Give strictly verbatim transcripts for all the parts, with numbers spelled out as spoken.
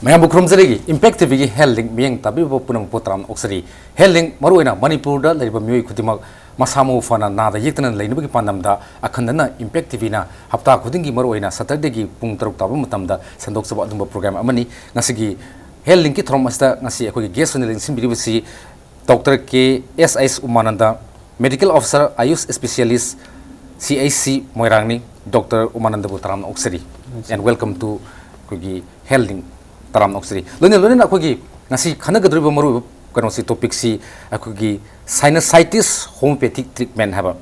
ꯃꯌꯥꯝꯕꯨ ꯈꯨꯔꯨꯝꯖꯔꯤ꯫ Impact ꯇꯤꯚꯤꯒꯤ Health Link ꯃꯤꯠꯌꯦꯡ ꯇꯥꯕꯤꯔꯤꯕ ꯄꯨꯝꯅꯃꯛꯄꯨ ꯇꯔꯥꯝꯅ ꯑꯣꯛꯆꯔꯤ꯫ Health Link, ꯃꯔꯨꯑꯣꯏꯅ ꯃꯅꯤꯄꯨꯔꯗ ꯂꯩꯔꯤꯕ ꯃꯤꯑꯣꯏ ꯈꯨꯗꯤꯡꯃꯛ ꯃꯁꯥ ꯃꯎ ꯐꯅ ꯅꯥꯗ ꯌꯦꯛꯇꯅ ꯂꯩꯅꯕꯒꯤ ꯄꯥꯟꯗꯝꯗ ꯑꯈꯟꯅꯅ Impact ꯇꯤꯚꯤꯅ ꯍꯞꯇꯥ ꯈꯨꯗꯤꯡꯒꯤ ꯃꯔꯨꯑꯣꯏꯅ Saturdayꯒꯤ ꯄꯨꯡ ꯇꯔꯨꯛ ꯇꯥꯕ ꯃꯇꯝꯗ ꯁꯟꯗꯣꯛꯆꯕ ꯑꯗꯨꯒꯨꯝꯕ program ꯑꯃꯅꯤ꯫ ꯉꯁꯤꯒꯤ Health Linkꯀꯤ ꯊꯧꯔꯝ ꯑꯁꯤꯗ ꯉꯁꯤ ꯑꯩꯈꯣꯏꯒꯤ guest ꯑꯣꯏꯅ ꯂꯦꯡꯁꯤꯟꯕꯤꯔꯤꯕꯁꯤ Doctor K S H Umananda, Medical Officer, Ayush Specialist, C H C ꯃꯣꯏꯔꯥꯡꯅꯤ꯫ Doctor ꯎꯃꯥꯅꯟꯗꯕꯨ ꯇꯔꯥꯝꯅ ꯑꯣꯛꯆꯔꯤ꯫ And welcome to ꯑꯩꯈꯣꯏꯒꯤ Health Link꯫ ꯇꯔꯥꯝꯅ ꯑꯣꯛꯆꯔꯤ꯫ ꯂꯣꯏꯅ ꯂꯣꯏꯅꯅ ꯑꯩꯈꯣꯏꯒꯤ ꯉꯁꯤ ꯈꯟꯅꯒꯗꯧꯔꯤꯕ ꯃꯔꯨꯑꯣꯏꯕ ꯀꯩꯅꯣꯁꯤ, topicꯁꯤ ꯑꯩꯈꯣꯏꯒꯤ sinusitis homeopathic treatment ꯍꯥꯏꯕ꯫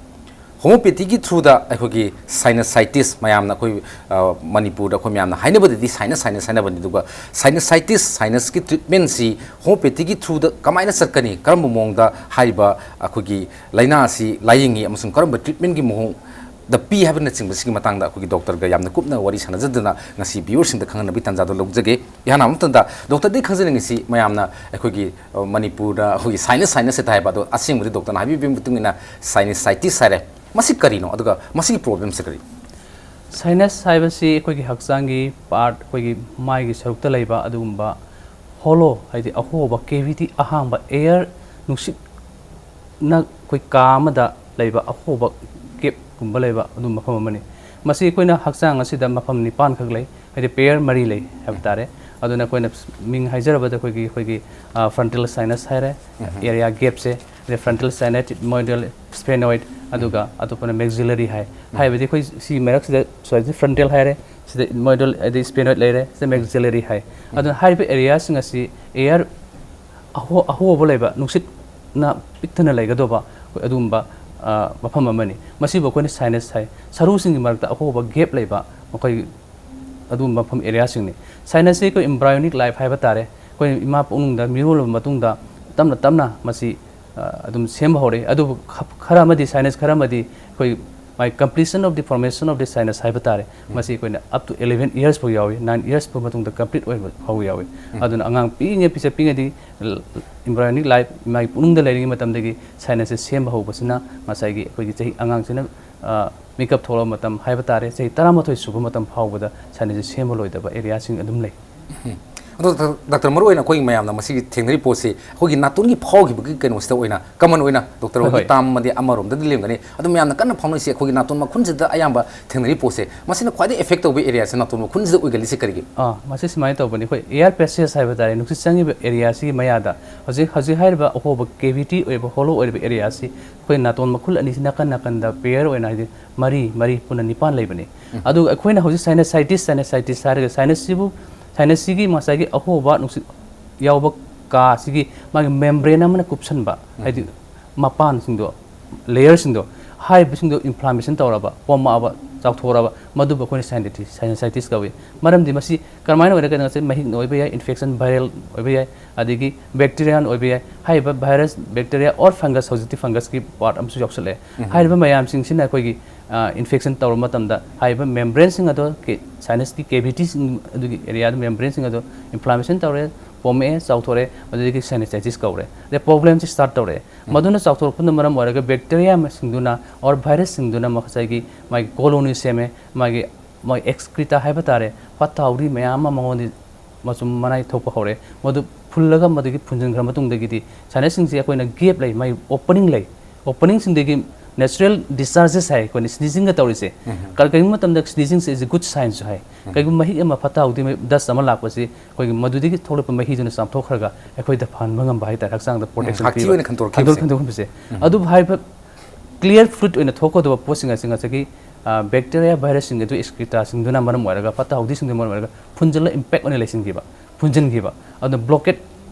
Homeopathyꯒꯤ throughꯗ ꯑꯩꯈꯣꯏꯒꯤ sinusitis, ꯃꯌꯥꯝꯅ ꯑꯩꯈꯣꯏ, ꯑ, ꯃꯅꯤꯄꯨꯔꯗ ꯑꯩꯈꯣꯏ ꯃꯌꯥꯝꯅ ꯍꯥꯏꯅꯕꯗꯗꯤ sinus, sinus ꯍꯥꯏꯅꯕꯅꯤ, ꯑꯗꯨꯒ sinusitis, sinusꯀꯤ treatmentꯁꯤ homeopathyꯒꯤ throughꯗ ꯀꯃꯥꯏꯅ ꯆꯠꯀꯅꯤ, ꯀꯔꯝꯕ ꯃꯑꯣꯡꯗ ꯍꯥꯏꯔꯤꯕ ꯑꯩꯈꯣꯏꯒꯤ ꯂꯥꯏꯅꯥ ꯑꯁꯤ ꯂꯥꯌꯦꯡꯉꯤ ꯑꯃꯁꯨꯡ ꯀꯔꯝꯕ treatmentꯀꯤ ꯃꯑꯣꯡꯗ ꯄꯤ ꯍꯥꯏꯕꯅꯆꯤꯡꯕꯁꯤꯒꯤ ꯃꯇꯥꯡꯗ ꯑꯩꯈꯣꯏꯒꯤ doctorꯒ ꯌꯥꯝꯅ ꯀꯨꯞꯅ ꯋꯥꯔꯤ ꯁꯥꯟꯅꯖꯗꯨꯅ ꯉꯁꯤ viewerꯁꯤꯡꯗ ꯈꯪꯍꯟꯅꯕꯒꯤ ꯇꯥꯟꯖꯥꯗꯨ ꯂꯧꯖꯒꯦ꯫ ꯏꯍꯥꯟ ꯍꯥꯟꯕ ꯃꯇꯝꯗ doctorꯗꯒꯤ ꯈꯪꯖꯅꯤꯡꯉꯤꯁꯤ, ꯃꯌꯥꯝꯅ ꯑꯩꯈꯣꯏꯒꯤ, ꯑ, ꯃꯅꯤꯄꯨꯔꯗ ꯑꯩꯈꯣꯏꯒꯤ sinus, sinus ꯍꯦꯛꯇ ꯍꯥꯏꯕ, ꯑꯗꯣ ꯑꯁꯦꯡꯕꯗꯤ doctorꯅ ꯍꯥꯏꯕꯤꯕꯒꯤ ꯃꯇꯨꯡ ꯏꯟꯅ sinusitis ꯍꯥꯏꯔꯦ꯫ ꯃꯁꯤ ꯀꯔꯤꯅꯣ, ꯑꯗꯨꯒ ꯃꯁꯤꯒꯤ problemꯁꯦ ꯀꯔꯤ? Sinus ꯍꯥꯏꯕꯁꯤ ꯑꯩꯈꯣꯏꯒꯤ ꯍꯛꯆꯥꯡꯒꯤ part, ꯑꯩꯈꯣꯏꯒꯤ ꯃꯥꯏꯒꯤ ꯁꯔꯨꯛꯇ ꯂꯩꯕ ꯑꯗꯨꯒꯨꯝꯕ hollow, ꯍꯥꯏꯗꯤ ꯑꯍꯣꯕ, cavity, ꯑꯍꯥꯡꯕ, air, ꯅꯨꯡꯁꯤꯠꯅ ꯑꯩꯈꯣꯏ ꯀꯥ ꯑꯃꯗ ꯂꯩꯕ ꯑꯍꯣꯕ gapꯀꯨꯝꯕ ꯂꯩꯕ ꯑꯗꯨꯝꯕ ꯃꯐꯝ ꯑꯃꯅꯤ꯫ ꯃꯁꯤ ꯑꯩꯈꯣꯏꯅ ꯍꯛꯆꯥꯡ ꯑꯁꯤꯗ ꯃꯐꯝ ꯅꯤꯄꯥꯟꯈꯛ ꯂꯩ, ꯍꯥꯏꯗꯤ pair ꯃꯔꯤ ꯂꯩ ꯍꯥꯏꯕ ꯇꯥꯔꯦ꯫ ꯑꯗꯨꯅ ꯑꯩꯈꯣꯏꯅ ꯃꯤꯡ ꯍꯥꯏꯖꯔꯕꯗ ꯑꯩꯈꯣꯏꯒꯤ, ꯑꯩꯈꯣꯏꯒꯤ, ꯑ, frontal sinus ꯍꯥꯏꯔꯦ, area gapꯁꯦ, ꯑꯗꯩ frontal sinoid, ethmoidal, sphenoid, ꯑꯗꯨꯒ ꯑꯇꯣꯞꯄꯅ maxillary ꯍꯥꯏ꯫ ꯍꯥꯏꯕꯗꯤ ꯑꯩꯈꯣꯏ ꯁꯤ ꯃꯔꯛꯁꯤꯗ, ꯁ꯭ꯋꯥꯏꯁꯤꯗ frontal ꯍꯥꯏꯔꯦ, ꯁꯤꯗ ethmoidal, ꯑꯗꯩ sphenoid ꯂꯩꯔꯦ, ꯁꯤꯗ maxillary ꯍꯥꯏ꯫ ꯑꯗꯨꯅ ꯍꯥꯏꯔꯤꯕ areaꯁꯤꯡ ꯑꯁꯤ air ꯑꯍꯣ-, ꯑꯍꯣꯕ ꯂꯩꯕ, ꯅꯨꯡꯁꯤꯠꯅ ꯄꯤꯛ ꯊꯟꯅ ꯂꯩꯒꯗꯧꯕ ꯑꯩꯈꯣꯏ ꯑꯗꯨꯒꯨꯝꯕ, ꯑ, ꯃꯐꯝ ꯑꯃꯅꯤ꯫ ꯃꯁꯤꯕꯨ ꯑꯩꯈꯣꯏꯅ sinus ꯍꯥꯏ꯫ ꯁꯔꯨꯁꯤꯡꯒꯤ ꯃꯔꯛꯇ ꯑꯍꯣꯕ gap ꯂꯩꯕ ꯃꯈꯣꯏ ꯑꯗꯨꯒꯨꯝꯕ ꯃꯐꯝ, areaꯁꯤꯡꯅꯤ꯫ Sinusꯁꯤ ꯑꯩꯈꯣꯏ embryonic life ꯍꯥꯏꯕ ꯇꯥꯔꯦ꯫ ꯑꯩꯈꯣꯏ ꯏꯃꯥ ꯄꯨꯛꯅꯨꯡꯗ ꯃꯤꯔꯣꯜꯂꯕ ꯃꯇꯨꯡꯗ ꯇꯞꯅ ꯇꯞꯅ ꯃꯁꯤ, ꯑ, ꯑꯗꯨꯝ ꯁꯦꯝꯕ ꯍꯧꯔꯛꯏ꯫ ꯑꯗꯨꯕꯨ ꯈ-, ꯈꯔ ꯑꯃꯗꯤ, sinus ꯈꯔ ꯑꯃꯗꯤ ꯑꯩꯈꯣꯏ my completion of the formation of the sinus ꯍꯥꯏꯕ ꯇꯥꯔꯦ꯫ ꯃꯁꯤ ꯑꯩꯈꯣꯏꯅ up to eleven years ꯐꯥꯎ ꯌꯥꯎꯏ, nine years ꯐꯥꯎ ꯃꯇꯨꯡꯗ complete ꯑꯣꯏꯕ ꯐꯥꯎ ꯌꯥꯎꯏ꯫ ꯑꯗꯨꯅ ꯑꯉꯥꯡ ꯄꯤꯛꯏꯉꯩ, ꯄꯤꯁꯛ ꯄꯤꯛꯏꯉꯩꯗꯤ, embryonic life, ꯏꯃꯥꯒꯤ ꯄꯨꯛꯅꯨꯡꯗ ꯂꯩꯔꯤꯉꯩ ꯃꯇꯝꯗꯒꯤ sinusꯁꯦ ꯁꯦꯝꯕ ꯍꯧꯕꯁꯤꯅ ꯉꯁꯥꯏꯒꯤ ꯑꯩꯈꯣꯏꯒꯤ ꯆꯍꯤ, ꯑꯉꯥꯡꯁꯤꯅ, ꯑ, ꯃꯤꯀꯞ ꯊꯣꯛꯂꯛꯄ ꯃꯇꯝ ꯍꯥꯏꯕ ꯇꯥꯔꯦ, ꯆꯍꯤ ꯇꯔꯥꯃꯥꯊꯣꯏ ꯁꯨꯕ ꯃꯇꯝ ꯐꯥꯎꯕꯗ sinusꯁꯦ ꯁꯦꯝꯕ ꯂꯣꯏꯗꯕ areaꯁꯤꯡ ꯑꯗꯨꯝ ꯂꯩ꯫ ꯑꯗꯣ ꯗꯥꯛꯇꯔ, ꯃꯔꯨꯑꯣꯏꯅ ꯑꯩꯈꯣꯏꯒꯤ ꯃꯌꯥꯝꯅ ꯃꯁꯤꯒꯤ ꯊꯦꯡꯅꯔꯤ ꯄꯣꯠꯁꯤ ꯑꯩꯈꯣꯏꯒꯤ ꯅꯥꯇꯣꯟꯒꯤ ꯐꯥꯎꯈꯤꯕꯒꯤ ꯀꯩꯅꯣꯁꯤꯗ ꯑꯣꯏꯅ ꯀꯃꯟ ꯑꯣꯏꯅ ꯗꯣꯛꯇꯔ ꯍꯣꯏ, ꯍꯣꯏꯒꯤ ꯍꯣꯏ꯫ ꯇꯥꯝ ꯑꯃꯗꯤ ꯑꯃꯔꯣꯝꯗꯗꯤ ꯂꯦꯝꯒꯅꯤ, ꯑꯗꯨ ꯃꯌꯥꯝꯅ ꯀꯟꯅ ꯐꯥꯎꯅꯔꯤꯁꯤ ꯑꯩꯈꯣꯏꯒꯤ ꯅꯥꯇꯣꯟ ꯃꯈꯨꯟꯁꯤꯗ ꯑꯌꯥꯝꯕ ꯊꯦꯡꯅꯔꯤ ꯄꯣꯠꯁꯦ, ꯃꯁꯤꯅ ꯈ꯭ꯋꯥꯏꯗꯒꯤ ꯑꯦꯐꯦꯛ ꯇꯧꯕ ꯑꯦꯔꯤꯌꯥꯁꯦ ꯅꯥꯇꯣꯟ ꯃꯈꯨꯟꯁꯤꯗ ꯑꯣꯏꯒꯜꯂꯤꯁꯦ ꯀꯔꯤꯒꯤ? ꯑꯥ, ꯃꯁꯤ ꯁꯨꯃꯥꯏꯅ ꯇꯧꯕꯅꯤ꯫ ꯑꯩꯈꯣꯏ ꯑꯦꯌꯔ ꯄꯦꯁꯦꯖ ꯍꯥꯏꯕ ꯇꯥꯔꯦ, ꯅꯨꯡꯁꯤꯠ ꯆꯪꯉꯤꯕ ꯑꯦꯔꯤꯌꯥꯁꯤꯒꯤ ꯃꯌꯥꯗ ꯍꯧꯖꯤꯛ, ꯍꯧꯖꯤꯛ ꯍꯥꯏꯔꯤꯕ ꯑꯍꯣꯕ ꯀꯦꯚꯤꯇꯤ ꯑꯣꯏꯕ, ꯍꯣꯂꯣ ꯑꯣꯏꯔꯤꯕ ꯑꯦꯔꯤꯌꯥꯁꯤ ꯑꯩꯈꯣꯏ ꯅꯥꯇꯣꯟ ꯃꯈꯨꯜ ꯑꯅꯤꯁꯤ ꯅꯥꯀꯟ ꯅꯥꯀꯟꯗ ꯄꯦꯌꯔ ꯑꯣꯏꯅ, ꯍꯥꯏꯗꯤ ꯃꯔꯤ, ꯃꯔꯤ ꯄꯨꯟꯅ ꯅꯤꯄꯥꯟ ꯂꯩꯕꯅꯤ꯫ ꯎꯝ꯫ ꯑꯗꯨꯒ ꯑꯩꯈꯣꯏꯅ ꯍꯧꯖꯤꯛ ꯁꯥꯏꯅꯁꯥꯏꯇꯤꯁ, ꯁꯥꯏꯅꯁꯥꯏꯇꯤꯁ ꯍꯥꯏꯔꯒ ꯁꯥꯏꯅꯁꯁꯤꯕꯨ, ꯁꯥꯏꯅꯁꯁꯤꯒꯤ ꯉꯁꯥꯏꯒꯤ ꯑꯍꯣꯕ ꯅꯨꯡꯁꯤꯠ ꯌꯥꯎꯕ ꯀꯥꯁꯤꯒꯤ ꯃꯥꯒꯤ ꯃꯦꯝꯕ꯭ꯔꯦꯟ ꯑꯃꯅ ꯀꯨꯞꯁꯟꯕ, ꯎꯝ꯫ ꯍꯥꯏꯗꯤ ꯃꯄꯥꯟꯁꯤꯡꯗꯣ, ꯂꯦꯌꯔꯁꯤꯡꯗꯣ, ꯍꯥꯏꯔꯤꯕꯁꯤꯡꯗꯣ ꯏꯟꯐ꯭ꯂꯥꯃꯦꯁꯟ ꯇꯧꯔꯕ, ꯄꯣꯝꯃꯛꯑꯕ, ꯆꯥꯎꯊꯣꯔꯛꯑꯕ, ꯃꯗꯨꯕꯨ ꯑꯩꯈꯣꯏꯅ ꯁꯥꯏꯅꯁꯥꯏꯇꯤꯁ ꯀꯧꯏ꯫ ꯃꯔꯝꯗꯤ ꯃꯁꯤ ꯀꯔꯝꯍꯥꯏꯅ ꯑꯣꯏꯔꯒꯅ, ꯉꯁꯥꯏ ꯃꯍꯤꯛꯅ ꯑꯣꯏꯕ ꯌꯥꯏ, ꯏꯟꯐꯦꯛꯁꯟ ꯚꯥꯏꯔꯦꯜ ꯑꯣꯏꯕ ꯌꯥꯏ, ꯑꯗꯒꯤ ꯕꯦꯛꯇꯤꯔꯤꯌꯥꯅ ꯑꯣꯏꯕ ꯌꯥꯏ꯫ ꯍꯥꯏꯔꯤꯕ ꯚꯥꯏꯔꯁ, ꯕꯦꯛꯇꯤꯔꯤꯌꯥ ꯑꯣꯔ ꯐꯪꯒꯁ, ꯍꯧꯖꯤꯛꯇꯤ ꯐꯪꯒꯁꯀꯤ ꯄꯥꯔꯠ ꯑꯃꯁꯨ ꯌꯥꯎꯁꯜꯂꯛꯑꯦ꯫ ꯎꯝ꯫ ꯍꯥꯏꯔꯤꯕ ꯃꯌꯥꯝꯁꯤꯡꯁꯤꯅ ꯑꯩꯈꯣꯏꯒꯤ, ꯑ, ꯏꯟꯐꯦꯛꯁꯟ ꯇꯧꯔꯕ ꯃꯇꯝꯗ ꯍꯥꯏꯔꯤꯕ ꯃꯦꯝꯕ꯭ꯔꯦꯟꯁꯤꯡ ꯑꯗꯣ, ꯀꯦ-, ꯁꯥꯏꯅꯁꯀꯤ ꯀꯦꯚꯤꯇꯤꯁꯤꯡ ꯑꯗꯨꯒꯤ ꯑꯦꯔꯤꯌꯥꯗ ꯃꯦꯝꯕ꯭ꯔꯦꯟꯁꯤꯡ ꯑꯗꯣ ꯏꯟꯐ꯭ꯂꯥꯃꯦꯁꯟ ꯇꯧꯔꯦ, ꯄꯣꯝꯃꯛꯑꯦ, ꯆꯥꯎꯊꯣꯔꯛꯑꯦ, ꯑꯗꯨꯗꯒꯤ ꯁꯥꯏꯅꯁꯥꯏꯇꯤꯁ ꯀꯧꯔꯦ꯫ ꯑꯗꯩ ꯄ꯭ꯔꯣꯕ꯭ꯂꯦꯝꯁꯤ ꯁ꯭ꯇꯥꯔꯠ ꯇꯧꯔꯛꯑꯦ꯫ ꯎꯝ꯫ ꯃꯗꯨꯅ ꯆꯥꯎꯊꯣꯔꯛꯄꯅ ꯃꯔꯝ ꯑꯣꯏꯔꯒ ꯕꯦꯛꯇꯤꯔꯤꯌꯥꯁꯤꯡꯗꯨꯅ ꯑꯣꯔ ꯚꯥꯏꯔꯁꯁꯤꯡꯗꯨꯅ ꯉꯁꯥꯏꯒꯤ ꯃꯥꯒꯤ ꯀꯣꯂꯣꯅꯤ ꯁꯦꯝꯃꯦ, ꯃꯥꯒꯤ, ꯃꯥꯒꯤ ꯑꯦꯛꯁꯀ꯭ꯔꯤꯇꯥ ꯍꯥꯏꯕ ꯇꯥꯔꯦ, ꯐꯠꯇ ꯍꯥꯎꯗꯤ ꯃꯌꯥꯝ ꯑꯃ ꯃꯉꯣꯟꯗ ꯃꯆꯨꯝ ꯃꯅꯥꯏ ꯊꯣꯛꯄ ꯍꯧꯔꯦ꯫ ꯃꯗꯨ ꯐꯨꯜꯂꯒ ꯃꯗꯨꯒꯤ ꯐꯨꯟꯖꯤꯟꯈ꯭ꯔ ꯃꯇꯨꯡꯗꯒꯤꯗꯤ ꯁꯥꯏꯅꯁꯁꯤꯡꯁꯦ ꯑꯩꯈꯣꯏꯅ ꯒꯦꯞ ꯂꯩ, ꯃꯥꯒꯤ ꯑꯣꯄꯅꯤꯡ ꯂꯩ꯫ ꯑꯣꯄꯅꯤꯡꯁꯤꯡꯗꯒꯤ ꯅꯦꯆꯔꯦꯜ ꯗꯤꯁꯆꯥꯔꯖꯦꯁ ꯍꯥꯏ, ꯑꯩꯈꯣꯏꯅ ꯁ꯭ꯅꯤꯖꯤꯡꯒ ꯇꯧꯔꯤꯁꯦ꯫ ꯎꯝ꯫ ꯀꯔꯤꯒꯨꯝꯕ ꯃꯇꯝꯗ ꯁ꯭ꯅꯤꯖꯤꯡꯁꯦ is a good sign ꯁꯨ ꯍꯥꯏ꯫ ꯎꯝ꯫ ꯀꯩꯒꯨꯝꯕ ꯃꯍꯤꯛ ꯑꯃ ꯐꯠꯇ ꯍꯥꯎꯗꯤ ꯗꯁ ꯑꯃ ꯂꯥꯛꯄꯁꯤ ꯑꯩꯈꯣꯏꯒꯤ ꯃꯗꯨꯗꯒꯤ ꯊꯣꯛꯂꯛꯄ ꯃꯍꯤꯗꯨꯅ ꯆꯥꯝꯊꯣꯛꯈ꯭ꯔꯒ ꯑꯩꯈꯣꯏꯗ ꯐꯍꯟꯕ ꯉꯝꯕ ꯍꯥꯏꯇꯥꯔꯦ, ꯍꯛꯆꯥꯡꯗ ꯎꯝ, ꯄ꯭ꯔꯣꯇꯦꯛꯁꯟ ꯍꯛꯊꯤ ꯄꯤꯕ, ꯑꯣꯏꯅ ꯈꯟꯗꯣꯔꯛꯈꯤꯕꯁꯦ꯫ ꯈꯟꯗꯣꯛ-, ꯈꯟꯗꯣꯛꯍꯟꯕꯁꯦ꯫ ꯎꯝ꯫ ꯑꯗꯨꯕꯨ ꯍꯥꯏꯔꯤꯕ ꯀ꯭ꯂꯤꯌꯥꯔ ꯐ꯭ꯂꯨꯏꯗ ꯑꯣꯏꯅ ꯊꯣꯛꯀꯗꯕ ꯄꯣꯠꯁꯤꯡ ꯑꯁꯤ ꯉꯁꯥꯏꯒꯤ, ꯑ, ꯕꯦꯛꯇꯤꯔꯤꯌꯥ ꯚꯥꯏꯔꯁꯁꯤꯡ ꯑꯗꯨ ꯑꯦꯛꯁꯀ꯭ꯔꯤꯇꯥꯁꯤꯡꯗꯨꯅ ꯃꯔꯝ ꯑꯣꯏꯔꯒ, ꯐꯠꯇ ꯍꯥꯎꯗꯤꯁꯤꯡꯗꯨꯅ ꯃꯔꯝ ꯑꯣꯏꯔꯒ ꯐꯨꯟꯖꯜꯂ ꯏꯝꯄꯦꯛ ꯑꯣꯏꯅ ꯂꯩꯁꯤꯟꯈꯤꯕ, ꯐꯨꯟꯖꯤꯟꯈꯤꯕ, ꯑꯗꯨꯅ ꯕ꯭ꯂꯣꯀꯦꯠ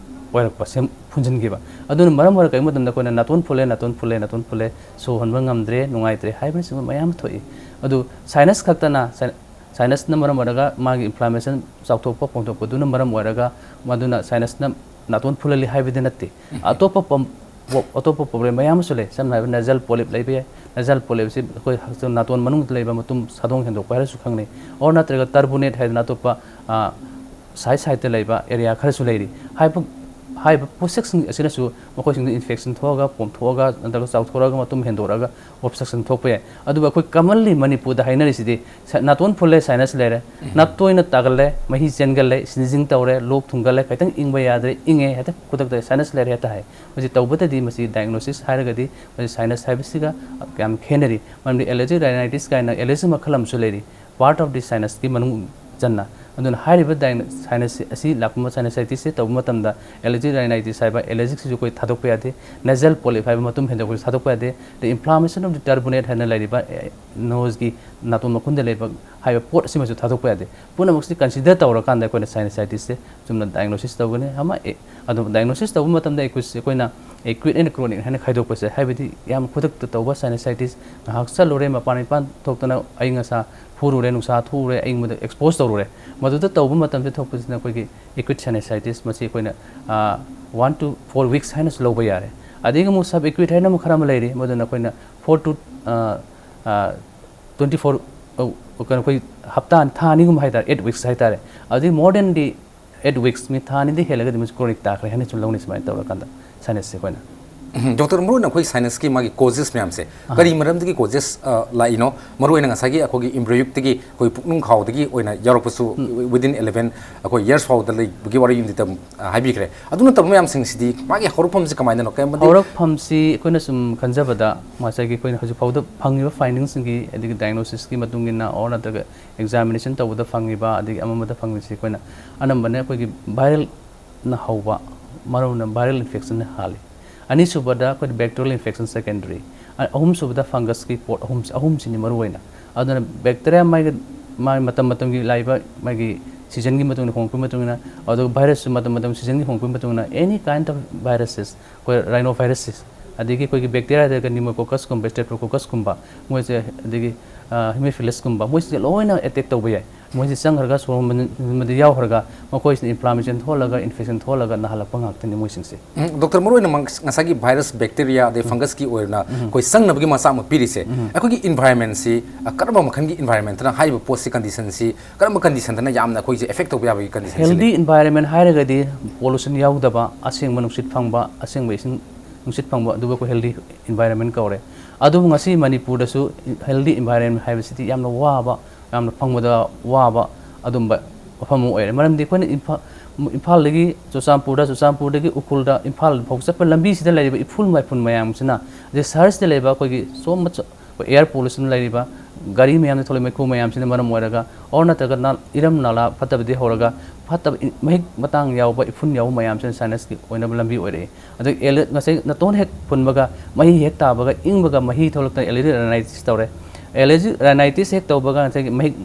ꯑꯣꯏꯔꯛꯄ, ꯁꯦꯝ-, ꯐꯨꯟꯖꯤꯟꯈꯤꯕ꯫ ꯑꯗꯨꯅ ꯃꯔꯝ ꯑꯣꯏꯔꯒ ꯀꯔꯤꯒꯨꯝꯕ ꯃꯇꯝꯗ ꯑꯩꯈꯣꯏꯅ ꯅꯥꯇꯣꯟ ꯐꯨꯜꯂꯦ, ꯅꯥꯇꯣꯟ ꯐꯨꯜꯂꯦ, ꯅꯥꯇꯣꯟ ꯐꯨꯜꯂꯦ, ꯁꯣꯔ ꯍꯣꯟꯕ ꯉꯝꯗ꯭ꯔꯦ, ꯅꯨꯡꯉꯥꯏꯇ꯭ꯔꯦ ꯍꯥꯏꯕꯅꯆꯤꯡꯕ ꯃꯌꯥꯝ ꯑꯃ ꯊꯣꯛꯏ꯫ ꯑꯗꯨ ꯁꯥꯏꯅꯁ ꯈꯛꯇꯅ, ꯁꯥꯏ-, ꯁꯥꯏꯅꯁꯅ ꯃꯔꯝ ꯑꯣꯏꯔꯒ ꯃꯥꯒꯤ ꯏꯟꯐ꯭ꯂꯥꯃꯦꯁꯟ ꯆꯥꯎꯊꯣꯛꯄ ꯐꯣꯡꯗꯣꯛꯄꯗꯨꯅ ꯃꯔꯝ ꯑꯣꯏꯔꯒ ꯃꯗꯨꯅ ꯁꯥꯏꯅꯁꯅ ꯅꯥꯇꯣꯟ ꯐꯨꯜꯍꯜꯂꯤ ꯍꯥꯏꯕꯗꯤ ꯅꯠꯇꯦ꯫ ꯎꯝ꯫ ꯑꯇꯣꯞꯄ ꯄꯝ-, ꯄꯣ-, ꯑꯇꯣꯞꯄ ꯄ꯭ꯔꯣꯕ꯭ꯂꯦꯝ ꯃꯌꯥꯝ ꯑꯃꯁꯨ ꯂꯩ꯫ ꯁꯝꯅ ꯍꯥꯏꯔꯕꯗ ꯅꯦꯖꯜ ꯄꯣꯂꯤꯞ ꯂꯩꯕ ꯌꯥꯏ꯫ ꯅꯦꯖꯜ ꯄꯣꯂꯤꯞꯁꯤ ꯑꯩꯈꯣꯏ ꯍꯛꯆꯥꯡ ꯅꯥꯇꯣꯟ ꯃꯅꯨꯡꯗ ꯂꯩꯕ ꯃꯇꯨꯝ ꯁꯥꯗꯣꯡ ꯍꯦꯟꯗꯣꯛꯄ ꯍꯥꯏꯔꯁꯨ ꯈꯪꯅꯩ꯫ ꯑꯣꯔ ꯅꯠꯇ꯭ꯔꯒ ꯇꯔꯕꯨꯅꯦꯠ ꯍꯥꯏꯗꯅ ꯑꯇꯣꯞꯄ, ꯑ, ꯁꯥꯏꯠ ꯁꯥꯏꯠꯇ ꯂꯩꯕ ꯑꯦꯔꯤꯌꯥ ꯈꯔꯁꯨ ꯂꯩꯔꯤ꯫ ꯍꯥꯏꯕ ꯍꯥꯏꯔꯤꯕ ꯄꯣꯠꯁꯛꯁꯤꯡ ꯑꯁꯤꯅꯁꯨ ꯃꯈꯣꯏꯁꯤꯡꯗꯨ ꯏꯟꯐꯦꯛꯁꯟ ꯊꯣꯛꯑꯒ, ꯄꯣꯝꯊꯣꯛꯑꯒ, ꯅꯠꯇ꯭ꯔꯒ ꯆꯥꯎꯊꯣꯔꯛꯑꯒ, ꯃꯇꯨꯝ ꯍꯦꯟꯗꯣꯔꯛꯑꯒ ꯑꯣꯕꯁꯇ꯭ꯔꯛꯁꯟ ꯊꯣꯛꯄ ꯌꯥꯏ꯫ ꯑꯗꯨꯕꯨ ꯑꯩꯈꯣꯏ ꯀꯃꯟꯂꯤ ꯃꯅꯤꯄꯨꯔꯗ ꯍꯥꯏꯅꯔꯤꯁꯤꯗꯤ ꯁ-, ꯅꯥꯇꯣꯟ ꯐꯨꯜꯂꯦ, ꯁꯥꯏꯅꯁ ꯂꯩꯔꯦ, ꯅꯥꯇꯣꯟꯅ ꯇꯥꯒꯜꯂꯦ, ꯃꯍꯤ ꯆꯦꯟꯒꯜꯂꯦ, ꯁ꯭ꯅꯤꯖꯤꯡ ꯇꯧꯔꯦ, ꯂꯣꯛ ꯊꯨꯡꯒꯜꯂꯦ, ꯈꯤꯇꯪ ꯏꯪꯕ ꯌꯥꯗ꯭ꯔꯦ, ꯏꯪꯉꯦ, ꯍꯦꯛꯇ ꯈꯨꯗꯛꯇ ꯁꯥꯏꯅꯁ ꯂꯩꯔꯦ ꯍꯦꯛꯇ ꯍꯥꯏ꯫ ꯃꯁꯤ ꯇꯧꯕꯗꯗꯤ ꯃꯁꯤ ꯗꯥꯏꯒꯅꯣꯁꯤꯁ ꯍꯥꯏꯔꯒꯗꯤ ꯃꯁꯤ ꯁꯥꯏꯅꯁ ꯍꯥꯏꯕꯁꯤꯒ ꯌꯥꯝ ꯈꯦꯠꯅꯔꯤ꯫ ꯃꯔꯝꯗꯤ ꯑꯦꯂꯔꯖꯤꯛ ꯔꯥꯏꯅꯥꯏꯇꯤꯁ ꯀꯥꯏꯅ ꯑꯦꯂꯔꯖꯤ ꯃꯈꯜ ꯑꯃꯁꯨ ꯂꯩꯔꯤ, ꯄꯥꯔꯠ ꯑꯣꯐ ꯗꯤ ꯁꯥꯏꯅꯁꯀꯤ ꯃꯅꯨꯡ ꯆꯟꯅ꯫ ꯑꯗꯨꯅ ꯍꯥꯏꯔꯤꯕ ꯗꯥꯏꯒꯅꯣ-, ꯁꯥꯏꯅꯁ ꯑꯁꯤ ꯂꯥꯛꯄ ꯃ-, ꯁꯥꯏꯅꯁꯥꯏꯇꯤꯁꯁꯦ ꯇꯧꯕ ꯃꯇꯝꯗ ꯑꯦꯂꯔꯖꯤꯛ ꯔꯥꯏꯅꯥꯏꯇꯤꯁ ꯍꯥꯏꯕ ꯑꯦꯂꯔꯖꯤꯛꯁꯤꯁꯨ ꯑꯩꯈꯣꯏ ꯊꯥꯗꯣꯛꯄ ꯌꯥꯗꯦ, ꯅꯦꯖꯜ ꯄꯣꯂꯤꯞ ꯍꯥꯏꯕ ꯃꯇꯨꯝ ꯍꯦꯟꯗꯣꯛꯄꯁꯨ ꯊꯥꯗꯣꯛꯄ ꯌꯥꯗꯦ, ꯑꯗꯩ ꯏꯟꯐ꯭ꯂꯥꯃꯦꯁꯟ ꯑꯣꯐ ꯗꯤ ꯇꯔꯕꯨꯅꯦꯠ ꯍꯥꯏꯅ ꯂꯩꯔꯤꯕ, ꯑꯦ, ꯅꯣꯁꯀꯤ ꯅꯥꯇꯣꯟ ꯃꯈꯨꯟꯗ ꯂꯩꯕ ꯍꯥꯏꯕ ꯄꯣꯠ ꯑꯁꯤꯃꯁꯨ ꯊꯥꯗꯣꯛꯄ ꯌꯥꯗꯦ꯫ ꯄꯨꯝꯅꯃꯛꯁꯤ ꯀꯟꯁꯤꯗꯔ ꯇꯧꯔꯀꯥꯟꯗ ꯑꯩꯈꯣꯏꯅ ꯁꯥꯏꯅꯁꯥꯏꯇꯤꯁꯁꯦ ꯆꯨꯝꯅ ꯗꯥꯏꯒꯅꯣꯁꯤꯁ ꯇꯧꯒꯅꯤ꯫ ꯑꯃ, ꯑꯦ, ꯑꯗꯨ ꯗꯥꯏꯒꯅꯣꯁꯤꯁ ꯇꯧꯕ ꯃꯇꯝꯗ ꯑꯩꯈꯣꯏꯁꯦ, ꯑꯩꯈꯣꯏꯅ ꯑꯦꯀ꯭ꯌꯨꯠ ꯑꯦꯟ ꯀ꯭ꯔꯣꯅꯤꯛ ꯍꯥꯏꯅ ꯈꯥꯏꯗꯣꯛꯄꯁꯦ, ꯍꯥꯏꯕꯗꯤ ꯌꯥꯝ ꯈꯨꯗꯛꯇ ꯇꯧꯕ ꯁꯥꯏꯅꯁꯥꯏꯇꯤꯁ, ꯉꯥꯏꯍꯥꯛ ꯆꯠꯂꯨꯔꯦ, ꯃꯄꯥꯟ ꯏꯄꯥꯟ ꯊꯣꯛꯇꯅ ꯑꯌꯤꯡ ꯑꯁꯥ ꯐꯨꯔꯨꯔꯦ, ꯅꯨꯡꯁꯥ ꯊꯣꯛꯎꯔꯦ, ꯑꯌꯤꯡꯕꯗ ꯑꯦꯛꯁꯄꯣꯖ ꯇꯧꯔꯨꯔꯦ, ꯃꯗꯨꯗ ꯇꯧꯕ ꯃꯇꯝꯗ ꯊꯣꯛꯄꯁꯤꯅ ꯑꯩꯈꯣꯏꯒꯤ ꯑꯦꯀ꯭ꯌꯨꯠ ꯁꯥꯏꯅꯁꯥꯏꯇꯤꯁ꯫ ꯃꯁꯤ ꯑꯩꯈꯣꯏꯅ, ꯑ, one to four weeks ꯍꯥꯏꯅꯁꯨ ꯂꯧꯕ ꯌꯥꯔꯦ꯫ ꯑꯗꯒꯤ ꯑꯃꯨꯛ ꯁꯕ ꯑꯦꯀ꯭ꯌꯨꯠ ꯍꯥꯏꯅ ꯑꯃꯨꯛ ꯈꯔ ꯑꯃ ꯂꯩꯔꯤ, ꯃꯗꯨꯅ ꯑꯩꯈꯣꯏꯅ four to, ꯑ, ꯑ, twenty four, ꯑ, ꯀꯩꯅꯣ, ꯑꯩꯈꯣꯏ ꯍꯞꯇꯥ, ꯊꯥ ꯑꯅꯤꯒꯨꯝꯕ ꯍꯥꯏꯇꯥꯔꯦ, eight weeks ꯍꯥꯏꯇꯥꯔꯦ꯫ ꯑꯗꯒꯤ more than the eight weeks, ꯃꯤ ꯊꯥ ꯑꯅꯤꯗꯤ ꯍꯦꯜꯂꯒꯗꯤ ꯃꯁꯤ ꯀ꯭ꯔꯣꯅꯤꯛ ꯇꯥꯈ꯭ꯔꯦ ꯍꯥꯏꯅ ꯁꯨꯝ ꯂꯧꯅꯩ꯫ ꯁꯨꯃꯥꯏꯅ ꯇꯧꯔꯀꯥꯟꯗ ꯁꯥꯏꯅꯁꯁꯦ ꯑꯩꯈꯣꯏꯅ꯫ ꯎꯝ, ꯗꯣꯛꯇꯔ, ꯃꯔꯨꯑꯣꯏꯅ ꯑꯩꯈꯣꯏ ꯁꯥꯏꯅꯁꯀꯤ ꯃꯥꯒꯤ ꯀꯣꯖꯦꯁ ꯃꯌꯥꯝꯁꯦ, ꯑꯍꯥ꯫ ꯀꯔꯤ ꯃꯔꯝꯗꯒꯤ ꯀꯣꯖꯦꯁ, ꯑ, ꯂꯥꯛꯏꯅꯣ? ꯃꯔꯨꯑꯣꯏꯅ ꯉꯁꯥꯏꯒꯤ ꯑꯩꯈꯣꯏꯒꯤ ꯏꯝꯕ꯭ꯔꯤꯌꯨꯛꯇꯒꯤ ꯑꯩꯈꯣꯏ ꯄꯨꯛꯅꯨꯡ ꯈꯥꯎꯗꯒꯤ ꯑꯣꯏꯅ ꯌꯥꯎꯔꯛꯄꯁꯨ, ꯎꯝ꯫ Within eleven, ꯑꯩꯈꯣꯏ ꯌꯔꯁ ꯐꯥꯎꯗ ꯂꯩꯕꯒꯤ ꯋꯥꯔꯤꯗꯤ ꯇꯝ-, ꯑ, ꯍꯥꯏꯕꯤꯈ꯭ꯔꯦ꯫ ꯑꯗꯨ ꯅꯠꯇꯕ ꯃꯌꯥꯝꯁꯤꯡꯁꯤꯗꯤ ꯃꯥꯒꯤ ꯍꯧꯔꯛꯐꯝꯁꯤ ꯀꯃꯥꯏꯅꯅꯣ? ꯀꯔꯝꯕꯗꯤ ꯍꯧꯔꯛꯐꯝꯁꯤ ꯑꯩꯈꯣꯏꯅ ꯁꯨꯝ ꯈꯟꯖꯕꯗ, ꯉꯁꯥꯏꯒꯤ ꯑꯩꯈꯣꯏꯅ ꯍꯧꯖꯤꯛ ꯐꯥꯎꯗ ꯐꯪꯉꯤꯕ ꯐꯥꯏꯟꯗꯤꯡꯁꯤꯡꯒꯤ, ꯑꯗꯒꯤ ꯗꯥꯏꯒꯅꯣꯁꯤꯁꯀꯤ ꯃꯇꯨꯡ ꯏꯟꯅ, ꯑꯣꯔ ꯅꯠꯇ꯭ꯔꯒ ꯑꯦꯛꯖꯥꯃꯤꯅꯦꯁꯟ ꯇꯧꯕꯗ ꯐꯪꯉꯤꯕ, ꯑꯗꯒꯤ ꯑꯃ ꯑꯃꯗ ꯐꯪꯉꯤꯁꯤ ꯑꯩꯈꯣꯏꯅ ꯑꯅꯝꯕꯅ ꯑꯩꯈꯣꯏꯒꯤ ꯚꯥꯏꯔꯦꯜꯅ ꯍꯧꯕ, ꯃꯔꯨꯑꯣꯏꯅ ꯚꯥꯏꯔꯦꯜ ꯏꯟꯐꯦꯛꯁꯟꯅ ꯍꯥꯜꯂꯤ꯫ ꯑꯅꯤꯁꯨꯕꯗ ꯑꯩꯈꯣꯏꯅ ꯕꯦꯛꯇꯤꯔꯤꯌꯦꯜ ꯏꯟꯐꯦꯛꯁꯟ ꯁꯦꯀꯦꯟꯗꯔꯤ꯫ ꯑ-, ꯑꯍꯨꯝꯁꯨꯕꯗ ꯐꯪꯒꯁꯀꯤ ꯄꯣꯠ ꯑꯍꯨꯝ, ꯑꯍꯨꯝꯁꯤꯅꯤ ꯃꯔꯨꯑꯣꯏꯅ꯫ ꯑꯗꯨꯅ ꯕꯦꯛꯇꯤꯔꯤꯌꯥ ꯃꯥꯒꯤ, ꯃꯥꯒꯤ ꯃꯇꯝ ꯃꯇꯝꯒꯤ ꯂꯥꯛꯏꯕ ꯃꯥꯒꯤ ꯁꯤꯖꯟꯒꯤ ꯃꯇꯨꯡ ꯏꯟꯅ ꯍꯣꯡꯂꯛꯄꯒꯤ ꯃꯇꯨꯡ ꯏꯟꯅ, ꯑꯗꯨꯒ ꯚꯥꯏꯔꯁꯁꯨ ꯃꯇꯝ ꯃꯇꯝ ꯁꯤꯖꯟꯒꯤ ꯍꯣꯡꯂꯛꯄꯒꯤ ꯃꯇꯨꯡ ꯏꯟꯅ, any kind of viruses, ꯑꯩꯈꯣꯏ ꯔꯥꯏꯅꯣ ꯚꯥꯏꯔꯁꯁꯦ, ꯑꯗꯒꯤ ꯑꯩꯈꯣꯏꯒꯤ ꯕꯦꯛꯇꯤꯔꯤꯌꯥꯗ ꯅꯤꯃꯣꯀꯣꯀꯁꯀꯨꯝꯕ, ꯁ꯭ꯇꯦꯐ꯭ꯂꯣꯀꯣꯀꯁꯀꯨꯝꯕ, ꯃꯣꯏꯁꯦ, ꯑꯗꯒꯤ, ꯑ, ꯍꯤꯃꯣꯐꯤꯂꯁꯀꯨꯝꯕ, ꯃꯣꯏꯁꯦ ꯂꯣꯏꯅ ꯑꯦꯇꯦꯛ ꯇꯧꯕ ꯌꯥꯏ꯫ ꯃꯣꯏꯁꯤ ꯆꯪꯈ꯭ꯔꯒ ꯁꯣꯔ ꯍꯣꯟꯕꯗ ꯌꯥꯎꯈ꯭ꯔꯒ ꯃꯈꯣꯏꯁꯤꯅ ꯏꯟꯐ꯭ꯂꯥꯃꯦꯁꯟ ꯊꯣꯛꯍꯜꯂꯒ ꯏꯟꯐꯦꯛꯁꯟ ꯊꯣꯛꯍꯜꯂꯒ ꯅꯥꯍꯜꯂꯛꯄ ꯉꯥꯛꯇꯅꯤ ꯃꯣꯏꯁꯤꯡꯁꯦ꯫ ꯗꯣꯛꯇꯔ, ꯃꯔꯨꯑꯣꯏꯅ ꯃꯪ- ꯉꯁꯥꯏꯒꯤ ꯚꯥꯏꯔꯁ, ꯕꯦꯛꯇꯦꯔꯤꯌꯥ ꯑꯗꯩ ꯐꯪꯒꯁꯀꯤ ꯑꯣꯏꯅ ꯑꯩꯈꯣꯏ ꯆꯪꯅꯕꯒꯤ ꯃꯆꯥꯛ ꯑꯃ ꯄꯤꯔꯤꯁꯦ, ꯑꯩꯈꯣꯏꯒꯤ ꯏꯟꯚꯥꯏꯔꯣꯟꯃꯦꯟꯁꯤ ꯀꯔꯝꯕ ꯃꯈꯜꯒꯤ ꯏꯟꯚꯥꯏꯔꯣꯟꯃꯦꯟꯇꯅ ꯍꯥꯏꯔꯤꯕ ꯄꯣꯠꯁꯤ, ꯀꯟꯗꯤꯁꯟꯁꯤ ꯀꯔꯝꯕ ꯀꯟꯗꯤꯁꯟꯗꯅ ꯌꯥꯝꯅ ꯑꯩꯈꯣꯏꯁꯦ ꯑꯦꯐꯦꯛ ꯇꯧꯕ ꯌꯥꯕꯒꯤ ꯀꯟꯗꯤꯁꯟꯁꯤ ꯍꯦꯜꯗꯤ ꯂꯩ? ꯏꯟꯚꯥꯏꯔꯣꯟꯃꯦꯟ ꯍꯥꯏꯔꯒꯗꯤ ꯄꯣꯂꯨꯁꯟ ꯌꯥꯎꯗꯕ, ꯑꯁꯦꯡꯕ ꯅꯨꯡꯁꯤꯠ ꯐꯪꯕ, ꯑꯁꯦꯡꯕ ꯏꯁꯤꯡ ꯅꯨꯡꯁꯤꯠ ꯐꯪꯕ, ꯑꯗꯨꯕꯨ ꯑꯩꯈꯣꯏ ꯍꯦꯜꯗꯤ ꯏꯟꯚꯥꯏꯔꯣꯟꯃꯦꯟ ꯀꯧꯔꯦ꯫ ꯑꯗꯨꯕꯨ ꯉꯁꯤ ꯃꯅꯤꯄꯨꯔꯗꯁꯨ ꯍꯦꯜꯗꯤ ꯏꯟꯚꯥꯏꯔꯣꯟꯃꯦꯟ ꯍꯥꯏꯕꯁꯤꯗꯤ ꯌꯥꯝꯅ ꯋꯥꯕ, ꯌꯥꯝꯅ ꯐꯪꯕꯗ ꯋꯥꯕ ꯑꯗꯨꯝꯕ ꯃꯐꯝ ꯑꯃ ꯑꯣꯏꯔꯦ꯫ ꯃꯔꯝꯗꯤ ꯑꯩꯈꯣꯏꯅ ꯏꯝꯐꯥ-, ꯏꯝꯐꯥꯜꯗꯒꯤ ꯆꯨꯔꯆꯥꯟꯄꯨꯔꯗ, ꯆꯨꯔꯆꯥꯟꯄꯨꯔꯗꯒꯤ ꯎꯈ꯭ꯔꯨꯜꯗ, ꯏꯝꯐꯥꯜ ꯐꯥꯎ ꯆꯠꯄ ꯂꯝꯕꯤꯁꯤꯗ ꯂꯩꯔꯤꯕ ꯏꯐꯨꯜ ꯃꯥꯏꯐꯨꯜ ꯃꯌꯥꯝꯁꯤꯅ, ꯑꯗꯩ ꯁꯍꯔꯁꯤꯗ ꯂꯩꯕ ꯑꯩꯈꯣꯏꯒꯤ ꯁꯣꯝ ꯃꯆ-, ꯑꯩꯈꯣꯏ ꯑꯦꯌꯔ ꯄꯣꯂꯨꯁꯟ ꯂꯩꯔꯤꯕ, ꯒꯥꯔꯤ ꯃꯌꯥꯝꯗ ꯊꯣꯛꯂꯛꯏ ꯃꯩꯈꯨ ꯃꯌꯥꯝꯁꯤꯅ ꯃꯔꯝ ꯑꯣꯏꯔꯒ, ꯑꯣꯔ ꯅꯠꯇ꯭ꯔꯒ ꯅ-, ꯏꯔꯝ ꯅꯥꯂꯥ ꯐꯠꯇꯕꯗꯤ ꯍꯧꯔꯒ ꯐꯠꯇꯕ ꯏ-, ꯃꯍꯤꯛ ꯃꯇꯥꯡ ꯌꯥꯎꯕ, ꯏꯐꯨꯟ ꯌꯥꯎꯕ ꯃꯌꯥꯝꯁꯤꯅ ꯁꯥꯏꯅꯁꯀꯤ ꯑꯣꯏꯅꯕ ꯂꯝꯕꯤ ꯑꯣꯏꯔꯛꯏ꯫ ꯑꯗꯒꯤ ꯑꯦꯂꯔ-, ꯉꯁꯥꯏ ꯅꯥꯇꯣꯟ ꯍꯦꯛ ꯐꯨꯟꯕꯒ ꯃꯍꯤ ꯍꯦꯛ ꯇꯥꯕꯒ ꯏꯪꯕꯒ ꯃꯍꯤ ꯊꯣꯛꯂꯛꯇꯅ ꯑꯦꯂꯔꯖꯤ ꯔꯥꯏꯅꯥꯏꯇꯤꯁ ꯇꯧꯔꯦ꯫ ꯑꯦꯂꯔꯖꯤ ꯔꯥꯏꯅꯥꯏꯇꯤꯁ ꯍꯦꯛ ꯇꯧꯕꯒ ꯉꯁꯥꯏꯒꯤ ꯃꯍꯤꯛ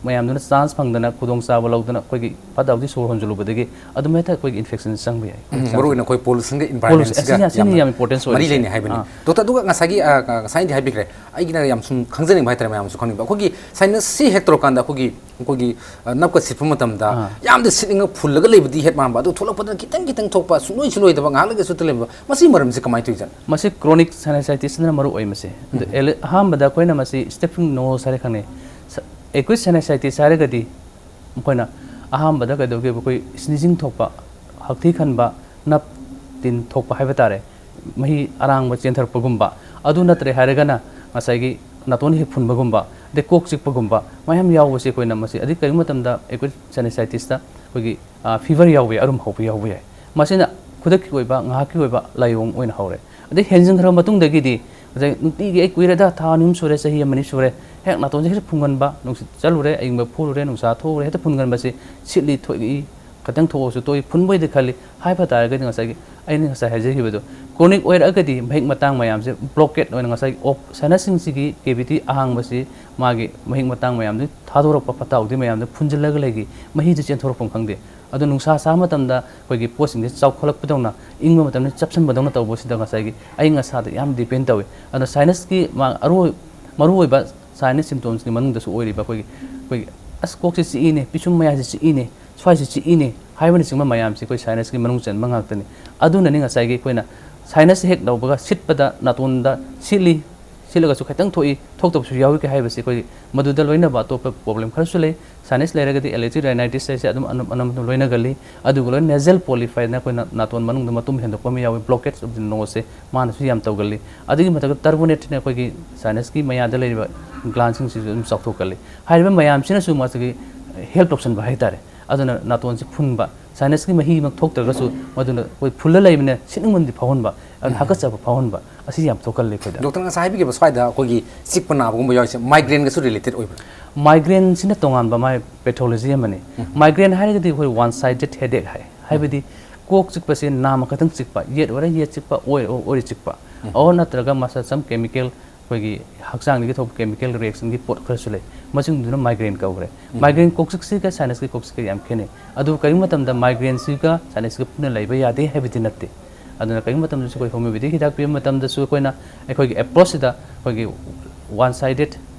ꯃꯌꯥꯝꯗꯨꯅ ꯆꯥꯟꯁ ꯐꯪꯗꯅ ꯈꯨꯗꯣꯡꯆꯥꯕ ꯂꯧꯗꯅ ꯑꯩꯈꯣꯏꯒꯤ ꯐꯠꯇ ꯍꯥꯎꯗꯤ ꯁꯣꯔ ꯍꯣꯟꯖꯤꯜꯂꯨꯕꯗꯒꯤ ꯑꯗꯨꯝ ꯍꯦꯛꯇ ꯑꯩꯈꯣꯏꯒꯤ ꯏꯟꯐꯦꯛꯁꯟ ꯆꯪꯕ ꯌꯥꯏ꯫ ꯎꯝ, ꯃꯔꯨꯑꯣꯏꯅ ꯑꯩꯈꯣꯏ ꯄꯣꯂꯨꯁꯟꯒ ꯏꯟꯚꯥꯏꯔꯣꯟꯃꯦꯟꯁꯤꯒ ꯑꯁꯤꯅ, ꯑꯁꯤꯅ ꯌꯥꯝꯅ ꯌꯥꯝ ꯏꯝꯄꯣꯔꯇꯦꯟꯁ ꯑꯣꯏ ꯃꯔꯤ ꯁꯤꯁꯦ꯫ ꯂꯩꯅꯩ ꯍꯥꯏꯕꯅꯤ꯫ ꯑꯥ꯫ ꯗꯣꯛꯇꯔ, ꯑꯗꯨꯒ ꯉꯁꯥꯏꯒꯤ, ꯑ, ꯉꯁꯥꯏꯗꯤ ꯍꯥꯏꯕꯤꯈ꯭ꯔꯦ, ꯑꯩꯒꯤꯅ ꯌꯥꯝ ꯁꯨꯝ ꯈꯪꯖꯅꯤꯡꯕ ꯍꯥꯏꯇꯥꯔꯦ, ꯃꯌꯥꯝꯁꯨ ꯈꯪꯅꯤꯡꯕ, ꯑꯩꯈꯣꯏꯒꯤ ꯁꯥꯏꯅꯁꯁꯤ ꯍꯦꯛ ꯇꯧꯔꯀꯥꯟꯗ ꯑꯩꯈꯣꯏꯒꯤ, ꯑꯩꯈꯣꯏꯒꯤ, ꯑ, ꯅꯞꯀ ꯁꯤꯠꯄ ꯃꯇꯝꯗ ꯑꯥ꯫ ꯌꯥꯝꯅ ꯁꯤꯠꯅꯤꯡꯉ ꯐꯨꯜꯂꯒ ꯂꯩꯕꯗꯤ ꯍꯦꯛ ꯃꯥꯟꯕ, ꯑꯗꯨ ꯊꯣꯛꯂꯛꯄꯗꯅ ꯈꯤꯇꯪ ꯈꯤꯇꯪ ꯊꯣꯛꯄ, ꯁꯨꯡꯂꯣꯏ ꯁꯨꯡꯂꯣꯏꯗꯕ, ꯉꯥꯏꯍꯥꯛ ꯂꯩꯒ ꯁꯨꯠꯇ ꯂꯩꯕ, ꯃꯁꯤꯒꯤ ꯃꯔꯝꯁꯤ ꯀꯃꯥꯏꯅ ꯇꯧꯔꯤꯖꯥꯠꯅꯣ? ꯃꯁꯤ ꯀ꯭ꯔꯣꯅꯤꯛ ꯁꯥꯏꯅꯁꯥꯏꯇꯤꯁꯅ ꯃꯔꯨ ꯑꯣꯏ ꯃꯁꯤ꯫ ꯑꯗ ꯑꯦꯂ-, ꯑꯍꯥꯟꯕꯗ ꯑꯩꯈꯣꯏꯅ ꯃꯁꯤ ꯁ꯭ꯇꯦꯐꯤꯡ ꯅꯣꯁ ꯍꯥꯏꯅ ꯈꯪꯅꯩ꯫ ꯁ-, ꯑꯦꯀ꯭ꯌꯨꯠ ꯁꯥꯏꯅꯁꯥꯏꯇꯤꯁ ꯍꯥꯏꯔꯒꯗꯤ ꯑꯩꯈꯣꯏꯅ ꯑꯍꯥꯟꯕꯗ ꯀꯩꯗꯧꯒꯦꯕ, ꯑꯩꯈꯣꯏ ꯁ꯭ꯅꯤꯖꯤꯡ ꯊꯣꯛꯄ, ꯍꯛꯊꯤ ꯈꯟꯕ, ꯅꯞ ꯇꯤꯟ ꯊꯣꯛꯄ ꯍꯥꯏꯕ ꯇꯥꯔꯦ, ꯃꯍꯤ ꯑꯔꯥꯡꯕ ꯆꯦꯟꯊꯔꯛꯄꯒꯨꯝꯕ, ꯑꯗꯨ ꯅꯠꯇ꯭ꯔꯦ ꯍꯥꯏꯔꯒꯅ ꯉꯁꯥꯏꯒꯤ ꯅꯥꯇꯣꯟ ꯍꯦꯛ ꯐꯨꯟꯕꯒꯨꯝꯕ, ꯑꯗꯩ ꯀꯣꯛ ꯆꯤꯛꯄꯒꯨꯝꯕ ꯃꯌꯥꯝ ꯌꯥꯎꯕꯁꯦ ꯑꯩꯈꯣꯏꯅ ꯃꯁꯤ, ꯑꯗꯩ ꯀꯔꯤꯒꯨꯝꯕ ꯃꯇꯝꯗ ꯑꯦꯀ꯭ꯌꯨꯠ ꯁꯥꯏꯅꯁꯥꯏꯇꯤꯁꯇ ꯑꯩꯈꯣꯏꯒꯤ, ꯑ, ꯐꯤꯚꯔ ꯌꯥꯎꯕ ꯌꯥꯏ, ꯑꯔꯨꯝ ꯍꯧꯕ ꯌꯥꯎꯕ ꯌꯥꯏ꯫ ꯃꯁꯤꯅ ꯈꯨꯗꯛꯀꯤ ꯑꯣꯏꯕ, ꯉꯥꯏꯍꯥꯛꯀꯤ ꯑꯣꯏꯕ ꯂꯥꯏꯑꯣꯡ ꯑꯣꯏꯅ ꯍꯧꯔꯦ꯫ ꯑꯗꯩ ꯍꯦꯟꯖꯤꯟꯈ꯭ꯔꯕ ꯃꯇꯨꯡꯗꯒꯤꯗꯤ ꯉꯁꯥꯏ ꯅꯨꯡꯇꯤꯒꯤ ꯑꯩ ꯀꯨꯏꯔꯦꯗ, ꯊꯥ ꯑꯅꯤ ꯑꯍꯨꯝ ꯁꯨꯔꯦ, ꯆꯍꯤ ꯑꯃꯅꯤ ꯁꯨꯔꯦ, ꯍꯦꯛ ꯅꯥꯇꯣꯟꯁꯦ ꯍꯦꯛ ꯐꯨꯡꯒꯟꯕ, ꯅꯨꯡꯁꯤꯠ ꯆꯠꯂꯨꯔꯦ, ꯑꯏꯪꯕ ꯐꯨꯔꯨꯔꯦ, ꯅꯨꯡꯁꯥ ꯊꯣꯛꯎꯔꯦ, ꯍꯦꯛꯇ ꯐꯨꯟꯒꯟꯕꯁꯤ ꯁꯤꯠꯂꯤ, ꯊꯣꯛꯏ, ꯈꯤꯇꯪ ꯊꯣꯛꯑꯁꯨ ꯇꯣꯛꯏ, ꯐꯨꯟꯕꯣꯏꯗꯤ ꯈꯜꯂꯤ꯫ ꯍꯥꯏꯕ ꯇꯥꯔꯒꯗꯤ ꯉꯁꯥꯏꯒꯤ ꯑꯩꯅ ꯉꯁꯥꯏ ꯍꯥꯏꯖꯈꯤꯕꯗꯣ, ꯀ꯭ꯔꯣꯅꯤꯛ ꯑꯣꯏꯔꯛꯑꯒꯗꯤ ꯃꯍꯤꯛ ꯃꯇꯥꯡ ꯃꯌꯥꯝꯁꯦ ꯕ꯭ꯂꯣꯀꯦꯠ ꯑꯣꯏꯅ ꯉꯁꯥꯏꯒꯤ ꯑꯣꯞ-, ꯁꯥꯏꯅꯁꯁꯤꯡꯁꯤꯒꯤ ꯀꯦꯕꯤꯇꯤ ꯑꯍꯥꯡꯕꯁꯤ ꯃꯥꯒꯤ ꯃꯍꯤꯛ ꯃꯇꯥꯡ ꯃꯌꯥꯝꯗꯨ ꯊꯥꯗꯣꯔꯛꯄ ꯐꯠꯇ ꯍꯥꯎꯗꯤ ꯃꯌꯥꯝꯗꯨ ꯐꯨꯟꯖꯤꯜꯂꯒ ꯂꯩꯈꯤ, ꯃꯍꯤꯗꯨ ꯆꯦꯟꯊꯣꯔꯛꯐꯝ ꯈꯪꯗꯦ꯫ ꯑꯗꯣ ꯅꯨꯡꯁꯥ ꯁꯥꯕ ꯃꯇꯝꯗ ꯑꯩꯈꯣꯏꯒꯤ ꯄꯣꯠꯁꯤꯡꯁꯦ ꯆꯥꯎꯈꯠꯂꯛꯄꯗꯧꯅ, ꯏꯪꯕ ꯃꯇꯝꯗ ꯆꯞꯁꯤꯟꯕꯗꯧꯅ ꯇꯧꯕꯁꯤꯗ ꯉꯁꯥꯏꯒꯤ ꯑꯏꯪ ꯑꯁꯥꯗ ꯌꯥꯝ ꯗꯤꯄꯦꯟ ꯇꯧꯏ꯫ ꯑꯗꯣ ꯁꯥꯏꯅꯁꯀꯤ ꯃꯥ-, ꯑꯔꯣꯏ-, ꯃꯔꯨꯑꯣꯏꯕ ꯁꯥꯏꯅꯁ ꯁꯤꯝꯇꯣꯝꯁꯀꯤ ꯃꯅꯨꯡꯗꯁꯨ ꯑꯣꯏꯔꯤꯕ ꯑꯩꯈꯣꯏꯒꯤ, ꯑꯩꯈꯣꯏꯒꯤ ꯑꯁ, ꯀꯣꯛꯁꯤ ꯆꯤꯛꯏꯅꯦ, ꯄꯤꯁꯨꯝ ꯃꯌꯥꯁꯤ ꯆꯤꯛꯏꯅꯦ, ꯁ꯭ꯋꯥꯏꯁꯤ ꯆꯤꯛꯏꯅꯦ ꯍꯥꯏꯕꯅꯆꯤꯡꯕ ꯃꯌꯥꯝꯁꯤ ꯑꯩꯈꯣꯏ sinusꯀꯤ ꯃꯅꯨꯡ ꯆꯟꯕ ꯉꯥꯛꯇꯅꯤ꯫ ꯑꯗꯨꯅꯅꯤ ꯉꯁꯥꯏꯒꯤ ꯑꯩꯈꯣꯏꯅ sinus ꯍꯦꯛ ꯂꯧꯕꯒ ꯁꯤꯠꯄꯗ ꯅꯥꯇꯣꯟꯗ ꯁꯤꯠꯂꯤ, ꯁꯤꯠꯂꯒꯁꯨ ꯈꯤꯇꯪ ꯊꯣꯛꯏ, ꯊꯣꯛꯇꯕꯁꯨ ꯌꯥꯎꯏ ꯀ ꯍꯥꯏꯕꯁꯤ ꯑꯩꯈꯣꯏ ꯃꯗꯨꯗ ꯂꯣꯏꯅꯕ ꯑꯇꯣꯞꯄ problem ꯈꯔꯁꯨ ꯂꯩ꯫ Sinus ꯂꯩꯔꯒꯗꯤ allergic rhinitis ꯍꯥꯏꯁꯦ ꯑꯗꯨꯝ ꯑꯅꯝ-, ꯑꯅꯝꯕꯅ ꯂꯣꯏꯅꯒꯜꯂꯤ꯫ ꯑꯗꯨꯒ ꯂꯣꯏꯅ nasal polypꯅ ꯑꯩꯈꯣꯏꯅ ꯅꯥꯇꯣꯟ ꯃꯅꯨꯡꯗ ꯃꯇꯨꯝ ꯍꯦꯟꯗꯣꯛꯄ ꯑꯃ ꯌꯥꯎꯏ, blockage of the noseꯁꯦ, ꯃꯥꯅꯁꯨ ꯌꯥꯝ ꯇꯧꯒꯜꯂꯤ꯫ ꯑꯗꯨꯒꯤ ꯃꯊꯛꯇ turbinateꯅ ꯑꯩꯈꯣꯏꯒꯤ sinusꯀꯤ ꯃꯌꯥꯗ ꯂꯩꯔꯤꯕ glandꯁꯤꯡꯁꯤꯁꯨ ꯑꯗꯨꯝ ꯆꯥꯎꯊꯣꯛꯀꯜꯂꯤ꯫ ꯍꯥꯏꯔꯤꯕ ꯃꯌꯥꯝꯁꯤꯅꯁꯨ ꯃꯁꯤꯒꯤ help ꯇꯧꯁꯟꯕ ꯍꯥꯏꯇꯥꯔꯦ꯫ ꯑꯗꯨꯅ ꯅꯥꯇꯣꯟꯁꯤ ꯐꯨꯟꯕ, sinusꯀꯤ ꯃꯍꯤꯃꯛ ꯊꯣꯛꯇ꯭ꯔꯒꯁꯨ ꯃꯗꯨꯅ ꯑꯩꯈꯣꯏ ꯐꯨꯜꯂ ꯂꯩꯕꯅ ꯁꯤꯠꯅꯤꯡꯃꯟꯗꯤ ꯐꯥꯎꯍꯟꯕ, ꯑꯗꯨꯅ ꯎꯝ꯫ ꯍꯥꯀꯠꯆꯕ ꯐꯥꯎꯍꯟꯕ, ꯑꯁꯤ ꯌꯥꯝ ꯊꯣꯛꯀꯜꯂꯤ ꯑꯩꯈꯣꯏꯗ꯫ Doctor, ꯉꯁꯥꯏ ꯍꯥꯏꯕꯤꯈꯤꯕ ꯁ꯭ꯋꯥꯏꯗ ꯑꯩꯈꯣꯏꯒꯤ ꯆꯤꯛꯄ ꯅꯥꯕꯒꯨꯝꯕ ꯌꯥꯎꯔꯤꯁꯦ migraineꯒꯁꯨ related ꯑꯣꯏꯕ꯭ꯔꯥ? Migraineꯁꯤꯅ ꯇꯣꯉꯥꯟꯕ ꯃꯥꯏ pathology ꯑꯃꯅꯤ꯫ ꯎꯝ꯫ Migraine ꯍꯥꯏꯔꯒꯗꯤ ꯑꯩꯈꯣꯏ one sided headache ꯍꯥꯏ, ꯍꯥꯏꯕꯗꯤ ꯀꯣꯛ ꯆꯤꯛꯄꯁꯦ ꯅꯥꯝꯃ ꯈꯛꯇꯪ ꯆꯤꯛꯄ, ꯌꯦꯠ ꯑꯣꯏꯔ ꯌꯦꯠ ꯆꯤꯛꯄ, ꯑꯣꯏ ꯑꯣꯏꯔ ꯆꯤꯛꯄ, ꯎꯝ꯫ ꯑꯣꯔ ꯅꯠꯇ꯭ꯔꯒ ꯃꯁꯥ some chemical ꯑꯩꯈꯣꯏꯒꯤ ꯍꯛꯆꯥꯡꯗꯒꯤ ꯊꯣꯛꯄ chemical reactionꯒꯤ ꯄꯣꯠ ꯈꯔꯁꯨ ꯂꯩ, ꯃꯁꯤꯡꯗꯨꯅ migraine ꯀꯧꯈ꯭ꯔꯦ꯫ ꯎꯝ꯫ Migraine ꯀꯣꯛꯆꯤꯛꯁꯤꯒ sinusꯀꯤ ꯀꯣꯛꯆꯤꯛꯀ ꯌꯥꯝ ꯈꯦꯠꯅꯩ꯫ ꯑꯗꯨ ꯀꯔꯤꯒꯨꯝꯕ ꯃꯇꯝꯗ migraineꯁꯤꯒ sinusꯀ ꯄꯨꯟꯅ ꯂꯩꯕ ꯌꯥꯗꯦ ꯍꯥꯏꯕꯗꯤ ꯅꯠꯇꯦ꯫ ꯑꯗꯨꯅ ꯀꯔꯤꯒꯨꯝꯕ ꯃꯇꯝꯗꯁꯨ ꯑꯩꯈꯣꯏ homeopathic ꯍꯤꯗꯥꯛ ꯄꯤꯕ ꯃꯇꯝꯗꯁꯨ ꯑꯩꯈꯣꯏꯅ ꯑꯩꯈꯣꯏꯒꯤ approachꯁꯤꯗ ꯑꯩꯈꯣꯏꯒꯤ one sided,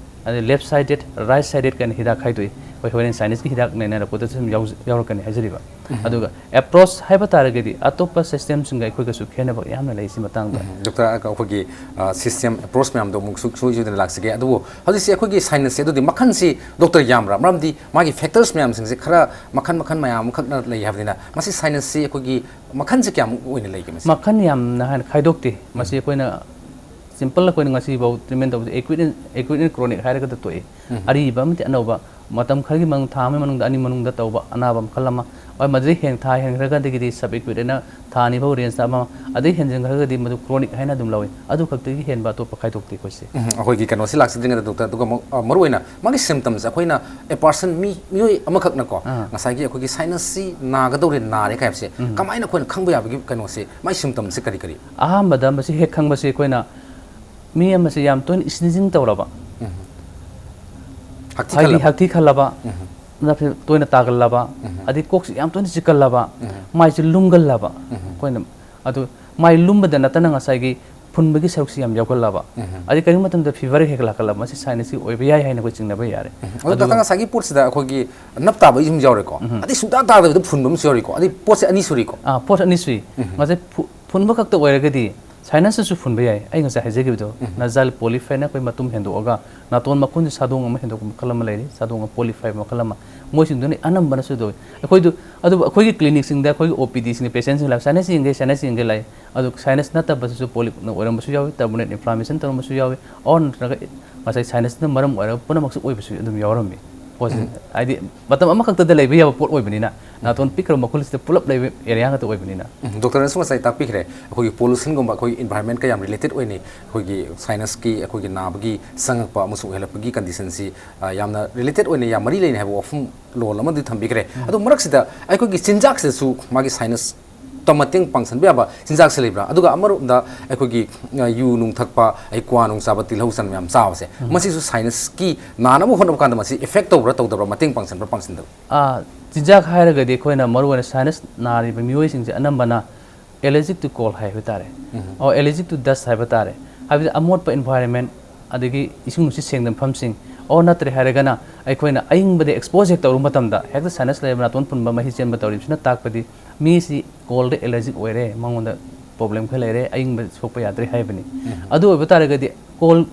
ꯑꯗꯩ left sided, right sided ꯀꯥꯏꯅ ꯍꯤꯗꯥꯛ ꯈꯥꯏꯗꯣꯛꯏ꯫ ꯑꯩꯈꯣꯏ ꯍꯣꯔꯦꯟ sinusꯀꯤ ꯍꯤꯗꯥꯛ ꯅꯩꯅꯔꯛꯄꯗꯁꯨ ꯑꯗꯨꯝ ꯌꯥꯎ-, ꯌꯥꯎꯔꯛꯀꯅꯤ ꯍꯥꯏꯖꯔꯤꯕ꯫ ꯎꯝ꯫ ꯑꯗꯨꯒ approach ꯍꯥꯏꯕ ꯇꯥꯔꯒꯗꯤ ꯑꯇꯣꯞꯄ systemꯁꯤꯡꯒ ꯑꯩꯈꯣꯏꯒꯁꯨ ꯈꯦꯠꯅꯕ ꯌꯥꯝꯅ ꯂꯩ ꯁꯤ ꯃꯇꯥꯡꯗ꯫ ꯎꯝ, doctor, ꯑꯩꯈꯣꯏꯒꯤ, ꯑ, system approach ꯃꯌꯥꯝꯗꯣ ꯑꯃꯨꯛ ꯁꯨ-, ꯁꯣꯏ ꯁꯣꯏꯗꯅ ꯂꯥꯛꯆꯒꯦ꯫ ꯑꯗꯨꯕꯨ ꯍꯧꯖꯤꯛꯁꯦ ꯑꯩꯈꯣꯏꯒꯤ sinusꯁꯦ ꯑꯗꯨꯗꯤ ꯃꯈꯜꯁꯤ, doctor, ꯌꯥꯝꯕ꯭ꯔꯥ? ꯃꯔꯝꯗꯤ ꯃꯥꯒꯤ factors ꯃꯌꯥꯝꯁꯤꯡꯁꯦ ꯈꯔ ꯃꯈꯜ ꯃꯈꯜ ꯃꯌꯥꯝ ꯑꯃꯈꯛꯅ ꯂꯩ ꯍꯥꯏꯕꯅꯤꯅ, ꯃꯁꯤ sinusꯁꯤ ꯑꯩꯈꯣꯏꯒꯤ ꯃꯈꯜꯁꯦ ꯀꯌꯥꯃꯨꯛ ꯑꯣꯏꯅ ꯂꯩꯒꯦ ꯃꯁꯤ? ꯃꯈꯜ ꯌꯥꯝꯅ ꯍꯥꯏꯅ ꯈꯥꯏꯗꯣꯛꯇꯦ꯫ ꯃꯁꯤ ꯎꯝ꯫ ꯑꯩꯈꯣꯏꯅ simple ꯑꯩꯈꯣꯏꯅ ꯉꯁꯤꯐꯥꯎ treatment ꯇꯧꯕꯁꯦ acute and, acute and chronic ꯍꯥꯏꯔꯒꯗ ꯇꯣꯛꯏ꯫ ꯎꯝ꯫ ꯑꯔꯤꯕ ꯑꯃꯗꯤ ꯑꯅꯧꯕ, ꯃꯇꯝ ꯈꯔꯒꯤ ꯃꯅꯨꯡ, ꯊꯥ ꯑꯃꯒꯤ ꯃꯅꯨꯡꯗ, ꯑꯅꯤ ꯃꯅꯨꯡꯗ ꯇꯧꯕ ꯑꯅꯥꯕ ꯃꯈꯜ ꯑꯃ, ꯍꯣꯏ, ꯃꯗꯨꯗꯩ ꯍꯦꯟ-, ꯊꯥ ꯍꯦꯟꯈ꯭ꯔꯒꯗꯤ subacute ꯍꯥꯏꯅ ꯊꯥ ꯑꯅꯤ ꯐꯥꯎ rangeꯇ ꯑꯃ, ꯑꯗꯩ ꯍꯦꯟꯖꯤꯟꯈ꯭ꯔꯒꯗꯤ ꯃꯗꯨ chronic ꯍꯥꯏꯅ ꯑꯗꯨꯝ ꯂꯧꯏ꯫ ꯑꯗꯨ ꯈꯛꯇꯒꯤ ꯍꯦꯟꯕ ꯑꯇꯣꯞꯄ ꯈꯥꯏꯗꯣꯛꯇꯦ ꯑꯩꯈꯣꯏꯁꯦ꯫ ꯎꯝ, ꯑꯩꯈꯣꯏꯒꯤ ꯀꯩꯅꯣꯁꯤ ꯂꯥꯛꯆꯗ꯭ꯔꯤꯉꯩꯗ, doctor, ꯑꯗꯨꯒ ꯑꯃꯨꯛ, ꯑ, ꯃꯔꯨꯑꯣꯏꯅ ꯃꯥꯒꯤ symptomꯁꯦ ꯑꯩꯈꯣꯏꯅ a person, ꯃꯤ, ꯃꯤꯑꯣꯏ ꯑꯃꯈꯛꯅꯀꯣ, ꯑꯥ꯫ ꯉꯁꯥꯏꯒꯤ ꯑꯩꯈꯣꯏꯒꯤ sinusꯁꯤ ꯅꯥꯒꯗꯧꯔꯦ, ꯅꯥꯔꯦ ꯍꯥꯏꯕꯁꯦ ꯎꯝ꯫ ꯀꯃꯥꯏꯅ ꯑꯩꯈꯣꯏꯅ ꯈꯪꯕ ꯌꯥꯕꯒꯤ ꯀꯩꯅꯣꯁꯦ, ꯃꯥꯒꯤ symptomꯁꯦ ꯀꯔꯤ ꯀꯔꯤ? ꯑꯍꯥꯟꯕꯗ ꯃꯁꯤ ꯍꯦꯛ ꯈꯪꯕꯁꯤ ꯑꯩꯈꯣꯏꯅ ꯃꯤ ꯑꯃꯁꯦ ꯌꯥꯝ ꯇꯣꯏꯅ sneezing ꯇꯧꯔꯕ, ꯎꯝ꯫ ꯍꯛꯊꯤ ꯍꯥꯏꯗꯤ ꯈꯜꯂꯕ? ꯍꯛꯊꯤ ꯈꯜꯂꯕ, ꯎꯝ꯫ ꯅꯞꯁꯦ ꯇꯣꯏꯅ ꯇꯥꯒꯜꯂꯕ, ꯎꯝ꯫ ꯑꯗꯩ ꯀꯣꯛꯁꯦ ꯌꯥꯝ ꯇꯣꯏꯅ ꯆꯤꯛꯀꯜꯂꯕ, ꯎꯝ꯫ ꯃꯥꯏꯁꯦ ꯂꯨꯝꯒꯜꯂꯕ, ꯎꯝ꯫ ꯑꯩꯈꯣꯏꯅ ꯑꯗꯨ ꯃꯥꯏ ꯂꯨꯝꯕꯗ ꯅꯠꯇꯅ ꯉꯁꯥꯏꯒꯤ ꯐꯨꯟꯕꯒꯤ ꯁꯔꯨꯛꯁꯤ ꯌꯥꯝ ꯌꯥꯎꯒꯜꯂꯕ, ꯑꯗꯩ ꯀꯔꯤꯒꯨꯝꯕ ꯃꯇꯝꯗ ꯐꯤꯚꯔ ꯍꯦꯛ ꯂꯥꯛꯀꯜꯂꯕ, ꯃꯁꯤ ꯁꯥꯏꯅꯁꯀꯤ ꯑꯣꯏꯕ ꯌꯥꯏ ꯍꯥꯏꯅ ꯑꯩꯈꯣꯏ ꯆꯤꯡꯅꯕ ꯌꯥꯔꯦ꯫ ꯑꯗꯣ ꯗꯥꯛꯇꯔ, ꯉꯁꯥꯏꯒꯤ ꯄꯣꯠꯁꯤꯗ ꯑꯩꯈꯣꯏꯒꯤ ꯅꯞ ꯇꯥꯕꯒꯤ ꯁꯨꯝ ꯌꯥꯎꯔꯦꯀꯣ, ꯑꯗꯩ ꯁꯨꯡꯇꯥ ꯇꯥꯗꯕꯤꯗ ꯐꯨꯟꯕ ꯑꯃꯁꯨ ꯌꯥꯎꯔꯤꯀꯣ, ꯑꯗꯩ ꯄꯣꯠꯁꯦ ꯑꯅꯤ ꯁꯨꯔꯤꯀꯣ꯫ ꯑꯥ, ꯄꯣꯠ ꯑꯅꯤ ꯁꯨꯏ꯫ ꯉꯁꯥꯏ ꯐꯨ- ꯐꯨꯟꯕ ꯈꯛꯇ ꯑꯣꯏꯔꯒꯗꯤ ꯁꯥꯏꯅꯁꯇꯁꯨ ꯐꯨꯟꯕ ꯌꯥꯏ꯫ ꯑꯩ ꯉꯁꯥꯏ ꯍꯥꯏꯖꯈꯤꯕꯗꯣ, ꯅꯖꯥꯜ ꯄꯣꯂꯤꯞ ꯍꯥꯏꯅ ꯑꯩꯈꯣꯏ ꯃꯇꯨꯝ ꯍꯦꯟꯗꯣꯛꯑꯒ ꯅꯥꯇꯣꯟ ꯃꯈꯨꯟꯁꯦ ꯁꯥꯗꯣꯡ ꯑꯃ ꯍꯦꯟꯗꯣꯛꯄ ꯃꯈꯜ ꯑꯃ ꯂꯩꯔꯤ, ꯁꯥꯗꯣꯡ ꯑꯃ ꯄꯣꯂꯤꯞ ꯍꯥꯏꯕ ꯃꯈꯜ ꯑꯃ꯫ ꯃꯣꯏꯁꯤꯡꯗꯨꯅ ꯑꯅꯝꯕꯅꯁꯨ ꯇꯧꯏ꯫ ꯑꯩꯈꯣꯏꯗꯨ ꯑꯗꯨꯕꯨ ꯑꯩꯈꯣꯏꯒꯤ ꯀ꯭ꯂꯤꯅꯤꯛꯁꯤꯡꯗ ꯑꯩꯈꯣꯏꯒꯤ ꯑꯣ ꯄꯤ ꯗꯤꯁꯤꯡꯗ ꯄꯦꯁꯦꯟꯁꯤꯡ ꯂꯥꯛ ꯁꯥꯏꯅꯁ ꯌꯦꯡꯒꯦ, ꯁꯥꯏꯅꯁ ꯌꯦꯡꯒꯦ ꯂꯥꯛꯏ꯫ ꯑꯗꯨ ꯁꯥꯏꯅꯁ ꯅꯠꯇꯕꯁꯤꯁꯨ ꯄꯣꯂꯤꯞꯅ ꯑꯣꯏꯔꯝꯕꯁꯨ ꯌꯥꯎꯏ, ꯇꯔꯕꯨꯅꯦꯟ ꯏꯟꯐ꯭ꯂꯥꯃꯦꯁꯟ ꯇꯧꯔꯝꯕꯁꯨ ꯌꯥꯎꯏ, ꯑꯣꯔ ꯅꯠꯇ꯭ꯔꯒ ꯉꯁꯥꯏ ꯁꯥꯏꯅꯁꯅ ꯃꯔꯝ ꯑꯣꯏꯔꯒ ꯄꯨꯝꯅꯃꯛꯁꯨ ꯑꯣꯏꯕꯁꯨ ꯑꯗꯨꯝ ꯌꯥꯎꯔꯝꯃꯤ꯫ ꯄꯣꯠꯁꯦ ꯍꯥꯏꯗꯤ ꯃꯇꯝ ꯑꯃꯈꯛꯇꯗ ꯂꯩꯕ ꯌꯥꯕ ꯄꯣꯠ ꯑꯣꯏꯕꯅꯤꯅ, ꯅꯥꯇꯣꯟ ꯄꯤꯛꯈ꯭ꯔꯕ ꯃꯈꯨꯜꯁꯤꯗ ꯄꯨꯂꯞ ꯂꯩꯕ ꯑꯦꯔꯤꯌꯥ ꯉꯥꯛꯇ ꯑꯣꯏꯕꯅꯤꯅ꯫ ꯎꯝ, ꯗꯣꯛꯇꯔꯅꯁꯨ ꯉꯁꯥꯏ ꯇꯥꯛꯄꯤꯈ꯭ꯔꯦ, ꯑꯩꯈꯣꯏꯒꯤ ꯄꯣꯂꯨꯁꯟꯒꯨꯝꯕ, ꯑꯩꯈꯣꯏ ꯏꯟꯚꯥꯏꯔꯟꯃꯦꯟꯀ ꯌꯥꯝ ꯔꯤꯂꯦꯇꯦꯠ ꯑꯣꯏꯅ ꯑꯩꯈꯣꯏꯒꯤ ꯁꯥꯏꯅꯁꯀꯤ, ꯑꯩꯈꯣꯏꯒꯤ ꯅꯥꯕꯒꯤ ꯆꯪꯉꯛꯄ ꯑꯃꯁꯨꯡ ꯑꯣꯏꯍꯜꯂꯛꯄꯒꯤ ꯀꯟꯗꯤꯁꯟꯁꯤ, ꯑ, ꯌꯥꯝꯅ ꯔꯤꯂꯦꯇꯦꯠ ꯑꯣꯏꯅ ꯌꯥꯝ ꯃꯔꯤ ꯂꯩꯅꯩ ꯍꯥꯏꯕ ꯋꯥꯐꯝ ꯂꯣꯜ ꯑꯃꯗꯤ ꯊꯝꯕꯤꯈ꯭ꯔꯦ꯫ ꯑꯗꯣ ꯃꯔꯛꯁꯤꯗ ꯑꯩꯈꯣꯏꯒꯤ ꯆꯤꯟꯖꯥꯛꯁꯤꯗꯁꯨ ꯃꯥꯒꯤ ꯁꯥꯏꯅꯁꯇ ꯃꯇꯦꯡ ꯄꯥꯡꯁꯟꯕ ꯌꯥꯕ ꯆꯤꯟꯖꯥꯛꯁꯦ ꯂꯩꯕ꯭ꯔꯥ? ꯑꯗꯨꯒ ꯑꯃꯔꯣꯝꯗ ꯑꯩꯈꯣꯏꯒꯤ, ꯑ, ꯌꯨ ꯅꯨꯡ ꯊꯛꯄ, ꯑꯩ ꯀ꯭ꯋꯥ ꯅꯨꯡ ꯆꯥꯕ, ꯇꯤꯜꯍꯧ ꯆꯅꯝ ꯌꯥꯝ ꯆꯥꯕꯁꯦ, ꯃꯁꯤꯁꯨ ꯁꯥꯏꯅꯁꯀꯤ ꯅꯥꯅꯕ ꯍꯣꯠꯅꯕ ꯀꯥꯟꯗ ꯃꯁꯤ ꯏꯐꯦꯛ ꯇꯧꯕ꯭ꯔꯥ ꯇꯧꯗꯕ꯭ꯔꯥ, ꯃꯇꯦꯡ ꯄꯥꯡꯁꯟꯕ꯭ꯔꯥ ꯄꯥꯡꯁꯟꯗꯕ꯭ꯔꯥ? ꯑꯥ, ꯆꯤꯟꯖꯥꯛ ꯍꯥꯏꯔꯒꯗꯤ ꯑꯩꯈꯣꯏꯅ ꯃꯔꯨꯑꯣꯏꯅ ꯁꯥꯏꯅꯁ ꯅꯥꯔꯤꯕ ꯃꯤꯑꯣꯏꯁꯤꯡꯁꯦ ꯑꯅꯝꯕꯅ allergic to cold ꯍꯥꯏꯕ ꯇꯥꯔꯦ꯫ ꯑꯣ, allergic to dust ꯍꯥꯏꯕ ꯇꯥꯔꯦ꯫ ꯍꯥꯏꯕꯗꯤ ꯑꯃꯣꯠꯄ ꯏꯟꯚꯥꯏꯔꯟꯃꯦꯟ, ꯑꯗꯒꯤ ꯏꯁꯤꯡ ꯅꯨꯡꯁꯤꯠ ꯁꯦꯡꯗꯕ ꯃꯐꯝꯁꯤꯡ, ꯑꯣ ꯅꯠꯇ꯭ꯔꯦ ꯍꯥꯏꯔꯒꯅ ꯑꯩꯈꯣꯏꯅ ꯑꯏꯪꯕꯗ ꯑꯦꯛꯁꯄꯣꯖ ꯍꯦꯛ ꯇꯧꯔꯨꯕ ꯃꯇꯝꯗ ꯍꯦꯛꯇ ꯁꯥꯏꯅꯁ ꯂꯩꯕ, ꯅꯥꯇꯣꯟ ꯐꯨꯟꯕ, ꯃꯍꯤ ꯆꯦꯟꯕ ꯇꯧꯔꯤꯕꯁꯤꯅ ꯇꯥꯛꯄꯗꯤ ꯃꯤꯁꯤ ꯀꯣꯜꯗ ꯑꯦꯂꯔꯖꯤꯛ ꯑꯣꯏꯔꯦ, ꯃꯉꯣꯟꯗ ꯄ꯭ꯔꯣꯕ꯭ꯂꯦꯝ ꯈꯔ ꯂꯩꯔꯦ, ꯑꯏꯪꯕ ꯁꯣꯛꯄ ꯌꯥꯗ꯭ꯔꯦ ꯍꯥꯏꯕꯅꯤ꯫ ꯑꯗꯨ ꯑꯣꯏꯕ ꯇꯥꯔꯒꯗꯤ ꯀꯣꯜ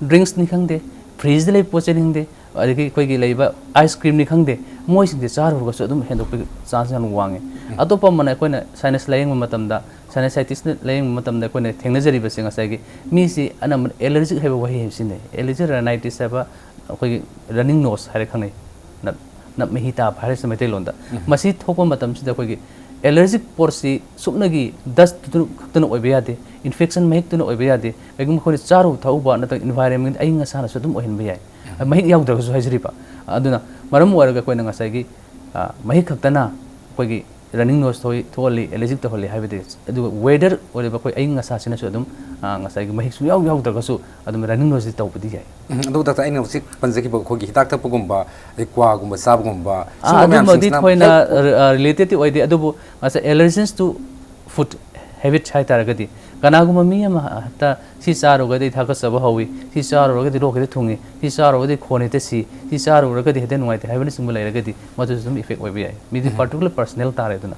ꯗ꯭ꯔꯤꯡꯁꯅꯤ ꯈꯪꯗꯦ, ꯐ꯭ꯔꯤꯖꯇ ꯂꯩꯕ ꯄꯣꯠ ꯆꯩꯅꯤ ꯈꯪꯗꯦ, ꯑꯗꯒꯤ ꯑꯩꯈꯣꯏꯒꯤ ꯂꯩꯕ ꯑꯥꯏꯁ ꯀ꯭ꯔꯤꯝꯅꯤ ꯈꯪꯗꯦ, ꯃꯣꯏꯁꯤꯡꯁꯦ ꯆꯥꯔꯨꯔꯒꯁꯨ ꯑꯗꯨꯝ ꯍꯦꯟꯗꯣꯛꯄꯒꯤ ꯆꯥꯟꯁ ꯌꯥꯝ ꯋꯥꯡꯉꯦ꯫ ꯑꯇꯣꯞꯄ ꯑꯃꯅ ꯑꯩꯈꯣꯏꯅ ꯁꯥꯏꯅꯁ ꯂꯥꯌꯦꯡꯕ ꯃꯇꯝꯗ, ꯁꯥꯏꯅꯁꯥꯏꯇꯤꯁꯅ ꯂꯥꯌꯦꯡꯕ ꯃꯇꯝꯗ ꯑꯩꯈꯣꯏꯅ ꯊꯦꯡꯅꯖꯔꯤꯕꯁꯦ ꯉꯁꯥꯏꯒꯤ ꯃꯤꯁꯤ ꯑꯅꯝꯕꯅ ꯑꯦꯂꯔꯖꯤꯛ ꯍꯥꯏꯕ ꯋꯥꯍꯩ ꯑꯃ ꯁꯤꯖꯤꯟꯅꯩ꯫ ꯑꯦꯂꯔꯖꯤ ꯔꯥꯏꯅꯥꯏꯇꯤꯁ ꯍꯥꯏꯕ ꯑꯩꯈꯣꯏꯒꯤ ꯔꯟꯅꯤꯡ ꯅꯣꯁ ꯍꯥꯏꯔ ꯈꯪꯅꯩ, ꯅꯞ, ꯅꯞ ꯃꯍꯤ ꯇꯥꯕ ꯍꯥꯏꯔꯤꯁꯦ ꯃꯩꯇꯩꯂꯣꯟꯗ꯫ ꯃꯁꯤ ꯊꯣꯛꯄ ꯃꯇꯝꯁꯤꯗ ꯑꯩꯈꯣꯏꯒꯤ ꯑꯦꯂꯔꯖꯤꯛ ꯄꯣꯠꯁꯤ ꯁꯨꯞꯅꯒꯤ ꯗꯁ ꯈꯛꯇꯅ ꯑꯣꯏꯕ ꯌꯥꯗꯦ, ꯏꯟꯐꯦꯛꯁꯟ ꯃꯍꯤꯛꯇꯨꯅ ꯑꯣꯏꯕ ꯌꯥꯗꯦ, ꯀꯩꯒꯨꯝꯕ ꯑꯩꯈꯣꯏꯅ ꯆꯥꯔꯨꯕ ꯊꯛꯎꯕ ꯅꯠꯇ꯭ꯔꯒ ꯏꯟꯚꯥꯏꯔꯟꯃꯦꯟ ꯑꯏꯪ ꯑꯁꯥꯅꯁꯨ ꯑꯗꯨꯝ ꯑꯣꯏꯍꯟꯕ ꯌꯥꯏ꯫ ꯃꯍꯤꯛ ꯌꯥꯎꯗ꯭ꯔꯒꯁꯨ ꯍꯥꯏꯖꯔꯤꯕ꯫ ꯑꯗꯨꯅ ꯃꯔꯝ ꯑꯣꯏꯔꯒ ꯑꯩꯈꯣꯏꯅ ꯉꯁꯥꯏꯒꯤ, ꯑ, ꯃꯍꯤꯛ ꯈꯛꯇꯅ ꯑꯩꯈꯣꯏꯒꯤ ꯔꯟꯅꯤꯡ ꯅꯣꯁ ꯊꯣꯛꯏ, ꯊꯣꯛꯍꯜꯂꯤ, ꯑꯦꯂꯔꯖꯤꯛ ꯇꯧꯍꯜꯂꯤ ꯍꯥꯏꯕꯗꯤ, ꯑꯗꯨꯒ ꯋꯦꯗꯔ ꯑꯣꯏꯔꯤꯕ ꯑꯩꯈꯣꯏ ꯑꯏꯪ ꯑꯁꯥꯁꯤꯅꯁꯨ ꯑꯗꯨꯝ, ꯑ, ꯉꯁꯥꯏꯒꯤ ꯃꯍꯤꯛ ꯁꯨꯡꯌꯥꯎ ꯌꯥꯎꯗ꯭ꯔꯒꯁꯨ ꯑꯗꯨꯝ ꯔꯟꯅꯤꯡ ꯅꯣꯁꯁꯤ ꯇꯧꯕꯗꯤ ꯌꯥꯏ꯫ ꯎꯝ, ꯑꯗꯨ ꯗꯥꯛꯇꯔ, ꯑꯩꯅ ꯍꯧꯖꯤꯛ ꯄꯟꯖꯈꯤꯕ ꯑꯩꯈꯣꯏꯒꯤ ꯍꯤꯗꯥꯛ ꯊꯛꯄꯒꯨꯝꯕ, ꯑꯗꯩ ꯀ꯭ꯋꯥꯒꯨꯝꯕ ꯆꯥꯕꯒꯨꯝꯕ, ꯑꯥ, ꯁꯤꯒꯨꯝꯕ ꯑꯗꯨꯝꯕꯗꯤ ꯃꯌꯥꯝꯁꯤꯡꯁꯤꯅ ꯊꯣꯏꯅ health ꯔꯤꯂꯦꯇꯦꯠꯇꯤ ꯑꯣꯏꯗꯦ, ꯑꯗꯨꯕꯨ ꯉꯁꯥꯏ allergens to food, ꯍꯦꯕꯤꯠ ꯍꯥꯏꯇꯥꯔꯒꯗꯤ, ꯀꯅꯥꯒꯨꯝꯕ ꯃꯤ ꯑꯃ ꯍꯦꯛꯇ ꯁꯤ ꯆꯥꯔꯨꯔꯒꯗꯤ ꯊꯥꯒꯠꯆꯕ ꯍꯧꯋꯤ, ꯁꯤ ꯆꯥꯔꯨꯔꯒꯗꯤ ꯂꯣꯛ ꯍꯦꯛꯇ ꯊꯨꯡꯉꯤ, ꯁꯤ ꯆꯥꯔꯨꯔꯒꯗꯤ ꯈꯣꯟ ꯍꯦꯛꯇ ꯁꯤ, ꯁꯤ ꯆꯥꯔꯨꯔꯒꯗꯤ ꯍꯦꯛꯇ ꯅꯨꯡꯉꯥꯏꯇꯦ ꯍꯥꯏꯕꯅꯆꯤꯡꯕ ꯂꯩꯔꯒꯗꯤ, ꯃꯗꯨꯁꯨ ꯑꯗꯨꯝ ꯏꯐꯦꯛ ꯑꯣꯏꯕ ꯌꯥꯏ꯫ ꯃꯤꯗꯤ ꯎꯝ꯫ ꯄꯥꯔꯇꯤꯀꯨꯂꯔ ꯄꯔꯁꯅꯦꯜ ꯇꯥꯔꯦ ꯑꯗꯨꯅ꯫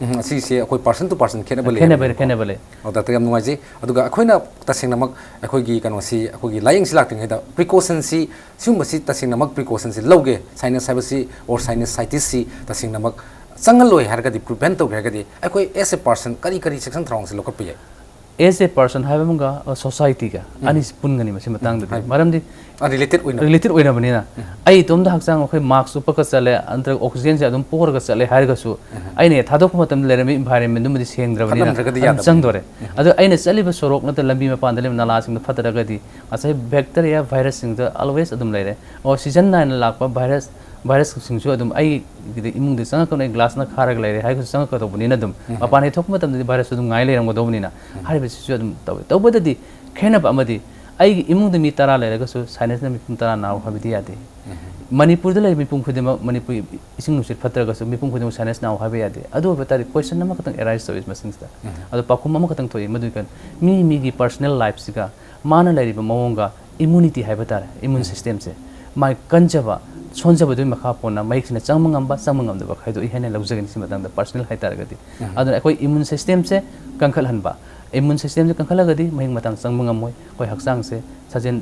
ꯎꯝ, ꯑꯁꯤꯁꯦ ꯑꯩꯈꯣꯏ ꯄꯔꯁꯟ ꯇꯨ ꯄꯔꯁꯟ ꯈꯦꯠꯅꯕ ꯈꯦꯠꯅꯕ, ꯂꯩꯌꯦꯕꯀꯣ꯫ ꯈꯦꯠꯅꯕ ꯂꯩ꯫ ꯑꯣ, ꯗꯥꯛꯇꯔ, ꯌꯥꯝ ꯅꯨꯡꯉꯥꯏꯖꯩ꯫ ꯑꯗꯨꯒ ꯑꯩꯈꯣꯏꯅ ꯇꯁꯦꯡꯅꯃꯛ ꯑꯩꯈꯣꯏꯒꯤ ꯀꯩꯅꯣꯁꯤ, ꯑꯩꯈꯣꯏꯒꯤ ꯂꯥꯏꯌꯦꯡꯁꯤ ꯂꯥꯛꯇ꯭ꯔꯤꯉꯩꯗ ꯄ꯭ꯔꯤꯀꯣꯁꯟꯁꯤ, ꯁꯤꯒꯨꯝꯕꯁꯤ ꯇꯁꯦꯡꯅꯃꯛ ꯄ꯭ꯔꯤꯀꯣꯁꯟꯁꯤ ꯂꯧꯒꯦ, ꯁꯥꯏꯅꯁ ꯍꯥꯏꯕꯁꯤ ꯑꯣꯔ ꯁꯥꯏꯅꯁꯥꯏꯇꯤꯁꯁꯤ ꯇꯁꯦꯡꯅꯃꯛ ꯆꯪꯍꯜꯂꯣꯏ ꯍꯥꯏꯔꯒꯗꯤ, ꯄ꯭ꯔꯤꯚꯦꯟ ꯇꯧꯒꯦ ꯍꯥꯏꯔꯒꯗꯤ, ꯑꯩꯈꯣꯏ ꯑꯦꯁ ꯑꯦ ꯄꯔꯁꯟ ꯀꯔꯤ ꯀꯔꯤ ꯆꯦꯛꯁꯤꯟ ꯊꯧꯔꯥꯡꯁꯤ ꯂꯧꯈꯠꯄ ꯌꯥꯏ? ꯑꯦꯁ ꯑꯦ ꯄꯔꯁꯟ ꯍꯥꯏꯕ ꯑꯃꯒ, ꯑ, ꯁꯣꯁꯥꯏꯇꯤꯒ ꯎꯝ꯫ ꯑꯅꯤꯁꯤ ꯄꯨꯟꯒꯅꯤ ꯃꯁꯤ ꯃꯇꯥꯡꯗꯗꯤ꯫ ꯍꯥꯏꯕ꯫ ꯃꯔꯝꯗꯤ ꯑ, ꯔꯤꯂꯦꯇꯦꯠ ꯑꯣꯏꯅ꯫ ꯔꯤꯂꯦꯇꯦꯠ ꯑꯣꯏꯅꯕꯅꯤꯅ꯫ ꯎꯝ꯫ ꯑꯩ ꯏꯇꯣꯝꯇ ꯍꯛꯆꯥꯡ, ꯑꯩꯈꯣꯏ ꯃꯥꯛꯁ ꯎꯞꯄꯒ ꯆꯠꯂꯦ, ꯅꯠꯇ꯭ꯔꯒ ꯑꯣꯛꯁꯤꯖꯦꯟꯁꯦ ꯑꯗꯨꯝ ꯄꯣꯔꯒ ꯆꯠꯂꯦ ꯍꯥꯏꯔꯒꯁꯨ, ꯎꯝ꯫ ꯑꯩꯅ ꯊꯥꯗꯣꯛꯄ ꯃꯇꯝꯗ ꯂꯩꯔꯝꯃꯤ ꯏꯟꯚꯥꯏꯔꯣꯟꯃꯦꯟꯗꯨꯃꯗꯤ ꯁꯦꯡꯗ꯭ꯔꯕꯅꯤꯅ ꯐꯠꯂꯝꯗ꯭ꯔꯒꯗꯤ ꯑꯗꯨꯝ ꯌꯥꯗꯕꯅꯤ꯫ ꯆꯪꯗꯣꯔꯦ꯫ ꯎꯝ꯫ ꯑꯗꯣ ꯑꯩꯅ ꯆꯠꯂꯤꯕ ꯁꯣꯔꯣꯛ ꯅꯠꯇ꯭ꯔꯒ ꯂꯝꯕꯤ ꯃꯄꯥꯟꯗ ꯂꯩꯕ ꯅꯥꯂꯥꯁꯤꯡꯗꯣ ꯐꯠꯇ꯭ꯔꯒꯗꯤ ꯉꯁꯥꯏ ꯕꯦꯛꯇꯔꯤꯌꯥ, ꯚꯥꯏꯔꯁꯁꯤꯡꯗꯣ ꯑꯣꯜꯋꯦꯁ ꯑꯗꯨꯝ ꯂꯩꯔꯦ꯫ ꯑꯣ, ꯁꯤꯖꯟ ꯅꯥꯏꯅ ꯂꯥꯛꯄ ꯚꯥꯏꯔꯁ, ꯚꯥꯏꯔꯁꯁꯤꯡꯁꯨ ꯑꯗꯨꯝ ꯑꯩꯒꯤꯗꯤ ꯏꯃꯨꯡꯗ ꯆꯪꯉꯛꯀꯅꯨ, ꯑꯩ ꯒ꯭ꯂꯥꯁꯅ ꯈꯥꯔꯒ ꯂꯩꯔꯦ ꯍꯥꯏꯔꯒꯁꯨ ꯆꯪꯉꯛꯀꯗꯧꯕꯅꯤꯅ ꯑꯗꯨꯝ ꯎꯝ꯫ ꯃꯄꯥꯟ ꯍꯦꯛ ꯊꯣꯛꯄ ꯃꯇꯝꯗꯗꯤ ꯚꯥꯏꯔꯁꯁꯨ ꯑꯗꯨꯝ ꯉꯥꯏ ꯂꯩꯔꯝꯒꯗꯧꯕꯅꯤꯅ ꯎꯝ꯫ ꯍꯥꯏꯔꯤꯕꯁꯤꯁꯨ ꯑꯗꯨꯝ ꯇꯧꯋꯤ꯫ ꯇꯧꯕꯗꯗꯤ ꯈꯦꯠꯅꯕ ꯑꯃꯗꯤ ꯑꯩꯒꯤ ꯏꯃꯨꯡꯗ ꯃꯤ ꯇꯔꯥ ꯂꯩꯔꯒꯁꯨ ꯁꯥꯏꯅꯁꯅ ꯃꯤꯄꯨꯝ ꯇꯔꯥ ꯅꯥꯎ ꯍꯥꯏꯕꯗꯤ ꯌꯥꯗꯦ꯫ ꯎꯝ꯫ ꯃꯅꯤꯄꯨꯔꯗ ꯂꯩꯔꯤꯕ ꯃꯤꯄꯨꯝ ꯈꯨꯗꯤꯡꯃꯛ ꯃꯅꯤꯄꯨꯔꯤ ꯏꯁꯤꯡ ꯅꯨꯡꯁꯤꯠ ꯐꯠꯇ꯭ꯔꯒꯁꯨ ꯃꯤꯄꯨꯝ ꯈꯨꯗꯤꯡꯃꯛ ꯁꯥꯏꯅꯁ ꯅꯥꯎ ꯍꯥꯏꯕ ꯌꯥꯗꯦ꯫ ꯑꯗꯨ ꯑꯣꯏꯕ ꯇꯥꯔꯗꯤ ꯀꯣꯏꯁꯟ ꯑꯃꯈꯛꯇꯪ ꯑꯦꯔꯥꯏꯁ ꯇꯧꯏ ꯃꯁꯤꯡꯁꯤꯗ꯫ ꯎꯝ꯫ ꯑꯗꯣ ꯄꯥꯎꯈꯨꯝ ꯑꯃꯈꯛꯇꯪ ꯊꯣꯛꯏ, ꯃꯗꯨꯒꯤ ꯀꯩꯅꯣ, ꯃꯤ ꯃꯤꯒꯤ ꯄꯔꯁꯅꯦꯜ ꯂꯥꯏꯐꯁꯤꯒ ꯃꯥꯅ ꯂꯩꯔꯤꯕ ꯃꯑꯣꯡꯒ ꯏꯃ꯭ꯌꯨꯅꯤꯇꯤ ꯍꯥꯏꯕ ꯇꯥꯔꯦ, ꯏꯃ꯭ꯌꯨꯟ ꯎꯝ꯫ ꯁꯤꯁꯇꯦꯝꯁꯦ ꯃꯥꯏ ꯀꯟꯖꯕ, ꯁꯣꯟꯖꯕꯗꯨꯒꯤ ꯃꯈꯥ ꯄꯣꯟꯅ ꯃꯍꯤꯛꯁꯤꯅ ꯆꯪꯕ ꯉꯝꯕ, ꯆꯪꯕ ꯉꯝꯗꯕ ꯈꯥꯏꯗꯣꯛꯏ ꯍꯥꯏꯅ ꯂꯧꯖꯒꯅꯤ ꯁꯤ ꯃꯇꯥꯡꯗ, ꯄꯔꯁꯅꯦꯜ ꯍꯥꯏꯇꯥꯔꯒꯗꯤ꯫ ꯎꯝ꯫ ꯑꯗꯨꯅ ꯑꯩꯈꯣꯏ ꯏꯃ꯭ꯌꯨꯟ ꯁꯤꯁꯇꯦꯝꯁꯦ ꯀꯟꯈꯠꯍꯟꯕ, ꯏꯃ꯭ꯌꯨꯟ ꯁꯤꯁꯇꯦꯝꯁꯦ ꯀꯟꯈꯠꯂꯒꯗꯤ ꯃꯍꯤꯛ ꯃꯇꯥꯡ ꯆꯪꯕ ꯉꯝꯃꯣꯏ꯫ ꯑꯩꯈꯣꯏ ꯍꯛꯆꯥꯡꯁꯦ ꯁꯥꯖꯦꯜ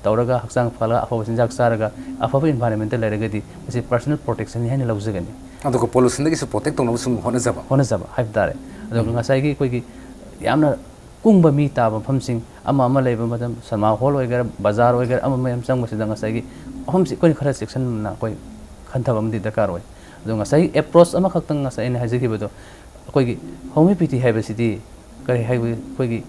ꯇꯧꯔꯒ, ꯍꯛꯆꯥꯡ ꯐꯍꯜꯂꯒ, ꯑꯐꯕ ꯆꯤꯟꯖꯥꯛ ꯆꯥꯔꯒ, ꯑꯐꯕ ꯏꯟꯚꯥꯏꯔꯣꯟꯃꯦꯟꯇ ꯂꯩꯔꯒꯗꯤ ꯃꯁꯤ ꯄꯔꯁꯅꯦꯜ ꯄ꯭ꯔꯣꯇꯦꯛꯁꯟꯅꯤ ꯍꯥꯏꯅ ꯂꯧꯖꯒꯅꯤ꯫ ꯑꯗꯨꯒ ꯄꯣꯂꯨꯁꯟꯗꯒꯤꯁꯨ ꯄ꯭ꯔꯣꯇꯦꯛ ꯇꯧꯅꯕ ꯁꯨꯝ ꯍꯣꯠꯅꯖꯕ꯫ ꯍꯣꯠꯅꯖꯕ ꯍꯥꯏꯕ ꯇꯥꯔꯦ꯫ ꯑꯗꯨꯒ ꯎꯝ꯫ ꯉꯁꯥꯏꯒꯤ ꯑꯩꯈꯣꯏꯒꯤ ꯌꯥꯝꯅ ꯀꯨꯡꯕ ꯃꯤ ꯇꯥꯕ ꯃꯐꯝꯁꯤꯡ ꯑꯃ ꯑꯃ ꯂꯩꯕ ꯃꯇꯝ, ꯁꯤꯅꯦꯃꯥ ꯍꯣꯜ ꯑꯣꯏꯒꯦꯔꯥ, ꯕꯖꯥꯔ ꯑꯣꯏꯒꯦꯔꯥ, ꯑꯃ ꯑꯃ ꯌꯥꯝ ꯆꯪꯕꯁꯤꯗ ꯉꯁꯥꯏꯒꯤ ꯃꯐꯝꯁꯤ ꯑꯩꯈꯣꯏꯅ ꯈꯔ ꯆꯦꯛꯁꯤꯟꯅ ꯑꯩꯈꯣꯏ ꯈꯟꯊꯕ ꯑꯃꯗꯤ ꯗꯔꯀꯥꯔ ꯑꯣꯏ꯫ ꯑꯗꯣ ꯉꯁꯥꯏꯒꯤ ꯑꯦꯄ꯭ꯔꯣꯆ ꯑꯃꯈꯛꯇꯪ, ꯉꯁꯥꯏ ꯑꯩꯅ ꯍꯥꯏꯖꯈꯤꯕꯗꯣ, ꯑꯩꯈꯣꯏꯒꯤ ꯍꯣꯃꯤꯌꯣꯄꯦꯊꯤ ꯍꯥꯏꯕꯁꯤꯗꯤ ꯀꯔꯤ ꯍꯥꯏꯕ, ꯑꯩꯈꯣꯏꯒꯤ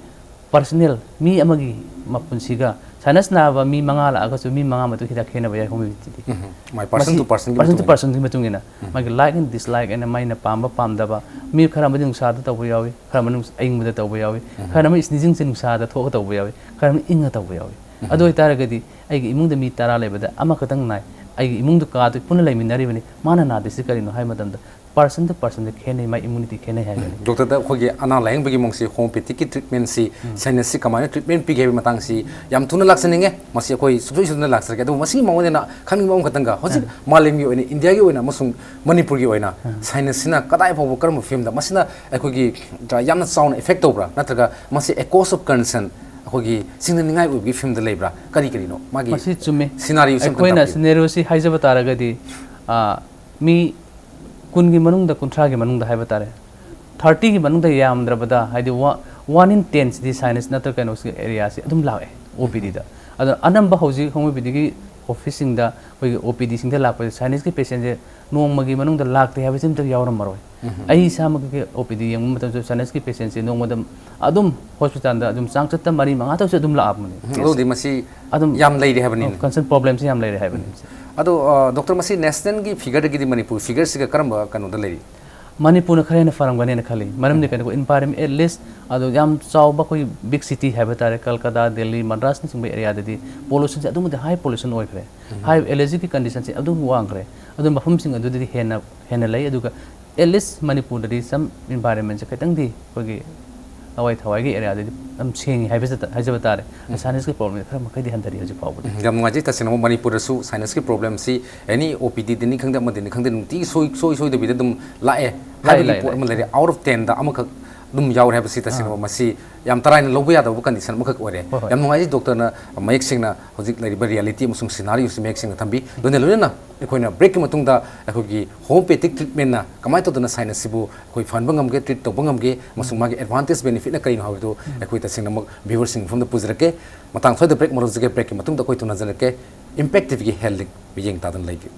ꯄꯔꯁꯅꯦꯜ ꯃꯤ ꯑꯃꯒꯤ ꯃꯄꯨꯟꯁꯤꯒ, ꯁꯥꯏꯅꯁ ꯅꯥꯕ ꯃꯤ ꯃꯉꯥ ꯂꯥꯛꯑꯒꯁꯨ ꯃꯤ ꯃꯉꯥ ꯃꯇꯨꯡ ꯍꯤꯗꯥꯛ ꯈꯦꯠꯅꯕ ꯌꯥꯏ ꯍꯣꯃꯤꯌꯣꯄꯦꯊꯤꯗꯤ꯫ ꯎꯝ, ꯃꯥꯏ ꯄꯔꯁꯟ ꯃꯁꯤ ꯇꯨ ꯄꯔꯁꯟꯒꯤ ꯄꯔꯁꯟ ꯇꯨ ꯃꯇꯨꯡ ꯏꯟꯅ꯫ ꯄꯔꯁꯟꯒꯤ ꯃꯇꯨꯡ ꯏꯟꯅ꯫ ꯎꯝ꯫ ꯃꯥꯒꯤ ꯂꯥꯏꯛ ꯑꯦꯟ ꯗꯤꯁꯂꯥꯏꯛ ꯍꯥꯏꯅ ꯃꯥꯏꯅ ꯄꯥꯝꯕ ꯄꯥꯝꯗꯕ, ꯃꯤ ꯈꯔ ꯑꯃꯗꯤ ꯅꯨꯡꯁꯥꯗ ꯇꯧꯕ ꯌꯥꯎꯏ, ꯈꯔ ꯑꯃꯅ ꯅꯨꯡꯁ-, ꯑꯏꯪꯕꯗ ꯇꯧꯕ ꯌꯥꯎꯏ, ꯎꯝ꯫ ꯈꯔ ꯑꯃꯅ ꯏꯁꯅꯤꯖꯤꯡꯁꯦ ꯅꯨꯡꯁꯥꯗ ꯊꯣꯛꯑꯒ ꯇꯧꯕ ꯌꯥꯎꯏ, ꯈꯔ ꯑꯃꯅ ꯏꯪꯉ ꯇꯧꯕ ꯌꯥꯎꯏ꯫ ꯎꯝ꯫ ꯑꯗꯨ ꯑꯣꯏꯇꯥꯔꯒꯗꯤ ꯑꯩꯒꯤ ꯏꯃꯨꯡꯗ ꯃꯤ ꯇꯔꯥ ꯂꯩꯕꯗ ꯑꯃꯈꯛꯇꯪ ꯅꯥꯏ, ꯑꯩꯒꯤ ꯏꯃꯨꯡꯗꯨ ꯀꯥꯗꯨ ꯄꯨꯟꯅ ꯂꯩꯃꯤꯟꯅꯔꯤꯕꯅꯤ, ꯃꯥꯅ ꯅꯥꯗ꯭ꯔꯤꯁꯤ ꯀꯔꯤꯅꯣ ꯍꯥꯏꯕ ꯃꯇꯝꯗ, ꯄꯥꯔꯁꯟ ꯇꯨ ꯄꯥꯔꯁꯟꯗ ꯈꯦꯠꯅꯩ, ꯃꯥꯏ ꯏꯃ꯭ꯌꯨꯅꯤꯇꯤ ꯈꯦꯠꯅꯩ ꯍꯥꯏꯕꯅꯤ꯫ ꯗꯣꯛꯇꯔꯗ ꯑꯩꯈꯣꯏꯒꯤ ꯑꯅꯥ ꯂꯥꯌꯦꯡꯕꯒꯤ ꯃꯑꯣꯡꯁꯤ, ꯍꯣꯃꯤꯑꯣꯄꯦꯊꯤꯛꯀꯤ ꯇ꯭ꯔꯤꯠꯃꯦꯟꯁꯤ, ꯁꯥꯏꯅꯁꯁꯤ ꯀꯃꯥꯏꯅ ꯇ꯭ꯔꯤꯠꯃꯦꯟ ꯄꯤꯒꯦ ꯍꯥꯏꯕꯒꯤ ꯃꯇꯥꯡꯁꯤ ꯌꯥꯝ ꯊꯨꯅ ꯂꯥꯛꯆꯅꯤꯡꯉꯦ꯫ ꯃꯁꯤ ꯑꯩꯈꯣꯏ ꯁꯨꯡꯁꯣꯏ ꯁꯣꯏꯗꯅ ꯂꯥꯛꯆꯔꯒꯦ꯫ ꯑꯗꯨꯕꯨ ꯃꯁꯤꯒꯤ ꯃꯉꯣꯟꯗꯅ ꯈꯪꯅꯤꯡꯕ ꯑꯃꯈꯛꯇꯪꯒ, ꯍꯧꯖꯤꯛ ꯃꯥꯂꯦꯝꯒꯤ ꯑꯣꯏꯅ, ꯏꯟꯗꯤꯌꯥꯒꯤ ꯑꯣꯏꯅ ꯑꯃꯁꯨꯡ ꯃꯅꯤꯄꯨꯔꯒꯤ ꯑꯣꯏꯅ ꯁꯥꯏꯅꯁꯁꯤꯅ ꯀꯗꯥꯏ ꯐꯥꯎꯕ, ꯀꯔꯝꯕ ꯐꯤꯕꯝꯗ ꯃꯁꯤꯅ ꯑꯩꯈꯣꯏꯒꯤ ꯌꯥꯝꯅ ꯆꯥꯎꯅ ꯏꯐꯦꯛ ꯇꯧꯕ꯭ꯔꯥ, ꯅꯠꯇ꯭ꯔꯒ ꯃꯁꯤ ꯑꯦ ꯀꯣꯁ ꯑꯣꯐ ꯀꯟꯁꯔꯟ, ꯑꯩꯈꯣꯏꯒꯤ ꯁꯤꯡꯅꯅꯤꯡꯉꯥꯏ ꯑꯣꯏꯕꯒꯤ ꯐꯤꯕꯝꯗ ꯂꯩꯕ꯭ꯔꯥ, ꯀꯔꯤ ꯀꯔꯤꯅꯣ ꯃꯥꯒꯤ ꯃꯁꯤ ꯆꯨꯝꯃꯤ꯫ ꯁꯤꯅꯥꯔꯤꯑꯣꯁꯤ ꯑꯝꯇ ꯑꯩꯈꯣꯏꯅ ꯇꯥꯛꯄꯤꯌꯨ꯫ ꯁꯤꯅꯦꯔꯤꯑꯣꯁꯤ ꯍꯥꯏꯖꯕ ꯇꯥꯔꯒꯗꯤ, ꯑ, ꯃꯤ ꯀꯨꯟꯒꯤ ꯃꯅꯨꯡꯗ, ꯀꯨꯟꯊ꯭ꯔꯥꯒꯤ ꯃꯅꯨꯡꯗ ꯍꯥꯏꯕ ꯇꯥꯔꯦ, ꯊꯥꯔꯇꯤꯒꯤ ꯃꯅꯨꯡꯗ ꯌꯥꯝꯗ꯭ꯔꯕꯗ, ꯍꯥꯏꯗꯤ, ꯋꯥ-, ꯋꯥꯟ ꯏꯟ ꯇꯦꯟꯁꯤꯗꯤ ꯁꯥꯏꯅꯁ ꯅꯠꯇ꯭ꯔꯒ ꯀꯩꯅꯣꯁꯤ ꯑꯦꯔꯤꯌꯥꯁꯤ ꯑꯗꯨꯝ ꯂꯥꯛꯑꯦ ꯑꯣ ꯄꯤ ꯗꯤꯗ꯫ ꯑꯗꯣ ꯑꯅꯝꯕ ꯍꯧꯖꯤꯛ ꯍꯣꯃꯤꯑꯣꯄꯦꯊꯤꯒꯤ ꯑꯣꯐꯤꯁꯁꯤꯡꯗ, ꯑꯩꯈꯣꯏꯒꯤ ꯑꯣ ꯄꯤ ꯗꯤꯁꯤꯡꯗ ꯂꯥꯛꯄꯁꯦ ꯁꯥꯏꯅꯁꯀꯤ ꯄꯦꯁꯦꯟꯁꯦ ꯅꯣꯡꯃꯒꯤ ꯃꯅꯨꯡꯗ ꯂꯥꯛꯇꯦ ꯍꯥꯏꯕꯁꯤ ꯑꯝꯇ ꯌꯥꯎꯔꯝꯃꯔꯣꯏ꯫ ꯑꯩ ꯏꯁꯥꯃꯛꯀꯤ ꯑꯣ ꯄꯤ ꯗꯤ ꯌꯦꯡꯕ ꯃꯇꯝꯗ ꯁꯥꯏꯅꯁꯀꯤ ꯄꯦꯁꯦꯟꯁꯦ ꯅꯣꯡꯃꯗ ꯑꯗꯨꯝ ꯍꯣꯁꯄꯤꯇꯥꯜꯗ ꯑꯗꯨꯝ ꯆꯥꯡꯆꯠꯇ ꯃꯔꯤ ꯃꯉꯥ ꯇꯧꯁꯨ ꯑꯗꯨꯝ ꯂꯥꯛꯑꯕꯅꯤ꯫ ꯑꯗꯨꯗꯤ ꯃꯁꯤ ꯑꯗꯨꯝ ꯌꯥꯝ ꯂꯩꯔꯦ ꯍꯥꯏꯕꯅꯤ꯫ ꯀꯟꯁꯔꯟ ꯄ꯭ꯔꯣꯕ꯭ꯂꯦꯝꯁꯤ ꯌꯥꯝ ꯂꯩꯔꯦ ꯍꯥꯏꯕꯅꯤ꯫ ꯑꯗꯣ, ꯑ, ꯗꯣꯛꯇꯔ, ꯃꯁꯤ ꯅꯦꯁꯅꯦꯜꯒꯤ ꯐꯤꯒꯔꯗꯒꯤꯗꯤ ꯃꯅꯤꯄꯨꯔ ꯐꯤꯒꯔꯁꯤꯒ ꯀꯔꯝꯕ ꯀꯩꯅꯣꯗ ꯂꯩꯔꯤ? ꯃꯅꯤꯄꯨꯔꯅ ꯈꯔ ꯍꯦꯟꯅ ꯐꯔꯝꯒꯅꯦꯅ ꯈꯜꯂꯤ꯫ ꯃꯔꯝꯗꯤ ꯀꯩꯅꯣ, ꯏꯟꯚꯥꯏꯔꯟꯃꯦꯟ, ꯑꯦꯠ ꯂꯤꯁ ꯑꯗꯣ ꯌꯥꯝ ꯆꯥꯎꯕ ꯑꯩꯈꯣꯏ ꯕꯤꯛ ꯁꯤꯇꯤ ꯍꯥꯏꯕ ꯇꯥꯔꯦ, ꯀꯜꯀꯇꯥ, ꯗꯦꯜꯂꯤ, ꯃꯗ꯭ꯔꯥꯁꯅꯆꯤꯡꯕ ꯑꯦꯔꯤꯌꯥꯗꯗꯤ ꯄꯣꯂꯨꯁꯟꯁꯦ ꯑꯗꯨꯝ ꯍꯥꯏ ꯄꯣꯂꯨꯁꯟ ꯑꯣꯏꯈ꯭ꯔꯦ꯫ ꯍꯥꯏ ꯑꯦꯂꯔꯖꯤꯒꯤ ꯀꯟꯗꯤꯁꯟꯁꯦ ꯑꯗꯨꯝ ꯋꯥꯡꯈ꯭ꯔꯦ꯫ ꯑꯗꯨ ꯃꯐꯝꯁꯤꯡ ꯑꯗꯨꯗꯗꯤ ꯍꯦꯟꯅ, ꯍꯦꯟꯅ ꯂꯩ꯫ ꯑꯗꯨꯒ ꯑꯦꯠ ꯂꯤꯁ ꯃꯅꯤꯄꯨꯔꯗꯗꯤ ꯁꯝ ꯏꯟꯚꯥꯏꯔꯟꯃꯦꯟꯁꯦ ꯈꯤꯇꯪꯗꯤ ꯑꯩꯈꯣꯏꯒꯤ ꯂꯋꯥꯏ ꯊꯋꯥꯏꯒꯤ ꯑꯦꯔꯤꯌꯥꯗꯗꯤ ꯑꯗꯨꯝ ꯁꯦꯡꯉꯤ ꯍꯥꯏꯕꯁꯤ, ꯍꯥꯏꯖꯕ ꯇꯥꯔꯦ꯫ ꯁꯥꯏꯅꯁꯀꯤ ꯄ꯭ꯔꯣꯕ꯭ꯂꯦꯝꯁꯦ ꯈꯔ ꯃꯈꯩꯗꯤ ꯍꯟꯊꯔꯤ ꯍꯧꯖꯤꯛ ꯐꯥꯎꯕꯗꯤ꯫ ꯌꯥꯝ ꯅꯨꯡꯉꯥꯏꯖꯩ꯫ ꯇꯁꯦꯡꯅꯃꯛ ꯃꯅꯤꯄꯨꯔꯗꯁꯨ ꯁꯥꯏꯅꯁꯀꯤ ꯄ꯭ꯔꯣꯕ꯭ꯂꯦꯝꯁꯤ ꯑꯦꯅꯤ ꯑꯣ ꯄꯤ ꯗꯤꯗꯅꯤ ꯈꯪꯗꯦ, ꯑꯃꯗꯅꯤ ꯈꯪꯗꯦ, ꯅꯨꯡꯇꯤꯒꯤ ꯁꯣꯏ-, ꯁꯣꯏ ꯁꯣꯏꯗꯕꯤꯗ ꯑꯗꯨꯝ ꯂꯥꯛꯑꯦ ꯍꯥꯏꯕꯒꯤ ꯂꯥꯛꯑꯦ, ꯄꯣꯠ ꯂꯥꯛꯑꯦ꯫ ꯑꯃ ꯂꯩꯔꯦ꯫ ꯑꯥꯎꯠ ꯑꯣꯐ ꯇꯦꯟꯗ ꯑꯃꯈꯛ ꯑꯗꯨꯝ ꯌꯥꯎꯔꯦ ꯍꯥꯏꯕꯁꯤ ꯇꯁꯦꯡꯅꯃꯛ ꯃꯁꯤ ꯌꯥꯝ ꯇꯔꯥꯏꯅ ꯂꯧꯕ ꯌꯥꯗꯕ ꯀꯟꯗꯤꯁꯟ ꯑꯃꯈꯛ ꯑꯣꯏꯔꯦ꯫ ꯍꯣꯏ, ꯍꯣꯏ꯫ ꯌꯥꯝ ꯅꯨꯡꯉꯥꯏꯖꯩ ꯗꯣꯛꯇꯔꯅ ꯃꯌꯦꯛ ꯁꯦꯡꯅ ꯍꯧꯖꯤꯛ ꯂꯩꯔꯤꯕ ꯔꯤꯌꯦꯂꯤꯇꯤ ꯑꯃꯁꯨꯡ ꯁꯤꯅꯥꯔꯤꯑꯣꯁꯤ ꯃꯌꯦꯛ ꯁꯦꯡꯅ ꯊꯝꯕꯤ꯫ ꯂꯣꯏꯅ ꯂꯣꯏꯅꯅ ꯑꯩꯈꯣꯏꯅ ꯕ꯭ꯔꯦꯛꯀꯤ ꯃꯇꯨꯡꯗ ꯑꯩꯈꯣꯏꯒꯤ ꯍꯣꯃꯤꯑꯣꯄꯦꯊꯤꯛ ꯇ꯭ꯔꯤꯠꯃꯦꯟꯅ ꯀꯃꯥꯏꯅ ꯇꯧꯗꯅ ꯁꯥꯏꯅꯁꯁꯤꯕꯨ ꯑꯩꯈꯣꯏ ꯐꯍꯟꯕ ꯉꯝꯒꯦ, ꯇ꯭ꯔꯤꯠ ꯇꯧꯕ ꯉꯝꯒꯦ, ꯑꯃꯁꯨꯡ ꯃꯥꯒꯤ ꯑꯦꯗꯚꯥꯟꯇꯦꯖ, ꯕꯦꯅꯤꯐꯤꯠꯅ ꯀꯔꯤꯅꯣ ꯍꯥꯏꯕꯗꯨ ꯑꯩꯈꯣꯏ ꯇꯁꯦꯡꯅꯃꯛ ꯚ꯭ꯌꯨꯋꯔꯁꯤꯡꯒꯤ ꯃꯐꯝꯗ ꯄꯨꯖꯔꯛꯀꯦ꯫ ꯃꯇꯥꯡ ꯁ꯭ꯋꯥꯏꯗ ꯕ꯭ꯔꯦꯛ ꯃꯔꯨꯞꯁꯤꯒꯦ꯫ ꯕ꯭ꯔꯦꯛꯀꯤ ꯃꯇꯨꯡꯗ ꯑꯩꯈꯣꯏ ꯊꯨꯅꯖꯔꯛꯀꯦ꯫ ꯏꯝꯄꯦꯛ ꯇꯤꯚꯤꯒꯤ ꯍꯦꯜꯊ ꯂꯤꯡꯛ ꯃꯤꯠꯌꯦꯡ ꯇꯥꯗꯨꯅ ꯂꯩꯕꯤꯌꯨ꯫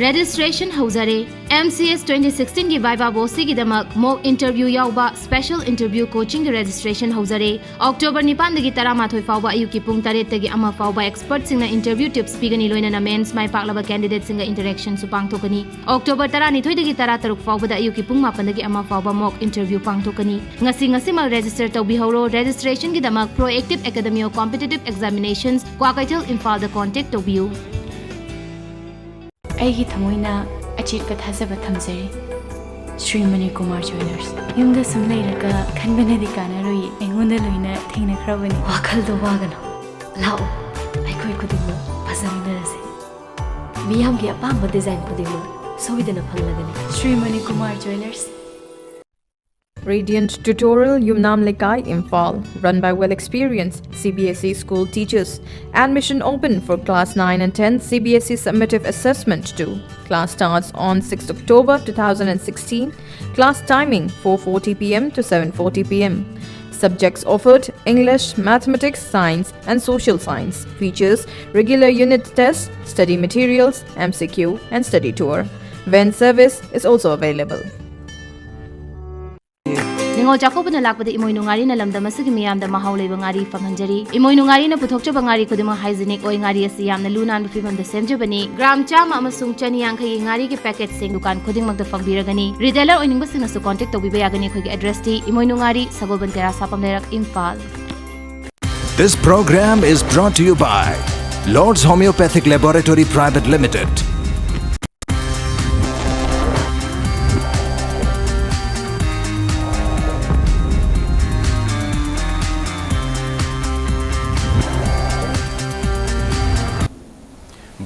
ꯔꯦꯖꯤꯁꯇ꯭ꯔꯦꯁꯟ ꯍꯧꯖꯔꯦ꯫ ꯑꯦꯝ ꯁꯤ ꯑꯦꯁ ꯇ꯭ꯋꯦꯟꯇꯤ ꯁꯤꯛꯁꯇꯤꯟꯒꯤ ꯚꯥꯏꯚꯥ ꯕꯣꯁꯁꯤꯒꯤꯗꯃꯛ ꯃꯣꯛ ꯏꯟꯇꯔꯚ꯭ꯌꯨ ꯌꯥꯎꯕ ꯁ꯭ꯄꯦꯁꯦꯜ ꯏꯟꯇꯔꯚ꯭ꯌꯨ ꯀꯣꯆꯤꯡꯒꯤ ꯔꯦꯖꯤꯁꯇ꯭ꯔꯦꯁꯟ ꯍꯧꯖꯔꯦ꯫ ꯑꯣꯛꯇꯣꯕꯔ ꯅꯤꯄꯥꯟꯗꯒꯤ ꯇꯔꯥꯃꯥꯊꯣꯏ ꯐꯥꯎꯕ ꯑꯌꯨꯛꯀꯤ ꯄꯨꯡ ꯇꯔꯦꯠꯇꯒꯤ ꯑꯃ ꯐꯥꯎꯕ ꯑꯦꯛꯁꯄꯔꯠꯁꯤꯡꯅ ꯏꯟꯇꯔꯚ꯭ꯌꯨ ꯇꯤꯞꯁ ꯄꯤꯒꯅꯤ, ꯂꯣꯏꯅꯅ ꯃꯦꯟꯁ ꯃꯥꯏ ꯄꯥꯛꯂꯕ ꯀꯦꯟꯗꯤꯗꯦꯠꯁꯤꯡꯒ ꯏꯟꯇꯔꯦꯛꯁꯟꯁꯨ ꯄꯥꯡꯊꯣꯛꯀꯅꯤ꯫ ꯑꯣꯛꯇꯣꯕꯔ ꯇꯔꯥꯅꯤꯊꯣꯏꯗꯒꯤ ꯇꯔꯥꯇꯔꯨꯛ ꯐꯥꯎꯕꯗ ꯑꯌꯨꯛꯀꯤ ꯄꯨꯡ ꯃꯥꯄꯟꯗꯒꯤ ꯑꯃ ꯐꯥꯎꯕ ꯃꯣꯛ ꯏꯟꯇꯔꯚ꯭ꯌꯨ ꯄꯥꯡꯊꯣꯛꯀꯅꯤ꯫ ꯉꯁꯤ ꯉꯁꯤꯃꯛ ꯔꯦꯖꯤꯁꯇꯔ ꯇꯧꯕꯤꯍꯧꯔꯣ꯫ ꯔꯦꯖꯤꯁꯇ꯭ꯔꯦꯁꯟꯒꯤꯗꯃꯛ proactive academy of competitive ꯑꯦꯛꯖꯥꯃꯤꯅꯦꯁꯟꯁ, Kwakeithel, ꯏꯝꯐꯥꯜꯗ ꯀꯣꯟꯇꯦꯛ ꯇꯧꯕꯤꯌꯨ꯫ ꯑꯩꯒꯤ ꯊꯃꯣꯏꯅ ꯑꯆꯦꯠꯄ ꯊꯥꯖꯕ ꯊꯝꯖꯔꯤ꯫ ꯁ꯭ꯔꯤ ꯃꯅꯤꯀꯨꯃꯥꯔ ꯖ꯭ꯋꯦꯂꯔꯁ꯫ ꯌꯨꯝꯗ ꯁꯨꯝ ꯂꯩꯔꯒ ꯈꯟꯕꯅꯗꯤ ꯀꯥꯟꯅꯔꯣꯏ, ꯑꯩꯉꯣꯟꯗ ꯂꯣꯏꯅ ꯊꯦꯡꯅꯈ꯭ꯔꯕꯅꯤ꯫ ꯋꯥꯈꯜꯗꯣ ꯋꯥꯒꯅꯨ, ꯂꯥꯛꯑꯣ, ꯑꯩꯈꯣꯏ ꯈꯨꯗꯤꯡꯃꯛ ꯐꯖꯃꯤꯟꯅꯔꯁꯤ꯫ ꯃꯤꯌꯥꯝꯒꯤ ꯑꯄꯥꯝꯕ ꯗꯤꯖꯥꯏꯟ ꯈꯨꯗꯤꯡꯃꯛ ꯁꯣꯏꯗꯅ ꯐꯪꯂꯒꯅꯤ꯫ Shri Manikumar ꯖ꯭ꯋꯦꯂꯔꯁ꯫ Radiant Tutorial, Yumnam Lekai, Imphal, run by well-experienced C B S E school teachers. Admission open for class nine and ten C B S E summative assessment two. Class starts on sixth October two thousand and sixteen. Class timing four forty p m to seven forty p m. Subjects offered: English, Mathematics, Science, and Social Science. Features: regular unit tests, study materials, M C Q, and study tour. Van service is also available. ꯅꯤꯉꯣꯜ ꯆꯥꯛꯀꯧꯕꯅ ꯂꯥꯛꯄꯗ ꯏꯃꯣꯏꯅꯨ ꯉꯥꯔꯤꯅ ꯂꯝꯗꯝ ꯑꯁꯤꯒꯤ ꯃꯤꯌꯥꯝꯗ ꯃꯍꯥꯎ ꯂꯩꯕ ꯉꯥꯔꯤ ꯐꯪꯍꯟꯖꯔꯤ꯫ ꯏꯃꯣꯏꯅꯨ ꯉꯥꯔꯤꯅ ꯄꯨꯊꯣꯛꯆꯕ ꯉꯥꯔꯤ ꯈꯨꯗꯤꯡꯃꯛ ꯍꯥꯏꯖꯤꯅꯤꯛ ꯑꯣꯏ꯫ ꯉꯥꯔꯤ ꯑꯁꯤ ꯌꯥꯝꯅ ꯂꯨ ꯅꯥꯟꯕ ꯐꯤꯕꯝꯗ ꯁꯦꯝꯖꯕꯅꯤ꯫ ꯒ꯭ꯔꯥꯝ ꯆꯥꯝꯃ ꯑꯃꯁꯨꯡ ꯆꯅꯤ ꯌꯥꯡꯈꯩꯒꯤ ꯉꯥꯔꯤꯒꯤ ꯄꯦꯀꯦꯠꯁꯤꯡ ꯗꯨꯀꯥꯟ ꯈꯨꯗꯤꯡꯃꯛꯇ ꯐꯪꯕꯤꯔꯒꯅꯤ꯫ ꯔꯤꯇꯦꯂꯔ ꯑꯣꯏꯅꯤꯡꯕꯁꯤꯡꯅꯁꯨ ꯀꯣꯟꯇꯦꯛ ꯇꯧꯕꯤꯕ ꯌꯥꯒꯅꯤ꯫ ꯑꯩꯈꯣꯏꯒꯤ ꯑꯦꯗ꯭ꯔꯦꯁꯇꯤ ꯏꯃꯣꯏꯅꯨ ꯉꯥꯔꯤ, ꯁꯒꯣꯜꯕꯟ ꯇꯦꯔꯥ, ꯁꯥꯄꯝ ꯂꯩꯔꯛ, Imphal. This program is brought to you by Lord's Homeopathic Laboratory Private Limited.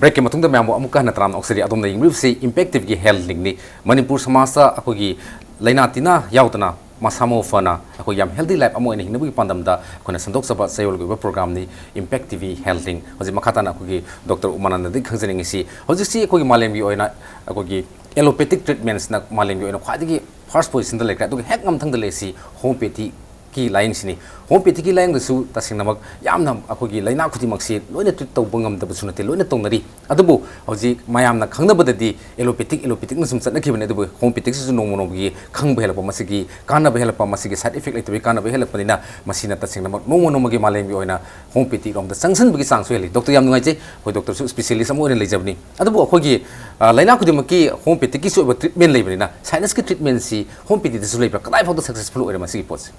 ꯕ꯭ꯔꯦꯛꯀꯤ ꯃꯇꯨꯡꯗ ꯃꯌꯥꯝꯕꯨ ꯑꯃꯨꯛꯀ ꯍꯟꯅ ꯇꯔꯥꯝꯅ ꯑꯣꯛꯆꯔꯤ꯫ ꯑꯗꯣꯝꯅ ꯌꯦꯡꯕꯤꯔꯤꯕꯁꯤ ꯏꯝꯄꯦꯛ ꯇꯤꯚꯤꯒꯤ ꯍꯦꯜꯊ ꯂꯤꯡꯅꯤ꯫ ꯃꯅꯤꯄꯨꯔ ꯁꯃꯥꯖꯇ ꯑꯩꯈꯣꯏꯒꯤ ꯂꯥꯏꯅꯥ ꯇꯤꯟꯅꯥ ꯌꯥꯎꯗꯅ ꯃꯁꯥ ꯃꯎ ꯐꯅ ꯑꯩꯈꯣꯏ ꯌꯥꯝ ꯍꯦꯜꯗꯤ ꯂꯥꯏꯐ ꯑꯃ ꯑꯣꯏꯅ ꯍꯤꯡꯅꯕꯒꯤ ꯄꯥꯟꯗꯝꯗ ꯑꯩꯈꯣꯏꯅ ꯁꯟꯗꯣꯛꯆꯕ ꯆꯌꯣꯜꯒꯤ ꯑꯣꯏꯕ ꯄ꯭ꯔꯣꯒ꯭ꯔꯥꯝꯅꯤ ꯏꯝꯄꯦꯛ ꯇꯤꯚꯤ ꯍꯦꯜꯊ ꯂꯤꯡ꯫ ꯍꯧꯖꯤꯛ ꯃꯈꯥ ꯇꯥꯅ ꯑꯩꯈꯣꯏꯒꯤ ꯗꯣꯛꯇꯔ ꯎꯃꯥꯅꯟꯗꯗꯒꯤ ꯈꯪꯖꯅꯤꯡꯉꯤꯁꯤ, ꯍꯧꯖꯤꯛꯁꯤ ꯑꯩꯈꯣꯏꯒꯤ ꯃꯥꯂꯦꯝꯒꯤ ꯑꯣꯏꯅ ꯑꯩꯈꯣꯏꯒꯤ ꯑꯦꯂꯣꯄꯦꯊꯤꯛ ꯇ꯭ꯔꯤꯠꯃꯦꯟꯠꯁꯅ ꯃꯥꯂꯦꯝꯒꯤ ꯑꯣꯏꯅ ꯈ꯭ꯋꯥꯏꯗꯒꯤ ꯐꯥꯔꯁ ꯄꯣꯖꯤꯁꯟꯗ ꯂꯩꯈ꯭ꯔꯦ꯫ ꯑꯗꯨꯒ ꯍꯦꯛ ꯃꯊꯪꯗ ꯂꯩꯔꯤꯁꯤ ꯍꯣꯃꯤꯑꯣꯄꯦꯊꯤꯒꯤ ꯂꯥꯏꯌꯦꯡꯁꯤꯅꯤ꯫ ꯍꯣꯃꯤꯑꯣꯄꯦꯊꯤꯒꯤ ꯂꯥꯏꯌꯦꯡꯗꯁꯨ ꯇꯁꯦꯡꯅꯃꯛ ꯌꯥꯝꯅ ꯑꯩꯈꯣꯏꯒꯤ ꯂꯥꯏꯅꯥ ꯈꯨꯗꯤꯡꯃꯛꯁꯤ ꯂꯣꯏꯅ ꯇ꯭ꯔꯤꯠ ꯇꯧꯕ ꯉꯝꯗꯕꯁꯨ ꯅꯠꯇꯦ, ꯂꯣꯏꯅ ꯇꯧꯅꯔꯤ꯫ ꯑꯗꯨꯕꯨ ꯍꯧꯖꯤꯛ ꯃꯌꯥꯝꯅ ꯈꯪꯅꯕꯗꯗꯤ ꯑꯦꯂꯣꯄꯦꯊꯤꯛ, ꯑꯦꯂꯣꯄꯦꯊꯤꯛꯅ ꯁꯨꯝ ꯆꯠꯅꯈꯤꯕꯅꯤ꯫ ꯑꯗꯨꯕꯨ ꯍꯣꯃꯤꯑꯣꯄꯦꯊꯤꯛꯁꯤꯁꯨ ꯅꯣꯡꯃ ꯅꯣꯡꯃꯒꯤ ꯈꯪꯕ ꯍꯦꯜꯂꯛꯄ, ꯃꯁꯤꯒꯤ ꯀꯥꯟꯅꯕ ꯍꯦꯜꯂꯛꯄ, ꯃꯁꯤꯒꯤ ꯁꯥꯏꯠ ꯏꯐꯦꯛ ꯂꯩꯇꯕꯒꯤ ꯀꯥꯟꯅꯕ ꯍꯦꯜꯂꯛꯄꯅꯤꯅ ꯃꯁꯤꯅ ꯇꯁꯦꯡꯅꯃꯛ ꯅꯣꯡꯃ ꯅꯣꯡꯃꯒꯤ ꯃꯥꯂꯦꯝꯒꯤ ꯑꯣꯏꯅ ꯍꯣꯃꯤꯑꯣꯄꯦꯊꯤꯛ ꯔꯣꯝꯗ ꯆꯪꯁꯤꯟꯕꯒꯤ ꯆꯥꯡꯁꯨ ꯍꯦꯜꯂꯤ꯫ ꯗꯣꯛꯇꯔ, ꯌꯥꯝ ꯅꯨꯡꯉꯥꯏꯖꯩ, ꯑꯩꯈꯣꯏ ꯗꯣꯛꯇꯔꯁꯨ ꯏꯁꯄꯤꯁꯤꯌꯦꯂꯤꯁ ꯑꯃ ꯑꯣꯏꯅ ꯂꯩꯖꯕꯅꯤ꯫ ꯑꯗꯨꯕꯨ ꯑꯩꯈꯣꯏꯒꯤ, ꯑ, ꯂꯥꯏꯅꯥ ꯈꯨꯗꯤꯡꯃꯛꯀꯤ ꯍꯣꯃꯤꯑꯣꯄꯦꯊꯤꯛꯀꯤꯁꯨ ꯑꯣꯏꯕ ꯇ꯭ꯔꯤꯠꯃꯦꯟ ꯂꯩꯕꯅꯤꯅ ꯁꯥꯏꯅꯁꯀꯤ ꯇ꯭ꯔꯤꯠꯃꯦꯟꯁꯤ ꯍꯣꯃꯤꯑꯣꯄꯦꯊꯤꯗꯁꯨ ꯂꯩꯕ꯭ꯔꯥ? ꯀꯗꯥꯏ ꯐꯥꯎꯗ ꯁꯛꯁꯦꯁꯐꯨꯜ ꯑꯣꯏꯔꯦ ꯃꯁꯤꯒꯤ ꯄꯣꯠꯁꯦ?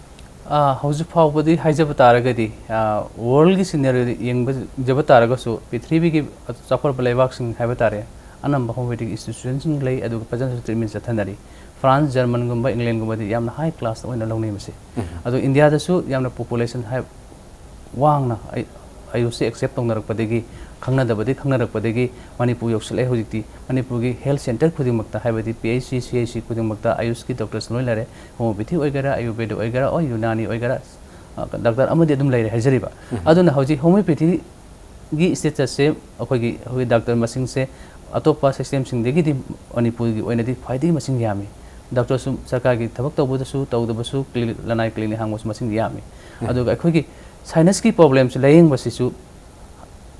ꯑꯥ, ꯍꯧꯖꯤꯛ ꯐꯥꯎꯕꯗꯤ ꯍꯥꯏꯖꯕ ꯇꯥꯔꯒꯗꯤ, ꯑꯥ, ꯋꯥꯔꯜꯒꯤ ꯁꯤꯅꯦꯔꯤꯑꯣꯗ ꯌꯦꯡꯕ-, ꯌꯦꯡꯖꯕ ꯇꯥꯔꯒꯁꯨ, ꯄ꯭ꯔꯤꯊꯤꯕꯤꯒꯤ ꯆꯥꯎꯈꯠꯂꯕ ꯂꯩꯕꯥꯛꯁꯤꯡ ꯍꯥꯏꯕ ꯇꯥꯔꯦ, ꯑꯅꯝꯕ ꯍꯣꯃꯤꯑꯣꯄꯦꯊꯤꯛ ꯏꯟꯁꯇꯤꯇ꯭ꯌꯨꯁꯟꯁꯤꯡ ꯂꯩ, ꯑꯗꯨꯒ ꯐꯖꯅꯁꯨ ꯇ꯭ꯔꯤꯠꯃꯦꯟ ꯆꯠꯊꯅꯔꯤ꯫ ꯐ꯭ꯔꯥꯟꯁ, ꯖꯔꯃꯟꯒꯨꯝꯕ, ꯏꯪꯂꯦꯟꯒꯨꯝꯕꯗꯤ ꯌꯥꯝꯅ ꯍꯥꯏ ꯀ꯭ꯂꯥꯁꯇ ꯑꯣꯏꯅ ꯂꯧꯅꯩ ꯃꯁꯤ꯫ ꯑꯗꯣ ꯏꯟꯗꯤꯌꯥꯗꯁꯨ ꯌꯥꯝꯅ ꯄꯣꯄꯨꯂꯦꯁꯟ ꯍꯥꯏ ꯋꯥꯡꯅ ꯑꯩ ꯑꯌꯨꯁꯁꯦ ꯑꯦꯛꯁꯦꯞ ꯇꯧꯅꯔꯛꯄꯗꯒꯤ, ꯈꯪꯅꯗꯕꯗꯤ ꯈꯪꯅꯔꯛꯄꯗꯒꯤ ꯃꯅꯤꯄꯨꯔ ꯌꯧꯁꯤꯜꯂꯛꯑꯦ ꯍꯧꯖꯤꯛꯇꯤ꯫ ꯃꯅꯤꯄꯨꯔꯒꯤ ꯍꯦꯜꯊ ꯁꯦꯟꯇꯔ ꯈꯨꯗꯤꯡꯃꯛꯇ, ꯍꯥꯏꯕꯗꯤ ꯄꯤ ꯑꯩꯆ ꯁꯤ, ꯁꯤ ꯑꯩꯆ ꯁꯤ ꯈꯨꯗꯤꯡꯃꯛꯇ ꯑꯌꯨꯁꯀꯤ ꯗꯣꯛꯇꯔꯁ ꯂꯣꯏ ꯂꯩꯔꯦ꯫ ꯍꯣꯃꯤꯑꯣꯄꯦꯊꯤ ꯑꯣꯏꯒꯦꯔꯥ, ꯑꯌꯨꯔꯕꯦꯗ ꯑꯣꯏꯒꯦꯔꯥ, ꯑꯣ, ꯌꯨꯅꯥꯅꯤ ꯑꯣꯏꯒꯦꯔꯥ, ꯑ, ꯗꯥꯛꯇꯔ ꯑꯃꯗꯤ ꯑꯗꯨꯝ ꯂꯩꯔꯦ ꯍꯥꯏꯖꯔꯤꯕ꯫ ꯑꯗꯨꯅ ꯍꯧꯖꯤꯛ ꯍꯣꯃꯤꯑꯣꯄꯦꯊꯤꯒꯤ ꯁ꯭ꯇꯦꯇꯁꯁꯦ ꯑꯩꯈꯣꯏꯒꯤ, ꯑꯩꯈꯣꯏꯒꯤ ꯗꯥꯛꯇꯔ ꯃꯁꯤꯡꯁꯦ ꯑꯇꯣꯞꯄ ꯁꯤꯁꯇꯦꯝꯁꯤꯡꯗꯒꯤꯗꯤ ꯃꯅꯤꯄꯨꯔꯒꯤ ꯑꯣꯏꯅꯗꯤ ꯈ꯭ꯋꯥꯏꯗꯒꯤ ꯃꯁꯤꯡ ꯌꯥꯝꯃꯤ꯫ ꯗꯥꯛꯇꯔꯁꯨ ꯁꯔꯀꯥꯔꯒꯤ ꯊꯕꯛ ꯇꯧꯕꯗꯁꯨ ꯇꯧꯗꯕꯁꯨ ꯀ꯭ꯂꯤꯅꯤꯛ, ꯂꯅꯥꯏ ꯀ꯭ꯂꯤꯅꯤꯛ ꯍꯥꯡꯕꯁꯨ ꯃꯁꯤꯡ ꯌꯥꯝꯃꯤ꯫ ꯑꯗꯨꯒ ꯑꯩꯈꯣꯏꯒꯤ ꯁꯥꯏꯅꯁꯀꯤ ꯄ꯭ꯔꯣꯕ꯭ꯂꯦꯝꯁꯦ ꯂꯥꯌꯦꯡꯕꯁꯤꯁꯨ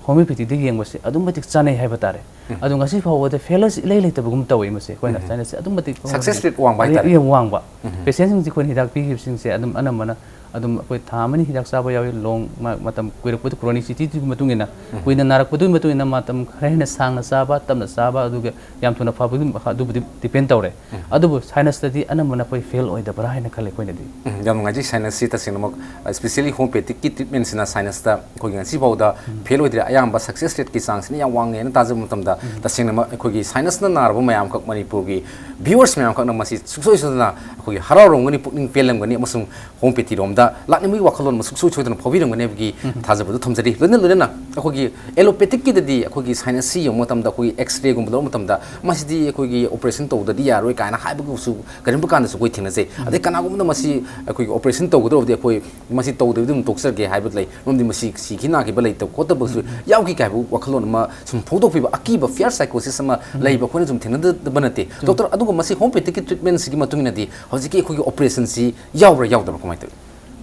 ꯍꯣꯃꯤꯑꯣꯄꯦꯊꯤꯗ ꯌꯦꯡꯕꯁꯦ ꯑꯗꯨꯛ ꯃꯇꯤꯛ ꯆꯥꯅꯩ ꯍꯥꯏꯕ ꯇꯥꯔꯦ꯫ ꯑꯗꯣ ꯉꯁꯤ ꯐꯥꯎꯕꯗ ꯐꯦꯂꯔꯁꯤ ꯏꯂꯩ ꯂꯩꯇꯕꯒꯨꯝ ꯇꯧꯋꯤ ꯃꯁꯦ꯫ ꯑꯩꯈꯣꯏꯅ ꯁꯥꯏꯅꯁꯁꯦ ꯑꯗꯨꯛ ꯃꯇꯤꯛ ꯁꯛꯁꯦꯁ ꯔꯦꯠ ꯋꯥꯡꯕ ꯍꯥꯏꯇꯥꯔꯦ꯫ ꯌꯥꯝ ꯋꯥꯡꯕ꯫ ꯄꯦꯁꯦꯟꯁꯤꯡꯁꯦ ꯑꯩꯈꯣꯏꯅ ꯍꯤꯗꯥꯛ ꯄꯤꯈꯤꯕꯁꯤꯡꯁꯦ ꯑꯗꯨꯝ ꯑꯅꯝꯕꯅ ꯑꯗꯨꯝ ꯑꯩꯈꯣꯏ ꯊꯥ ꯑꯃꯅꯤ ꯍꯤꯗꯥꯛ ꯆꯥꯕ ꯌꯥꯎꯏ, ꯂꯣꯡ ꯃꯇꯝ ꯀꯨꯏꯔꯛꯄꯗ, ꯀ꯭ꯔꯣꯅꯤꯁꯤꯇꯤꯗꯨꯒꯤ ꯃꯇꯨꯡ ꯏꯟꯅ, ꯀꯨꯏꯅ ꯅꯥꯔꯛꯄꯗꯨꯒꯤ ꯃꯇꯨꯡ ꯏꯟꯅ ꯃꯇꯝ ꯈꯔ ꯍꯦꯟꯅ ꯁꯥꯡꯅ ꯆꯥꯕ, ꯇꯞꯅ ꯆꯥꯕ, ꯑꯗꯨꯒ ꯌꯥꯝ ꯊꯨꯅ ꯐꯕꯒꯤ ꯃꯈꯥ ꯑꯗꯨꯕꯨꯗꯤ ꯗꯤꯄꯦꯟ ꯇꯧꯔꯦ꯫ ꯑꯗꯨꯕꯨ ꯁꯥꯏꯅꯁꯇꯗꯤ ꯑꯅꯝꯕꯅ ꯑꯩꯈꯣꯏ ꯐꯦꯜ ꯑꯣꯏꯗꯕ꯭ꯔꯥ ꯍꯥꯏꯅ ꯈꯜꯂꯦ ꯑꯩꯈꯣꯏꯅꯗꯤ꯫ ꯎꯝ, ꯌꯥꯝ ꯅꯨꯡꯉꯥꯏꯖꯩ꯫ ꯁꯥꯏꯅꯁꯁꯤ ꯇꯁꯦꯡꯅꯃꯛ, especially ꯍꯣꯃꯤꯑꯣꯄꯦꯊꯤꯛꯀꯤ ꯇ꯭ꯔꯤꯠꯃꯦꯟꯁꯤꯅ ꯁꯥꯏꯅꯁꯇ ꯑꯩꯈꯣꯏꯒꯤ ꯉꯁꯤ ꯐꯥꯎꯗ ꯐꯦꯜ ꯑꯣꯏꯗ꯭ꯔꯦ꯫ ꯑꯌꯥꯝꯕ ꯁꯛꯁꯦꯁ ꯔꯦꯠꯀꯤ ꯆꯥꯡꯁꯤꯅ ꯌꯥꯝ ꯋꯥꯡꯉꯦꯅ ꯇꯥꯖꯕ ꯃꯇꯝꯗ, ꯇꯁꯦꯡꯅꯃꯛ ꯑꯩꯈꯣꯏꯒꯤ ꯁꯥꯏꯅꯁꯅ ꯅꯥꯔꯕ ꯃꯌꯥꯝꯈꯛ, ꯃꯅꯤꯄꯨꯔꯒꯤ ꯚ꯭ꯌꯨꯋꯔꯁ ꯃꯌꯥꯝꯈꯛꯅ ꯃꯁꯤ ꯁꯨꯡꯁꯣꯏ ꯁꯣꯏꯗꯅ ꯑꯩꯈꯣꯏꯒꯤ ꯍꯔꯥꯎꯔꯝꯒꯅꯤ, ꯄꯨꯛꯅꯤꯡ ꯄꯦꯜꯂꯝꯒꯅꯤ, ꯑꯃꯁꯨꯡ ꯍꯣꯃꯤꯑꯣꯄꯦꯊꯤꯔꯣꯝꯗ ꯂꯥꯛꯅꯤꯡꯕꯒꯤ ꯋꯥꯈꯜꯂꯣꯟ ꯑꯃ ꯁꯨꯡꯁꯣꯏ ꯁꯣꯏꯗꯅ ꯐꯥꯎꯕꯤꯔꯝꯒꯅꯤ ꯍꯥꯏꯕꯒꯤ ꯊꯥꯖꯕꯗꯨ ꯊꯝꯖꯔꯤ꯫ ꯂꯣꯏꯅ ꯂꯣꯏꯅꯅ ꯑꯩꯈꯣꯏꯒꯤ ꯑꯦꯂꯣꯄꯦꯊꯤꯛꯀꯤꯗꯗꯤ ꯑꯩꯈꯣꯏꯒꯤ ꯁꯥꯏꯅꯁꯁꯤ ꯌꯦꯡꯕ ꯃꯇꯝꯗ ꯑꯩꯈꯣꯏꯒꯤ ꯑꯦꯛꯁꯔꯦꯒꯨꯝꯕ ꯂꯧꯕ ꯃꯇꯝꯗ ꯃꯁꯤꯗꯤ ꯑꯩꯈꯣꯏꯒꯤ ꯑꯣꯄꯔꯦꯁꯟ ꯇꯧꯗꯗꯤ ꯌꯥꯔꯣꯏ ꯀꯥꯏꯅ ꯍꯥꯏꯕꯒꯁꯨ ꯀꯔꯤꯒꯨꯝꯕ ꯀꯥꯟꯗꯁꯨ ꯑꯩꯈꯣꯏ ꯊꯦꯡꯅꯖꯩ꯫ ꯑꯗꯩ ꯀꯅꯥꯒꯨꯝꯕꯅ ꯃꯁꯤ ꯑꯩꯈꯣꯏꯒꯤ ꯑꯣꯄꯔꯦꯁꯟ ꯇꯧꯒꯗꯧꯔꯕꯗꯤ ꯑꯩꯈꯣꯏ ꯃꯁꯤ ꯇꯧꯗꯕꯤꯗ ꯑꯗꯨꯝ ꯇꯣꯛꯆꯔꯒꯦ ꯍꯥꯏꯕ ꯂꯩ꯫ ꯃꯔꯝꯗꯤ ꯃꯁꯤ ꯁꯤꯈꯤ ꯅꯥꯈꯤꯕ ꯂꯩꯇꯕ ꯈꯣꯠꯇꯕꯁꯨ ꯌꯥꯎꯈꯤ ꯀꯥꯏ ꯍꯥꯏꯕ ꯋꯥꯈꯜꯂꯣꯟ ꯑꯃ ꯁꯨꯝ ꯐꯣꯡꯗꯣꯛꯄꯤꯕ, ꯑꯀꯤꯕ, ꯐꯤꯌꯔ ꯁꯥꯏꯀꯣꯁꯤꯁ ꯑꯃ ꯂꯩꯕ ꯑꯩꯈꯣꯏꯅ ꯁꯨꯝ ꯊꯦꯡꯅꯗꯕ ꯅꯠꯇꯦ꯫ ꯗꯣꯛꯇꯔ, ꯑꯗꯨꯒ ꯃꯁꯤ ꯍꯣꯃꯤꯑꯣꯄꯦꯊꯤꯛꯀꯤ ꯇ꯭ꯔꯤꯠꯃꯦꯟꯁꯤꯒꯤ ꯃꯇꯨꯡ ꯏꯟꯅꯗꯤ ꯍꯧꯖꯤꯛꯀꯤ ꯑꯩꯈꯣꯏꯒꯤ ꯑꯣꯄꯔꯦꯁꯟꯁꯤ ꯌꯥꯎꯕ꯭ꯔꯥ ꯌꯥꯎꯗꯕ꯭ꯔꯥ ꯀꯃꯥꯏꯅ ꯇꯧꯏ?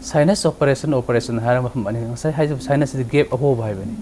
ꯁꯥꯏꯅꯁ ꯑꯣꯄꯔꯦꯁꯟ, ꯑꯣꯄꯔꯦꯁꯟ ꯍꯥꯏꯔꯒ ꯃꯐꯝ ꯑꯅꯤ, ꯉꯁꯥꯏ ꯍꯥꯏꯖꯕ ꯁꯥꯏꯅꯁꯁꯤꯗꯤ ꯒꯦꯞ ꯑꯍꯣꯕ ꯍꯥꯏꯕꯅꯤ꯫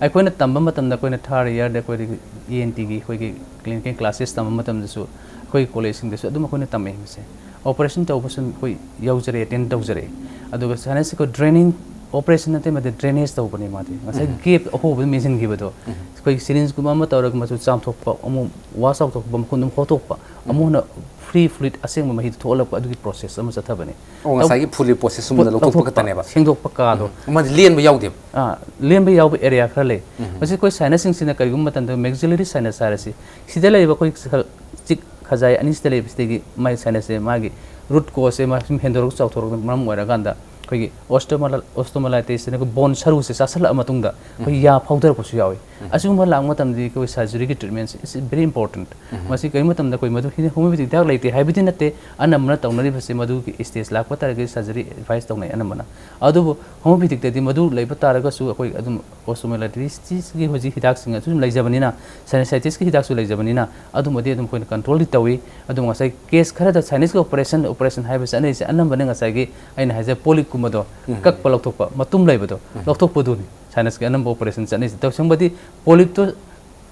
ꯑꯩꯈꯣꯏꯅ ꯇꯝꯕ ꯃꯇꯝꯗ ꯑꯩꯈꯣꯏꯅ ꯊꯥꯔꯠ ꯏꯌꯥꯔꯗ ꯑꯩꯈꯣꯏꯗꯒꯤ ꯏ ꯑꯦꯟ ꯇꯤꯒꯤ ꯑꯩꯈꯣꯏꯒꯤ ꯀ꯭ꯂꯤꯅꯤꯀꯦꯜ ꯀ꯭ꯂꯥꯁꯦꯁ ꯇꯝꯕ ꯃꯇꯝꯗꯁꯨ ꯑꯩꯈꯣꯏꯒꯤ ꯀꯣꯂꯦꯖꯁꯤꯡꯗꯁꯨ ꯑꯗꯨꯝ ꯑꯩꯈꯣꯏꯅ ꯇꯝꯃꯛꯏ ꯃꯁꯦ꯫ ꯑꯣꯄꯔꯦꯁꯟ ꯇꯧꯕꯁꯨ ꯑꯩꯈꯣꯏ ꯌꯥꯎꯖꯔꯛꯑꯦ, ꯑꯦꯇꯦꯟ ꯇꯧꯖꯔꯛꯑꯦ꯫ ꯑꯗꯨꯒ ꯁꯥꯏꯅꯁꯁꯤ ꯑꯩꯈꯣꯏ ꯗ꯭ꯔꯦꯅꯤꯡ ꯑꯣꯄꯔꯦꯁꯟ ꯅꯠꯇꯦ, ꯃꯗꯤ ꯗ꯭ꯔꯦꯅꯦꯖ ꯇꯧꯕꯅꯦ꯫ ꯃꯥꯗꯤ ꯉꯁꯥꯏ ꯒꯦꯞ ꯑꯍꯣꯕꯗ ꯃꯦꯟꯁꯤꯟꯈꯤꯕꯗꯣ, ꯑꯩꯈꯣꯏꯒꯤ ꯁꯤꯔꯤꯟꯁꯀꯨꯝꯕ ꯑꯃ ꯇꯧꯔꯒ ꯃꯆꯨ ꯆꯥꯝꯊꯣꯛꯄ, ꯑꯃꯨꯛ ꯋꯥꯁ ꯑꯥꯎꯠ ꯇꯧꯊꯣꯛꯄ, ꯃꯈꯨꯟ ꯑꯗꯨꯝ ꯍꯣꯠꯇꯣꯛꯄ, ꯑꯃꯨꯛ ꯍꯟꯅ ꯐ꯭ꯔꯤ ꯐ꯭ꯂꯨꯏꯗ ꯑꯁꯦꯡꯕ ꯃꯍꯤꯗꯨ ꯊꯣꯛꯍꯜꯂꯛꯄ, ꯑꯗꯨꯒꯤ ꯄ꯭ꯔꯣꯁꯦꯁ ꯑꯃ ꯆꯠꯊꯕꯅꯦ꯫ ꯑꯣ, ꯉꯁꯥꯏꯒꯤ ꯐꯨꯜꯂꯤ ꯄ꯭ꯔꯣꯁꯦꯁ ꯆꯨꯝꯅ ꯂꯧꯊꯣꯛꯄ ꯂꯧꯊꯣꯛꯄ, ꯈꯛꯇꯅꯦꯕ꯫ ꯁꯦꯡꯗꯣꯛꯄ ꯀꯥꯗꯣ꯫ ꯃꯥꯗꯤ ꯂꯦꯟꯕ ꯌꯥꯎꯗꯦꯕ꯫ ꯑꯥ, ꯂꯦꯟꯕ ꯌꯥꯎꯕ ꯑꯦꯔꯤꯌꯥ ꯈꯔ ꯂꯩ꯫ ꯃꯁꯤ ꯑꯩꯈꯣꯏ ꯁꯥꯏꯅꯁꯁꯤꯡꯁꯤꯅ ꯀꯔꯤꯒꯨꯝꯕ ꯃꯇꯝꯗ ꯃꯦꯛꯁꯤꯂꯔꯤ ꯁꯥꯏꯅꯁ ꯍꯥꯏꯔꯁꯤ, ꯁꯤꯗ ꯂꯩꯔꯤꯕ ꯑꯩꯈꯣꯏ ꯈ-, ꯆꯤꯛ ꯈꯖꯥꯏ ꯑꯅꯤꯁꯤꯗ ꯂꯩꯕꯁꯤꯗꯒꯤ ꯃꯥꯏ ꯁꯥꯏꯅꯁꯁꯦ ꯃꯥꯒꯤ ꯔꯨꯠ ꯀꯣꯁꯁꯦ ꯃꯥ ꯁꯨꯝ ꯍꯦꯟꯗꯣꯔꯛ ꯆꯥꯎꯊꯣꯔꯛꯄꯅ ꯃꯔꯝ ꯑꯣꯏꯔꯀꯥꯟꯗ ꯑꯩꯈꯣꯏꯒꯤ ꯑꯣꯁꯇꯣꯃꯥꯏꯂꯥꯏꯇꯤꯁ ꯍꯥꯏꯅ ꯑꯩꯈꯣꯏ ꯕꯣꯟ ꯁꯔꯨꯁꯦ ꯆꯥꯁꯤꯜꯂꯛꯑ ꯃꯇꯨꯡꯗ ꯑꯩꯈꯣꯏ ꯌꯥ ꯐꯥꯎꯊꯔꯛꯄꯁꯨ ꯌꯥꯎꯏ꯫ ꯑꯁꯤꯒꯨꯝꯕ ꯂꯥꯛꯄ ꯃꯇꯝꯗꯗꯤ ꯑꯩꯈꯣꯏ ꯁꯔꯖꯔꯤꯒꯤ ꯇ꯭ꯔꯤꯠꯃꯦꯟꯁꯦ is very important꯫ ꯃꯁꯤ ꯀꯔꯤꯒꯨꯝꯕ ꯃꯇꯝꯗ ꯑꯩꯈꯣꯏ ꯃꯗꯨ ꯍꯣꯃꯤꯌꯣꯄꯦꯊꯤꯛ ꯍꯤꯗꯥꯛ ꯂꯩꯇꯦ ꯍꯥꯏꯕꯗꯤ ꯅꯠꯇꯦ, ꯑꯅꯝꯕꯅ ꯇꯧꯅꯔꯤꯕꯁꯦ ꯃꯗꯨꯒꯤ ꯁ꯭ꯇꯦꯖ ꯂꯥꯛꯄ ꯇꯥꯔꯒꯗꯤ ꯁꯔꯖꯔꯤ ꯑꯦꯗꯚꯥꯏꯁ ꯇꯧꯅꯩ ꯑꯅꯝꯕꯅ꯫ ꯑꯗꯨꯕꯨ ꯍꯣꯃꯤꯌꯣꯄꯦꯊꯤꯛꯇꯗꯤ ꯃꯗꯨ ꯂꯩꯕ ꯇꯥꯔꯒꯁꯨ ꯑꯩꯈꯣꯏ ꯑꯗꯨꯝ ꯑꯣꯁꯇꯣꯃꯥꯏꯂꯥꯏꯇꯤꯁꯀꯤ ꯍꯧꯖꯤꯛ ꯍꯤꯗꯥꯛꯁꯤꯡ ꯑꯗꯨꯝ ꯂꯩꯖꯕꯅꯤꯅ, ꯁꯥꯏꯅꯁꯥꯏꯇꯤꯁꯀꯤ ꯍꯤꯗꯥꯛꯁꯨ ꯂꯩꯖꯕꯅꯤꯅ, ꯑꯗꯨꯝꯕꯗꯤ ꯑꯗꯨꯝ ꯑꯩꯈꯣꯏꯅ ꯀꯟꯇ꯭ꯔꯣꯜꯗꯤ ꯇꯧꯏ꯫ ꯑꯗꯨꯝ ꯉꯁꯥꯏ ꯀꯦꯁ ꯈꯔꯗ ꯁꯥꯏꯅꯁꯀꯤ ꯑꯣꯄꯔꯦꯁꯟ, ꯑꯣꯄꯔꯦꯁꯟ ꯍꯥꯏꯕ ꯆꯠꯅꯔꯤꯁꯦ ꯑꯅꯝꯕꯅ ꯉꯁꯥꯏꯒꯤ ꯑꯩꯅ ꯍꯥꯏꯖ ꯄꯣꯂꯤꯞꯀꯨꯝꯕꯗꯣ ꯀꯛꯄ ꯂꯧꯊꯣꯛꯄ, ꯃꯇꯨꯝ ꯂꯩꯕꯗꯣ ꯂꯧꯊꯣꯛꯄꯗꯨꯅꯤ ꯁꯥꯏꯅꯁꯀꯤ ꯑꯅꯝꯕ ꯑꯣꯄꯔꯦꯁꯟ ꯆꯠꯅꯔꯤꯁꯦ꯫ ꯇꯁꯦꯡꯕꯗꯤ ꯄꯣꯂꯤꯞꯇꯣ,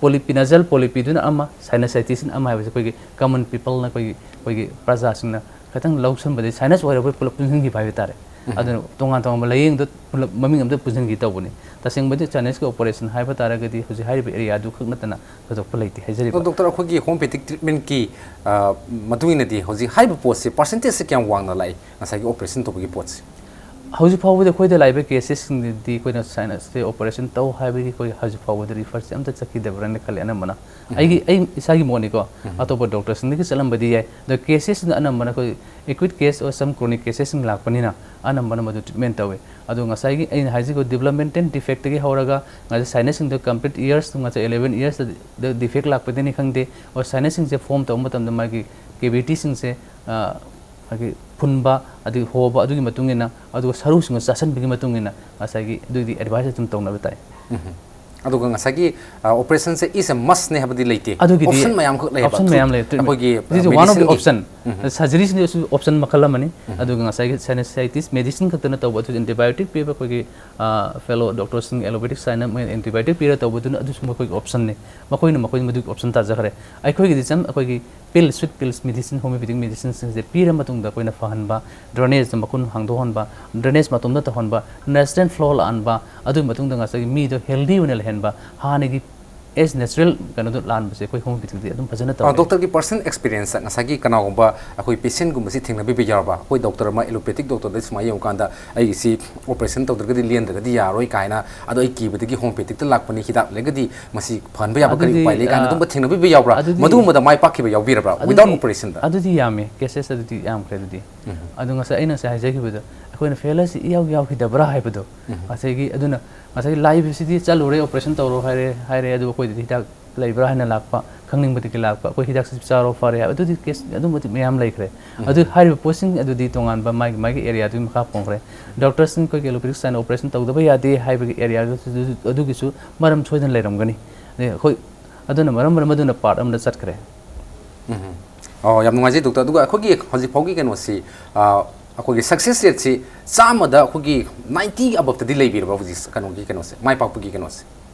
ꯄꯣꯂꯤꯞꯄꯤꯅꯖꯜ, ꯄꯣꯂꯤꯞꯄꯤꯗꯨꯅ ꯑꯃ, ꯁꯥꯏꯅꯁꯥꯏꯇꯤꯁꯅ ꯑꯃ ꯍꯥꯏꯕꯁꯦ ꯑꯩꯈꯣꯏꯒꯤ ꯀꯃꯟ ꯄꯤꯄꯜꯅ, ꯑꯩꯈꯣꯏꯒꯤ, ꯑꯩꯈꯣꯏꯒꯤ ꯄ꯭ꯔꯖꯥꯁꯤꯡꯅ ꯈꯤꯇꯪ ꯂꯧꯁꯟꯕꯗꯤ ꯁꯥꯏꯅꯁ ꯑꯣꯏꯔꯕꯣꯏ ꯄꯨꯂꯞ ꯄꯨꯟꯁꯤꯟꯈꯤꯕ ꯍꯥꯏꯕ ꯇꯥꯔꯦ꯫ ꯑꯗꯨꯅ ꯇꯣꯉꯥꯟ ꯇꯣꯉꯥꯟꯕ ꯂꯥꯏꯌꯦꯡꯗꯣ ꯄꯨꯂꯞ ꯃꯃꯤꯡ ꯑꯝꯇ ꯄꯨꯟꯁꯤꯟꯈꯤ ꯇꯧꯕꯅꯤ꯫ ꯇꯁꯦꯡꯕꯗꯤ ꯁꯥꯏꯅꯁꯀꯤ ꯑꯣꯄꯔꯦꯁꯟ ꯍꯥꯏꯕ ꯇꯥꯔꯒꯗꯤ ꯍꯧꯖꯤꯛ ꯍꯥꯏꯔꯤꯕ ꯑꯦꯔꯤꯌꯥꯗꯨ ꯈꯛ ꯅꯠꯇꯅ ꯊꯣꯏꯗꯣꯛꯄ ꯂꯩꯇꯦ ꯍꯥꯏꯖꯔꯤꯕ꯫ ꯑꯗꯣ ꯗꯣꯛꯇꯔ, ꯑꯩꯈꯣꯏꯒꯤ ꯍꯣꯃꯤꯌꯣꯄꯦꯊꯤꯛ ꯇ꯭ꯔꯤꯠꯃꯦꯟꯀꯤ, ꯑ, ꯃꯇꯨꯡ ꯏꯟꯅꯗꯤ ꯍꯧꯖꯤꯛ ꯍꯥꯏꯔꯤꯕ ꯄꯣꯠꯁꯦ ꯄꯥꯔꯁꯦꯟꯇꯦꯖꯁꯦ ꯀꯌꯥꯝ ꯋꯥꯡꯅ ꯂꯥꯛꯏ, ꯉꯁꯥꯏꯒꯤ ꯑꯣꯄꯔꯦꯁꯟ ꯇꯧꯕꯒꯤ ꯄꯣꯠꯁꯦ? ꯍꯧꯖꯤꯛ ꯐꯥꯎꯕꯗꯤ ꯑꯩꯈꯣꯏꯗ ꯂꯥꯛꯏꯕ ꯀꯦꯁꯦꯁꯁꯤꯡꯗꯤ ꯑꯩꯈꯣꯏꯅ ꯁꯥꯏꯅꯁꯁꯦ ꯑꯣꯄꯔꯦꯁꯟ ꯇꯧ ꯍꯥꯏꯕꯒꯤ ꯑꯩꯈꯣꯏ ꯍꯧꯖꯤꯛ ꯐꯥꯎꯕꯗ ꯔꯤꯐꯔꯁꯦ ꯑꯝꯇ ꯆꯠꯈꯤꯗꯕ꯭ꯔꯥꯅ ꯈꯜꯂꯦ ꯑꯅꯝꯕꯅ꯫ ꯑꯩꯒꯤ, ꯑꯩ ꯏꯁꯥꯒꯤ ꯃꯣꯠꯅꯤꯀꯣ, ꯑꯇꯣꯞꯄ ꯗꯣꯛꯇꯔꯁꯤꯡꯗꯒꯤ ꯆꯠꯂꯝꯕꯗꯤ ꯌꯥꯏ, ꯑꯗꯣ ꯀꯦꯁꯦꯁꯁꯤꯡꯗ ꯑꯅꯝꯕꯅ ꯑꯩꯈꯣꯏ acute case or some chronic ꯀꯦꯁꯦꯁꯁꯤꯡ ꯂꯥꯛꯄꯅꯤꯅ ꯑꯅꯝꯕꯅ ꯃꯗꯨ ꯇ꯭ꯔꯤꯠꯃꯦꯟ ꯇꯧꯋꯤ꯫ ꯑꯗꯣ ꯉꯁꯥꯏꯒꯤ ꯑꯩꯅ ꯍꯥꯏꯖꯈꯤꯕ ꯗꯤꯕꯂꯞꯃꯦꯟꯇꯦꯜ ꯗꯤꯐꯦꯛꯇꯒꯤ ꯍꯧꯔꯒ ꯉꯁꯥꯏ ꯁꯥꯏꯅꯁꯁꯤꯡꯗ ꯀꯝꯄ꯭ꯂꯤꯠ ꯏꯌꯔꯁ, ꯉꯁꯥꯏ eleven ꯏꯌꯔꯁꯇ ꯗꯤꯐꯦꯛ ꯂꯥꯛꯄꯗꯅꯤ ꯈꯪꯗꯦ, ꯑꯣꯔ ꯁꯥꯏꯅꯁꯁꯤꯡꯁꯦ ꯐꯣꯝ ꯇꯧꯕ ꯃꯇꯝꯗ ꯃꯥꯒꯤ ꯀꯦꯕꯤꯇꯤꯁꯤꯡꯁꯦ, ꯑ, ꯃꯥꯒꯤ ꯐꯨꯟꯕ, ꯑꯗꯒꯤ ꯍꯣꯕ, ꯑꯗꯨꯒꯤ ꯃꯇꯨꯡ ꯏꯟꯅ, ꯑꯗꯨꯒ ꯁꯔꯨꯁꯤꯡꯗꯣ ꯆꯥꯁꯤꯟꯕꯒꯤ ꯃꯇꯨꯡ ꯏꯟꯅ ꯉꯁꯥꯏꯒꯤ ꯑꯗꯨꯒꯤ ꯑꯦꯗꯚꯥꯏꯁ ꯑꯗꯨꯝ ꯇꯧꯅꯕ ꯇꯥꯏ꯫ ꯑꯗꯨꯒ ꯉꯁꯥꯏꯒꯤ, ꯑ, ꯑꯣꯄꯔꯦꯁꯟꯁꯦ is a must ꯅꯦ ꯍꯥꯏꯕꯗꯤ ꯂꯩꯇꯦ꯫ ꯑꯗꯨꯒꯤꯗꯤ ꯑꯣꯞꯁꯟ ꯃꯌꯥꯝꯈꯛ ꯂꯩꯌꯦꯕ꯫ ꯑꯣꯞꯁꯟ ꯃꯌꯥꯝ ꯂꯩ꯫ ꯑꯩꯈꯣꯏꯒꯤ, This is ꯑ, one of the ꯃꯦꯗꯤꯁꯤꯟꯒꯤ꯫ Option꯫ ꯁꯔꯖꯔꯤꯁꯤꯅꯁꯨ ꯑꯣꯞꯁꯟ ꯃꯈꯜ ꯑꯃꯅꯤ꯫ ꯑꯗꯨꯒ ꯉꯁꯥꯏꯒꯤ ꯁꯥꯏꯅꯁꯥꯏꯇꯤꯁ ꯃꯦꯗꯤꯁꯤꯟ ꯈꯛꯇꯅ ꯇꯧꯕ, ꯑꯗꯨ ꯑꯦꯟꯇꯤꯕꯥꯏꯑꯣꯇꯤꯛ ꯄꯤꯕ ꯑꯩꯈꯣꯏꯒꯤ ꯐꯦꯂꯣ ꯗꯣꯛꯇꯔꯁꯤꯡ ꯑꯦꯂꯣꯄꯦꯊꯤꯛ ꯁꯥꯏꯅ ꯃꯣꯏ ꯑꯦꯟꯇꯤꯕꯥꯏꯑꯣꯇꯤꯛ ꯄꯤꯔ ꯇꯧꯕꯗꯨꯅ ꯑꯗꯨꯁꯨ ꯃꯈꯣꯏꯒꯤ ꯑꯣꯞꯁꯟꯅꯤ꯫ ꯃꯈꯣꯏꯅ ꯃꯈꯣꯏ ꯃꯗꯨꯒꯤ ꯑꯣꯞꯁꯟ ꯇꯥꯖꯈ꯭ꯔꯦ꯫ ꯑꯩꯈꯣꯏꯒꯤꯗꯤ ꯆꯝ ꯑꯩꯈꯣꯏꯒꯤ ꯄꯤꯜ, ꯁ꯭ꯋꯤꯠ ꯄꯤꯜꯁ ꯃꯦꯗꯤꯁꯤꯟ, ꯍꯣꯃꯤꯌꯣꯄꯦꯊꯤꯛ ꯃꯦꯗꯤꯁꯤꯟꯁꯤꯡꯁꯦ ꯄꯤꯔ ꯃꯇꯨꯡꯗ ꯑꯩꯈꯣꯏꯅ ꯐꯍꯟꯕ, ꯗ꯭ꯔꯦꯅꯦꯖꯇ ꯃꯈꯨꯟ ꯍꯥꯡꯗꯣꯛꯍꯟꯕ, ꯗ꯭ꯔꯦꯅꯦꯖ ꯃꯇꯣꯝꯗ ꯇꯧꯍꯟꯕ, ꯅꯦꯆꯔꯦꯜ ꯐ꯭ꯂꯣ ꯂꯥꯛꯍꯟꯕ, ꯑꯗꯨꯒꯤ ꯃꯇꯨꯡꯗ ꯉꯁꯥꯏꯒꯤ ꯃꯤꯗꯣ ꯍꯦꯜꯗꯤ ꯑꯣꯏꯅ ꯂꯩꯍꯟꯕ, ꯍꯥꯟꯅꯒꯤ ꯑꯦꯁ ꯅꯦꯆꯔꯦꯜ ꯀꯩꯅꯣꯗꯣ ꯂꯥꯟꯕꯁꯦ ꯑꯩꯈꯣꯏ ꯍꯣꯃꯤꯌꯣꯄꯦꯊꯤꯛꯇꯗꯤ ꯑꯗꯨꯝ ꯐꯖꯅ ꯇꯧꯔꯦ꯫ ꯗꯣꯛꯇꯔꯒꯤ ꯄꯔꯁꯅꯦꯜ ꯑꯦꯛꯁꯄꯤꯔꯤꯌꯦꯟꯁꯇ ꯉꯁꯥꯏꯒꯤ ꯀꯅꯥꯒꯨꯝꯕ ꯑꯩꯈꯣꯏ ꯄꯦꯁꯦꯟꯒꯨꯝꯕꯁꯤ ꯊꯦꯡꯅꯕꯤꯕ ꯌꯥꯎꯔꯕ? ꯑꯩꯈꯣꯏ ꯗꯣꯛꯇꯔ ꯑꯃ ꯑꯦꯂꯣꯄꯦꯊꯤꯛ ꯗꯣꯛꯇꯔꯗ ꯁꯨꯃꯥꯏꯅ ꯌꯦꯡꯉꯨꯀꯥꯟꯗ ꯑꯩꯒꯤꯁꯤ ꯑꯣꯄꯔꯦꯁꯟ ꯇꯧꯗ꯭ꯔꯒꯗꯤ ꯂꯦꯟꯗ꯭ꯔꯒꯗꯤ ꯌꯥꯔꯣꯏ ꯀꯥꯏꯅ, ꯑꯗꯣ ꯑꯩ ꯀꯤꯕꯗꯒꯤ ꯍꯣꯃꯤꯌꯣꯄꯦꯊꯤꯛꯇ ꯂꯥꯛꯄꯅꯤ, ꯍꯤꯗꯥꯛ ꯂꯩꯔꯒꯗꯤ ꯃꯁꯤ ꯐꯍꯟꯕ ꯌꯥꯕ ꯀꯔꯤ ꯑꯗꯨꯗꯤ, ꯎꯄꯥꯏ ꯂꯩ ꯀꯥꯏꯅ ꯑ, ꯑꯗꯨꯝꯕ ꯊꯦꯡꯅꯕꯤꯕ ꯌꯥꯎꯕ꯭ꯔꯥ? ꯑꯗꯨꯗꯤ, ꯃꯗꯨꯒꯨꯝꯕꯗ ꯃꯥꯏ ꯄꯥꯛꯈꯤꯕ ꯌꯥꯎꯕꯤꯔꯕ꯭ꯔꯥ? ꯑꯗꯨꯗꯤ, Without operation ꯗ? ꯑꯗꯨꯗꯤ ꯌꯥꯝꯃꯦ, ꯀꯦꯁꯦꯁ ꯑꯗꯨꯗꯤ ꯌꯥꯝꯈ꯭ꯔꯦ ꯑꯗꯨꯗꯤ꯫ ꯎꯝ꯫ ꯑꯗꯣ ꯉꯁꯥꯏ ꯑꯩꯅ ꯉꯁꯥꯏ ꯍꯥꯏꯖꯈꯤꯕꯗꯣ, ꯑꯩꯈꯣꯏꯅ ꯐꯦꯂꯔꯁꯤ ꯏꯌꯥꯎ ꯌꯥꯎꯈꯤꯗꯕ꯭ꯔꯥ ꯍꯥꯏꯕꯗꯣ, ꯎꯝ꯫ ꯉꯁꯥꯏꯒꯤ, ꯑꯗꯨꯅ ꯉꯁꯥꯏꯒꯤ ꯂꯥꯏꯕꯁꯤꯗꯤ ꯆꯠꯂꯨꯔꯦ, ꯑꯣꯄꯔꯦꯁꯟ ꯇꯧꯔꯣ ꯍꯥꯏꯔꯦ, ꯍꯥꯏꯔꯦ, ꯑꯗꯨꯕꯨ ꯑꯩꯈꯣꯏꯗꯗꯤ ꯍꯤꯗꯥꯛ ꯂꯩꯕ꯭ꯔꯥ ꯍꯥꯏꯅ ꯂꯥꯛꯄ, ꯈꯪꯅꯤꯡꯕꯗꯒꯤ ꯂꯥꯛꯄ, ꯑꯩꯈꯣꯏ ꯍꯤꯗꯥꯛꯁꯤ ꯆꯥꯔꯣ ꯐꯔꯦ ꯍꯥꯏꯕ, ꯑꯗꯨꯗꯤ ꯀꯦꯁ ꯑꯗꯨꯝꯕꯗꯤ ꯃꯌꯥꯝ ꯂꯩꯈ꯭ꯔꯦ꯫ ꯎꯝ꯫ ꯑꯗꯨ ꯍꯥꯏꯔꯤꯕ ꯄꯣꯠꯁꯤꯡ ꯑꯗꯨꯗꯤ ꯇꯣꯉꯥꯟꯕ ꯃꯥꯒꯤ, ꯃꯥꯒꯤ ꯑꯦꯔꯤꯌꯥꯗꯨꯒꯤ ꯃꯈꯥ ꯄꯣꯟꯈ꯭ꯔꯦ꯫ ꯗꯣꯛꯇꯔꯁꯤꯡ ꯑꯩꯈꯣꯏꯒꯤ ꯑꯦꯂꯣꯄꯦꯊꯤꯛ ꯁꯥꯏꯟ ꯑꯣꯄꯔꯦꯁꯟ ꯇꯧꯗꯕ ꯌꯥꯗꯦ ꯍꯥꯏꯕꯒꯤ ꯑꯦꯔꯤꯌꯥꯗꯨꯁꯨ, ꯑꯗꯨꯒꯤꯁꯨ ꯃꯔꯝ ꯁꯣꯏꯗꯅ ꯂꯩꯔꯝꯒꯅꯤ꯫ ꯑꯗꯩ ꯑꯩꯈꯣꯏ ꯑꯗꯨꯅ ꯃꯔꯝ ꯑꯣꯏꯔꯒ ꯃꯗꯨꯅ ꯄꯥꯔꯠ ꯑꯃꯗ ꯆꯠꯈ꯭ꯔꯦ꯫ ꯎꯝ꯫ ꯑꯣ, ꯌꯥꯝ ꯅꯨꯡꯉꯥꯏꯖꯩ ꯗꯣꯛꯇꯔ꯫ ꯑꯗꯨꯒ ꯑꯩꯈꯣꯏꯒꯤ ꯍꯧꯖꯤꯛ ꯐꯥꯎꯒꯤ ꯀꯩꯅꯣꯁꯤ, ꯑ, ꯑꯩꯈꯣꯏꯒꯤ ꯁꯛꯁꯦꯁ ꯔꯦꯠꯁꯤ ꯆꯥꯝꯃꯗ ꯑꯩꯈꯣꯏꯒꯤ ꯅꯥꯏꯟꯇꯤꯒꯤ ꯑꯕꯞꯇꯗꯤ ꯂꯩꯕꯤꯔꯕ ꯍꯧꯖꯤꯛ ꯀꯩꯅꯣꯒꯤ ꯀꯩꯅꯣꯁꯦ, ꯃꯥꯏ ꯄꯥꯛꯄꯒꯤ ꯀꯩꯅꯣꯁꯦ?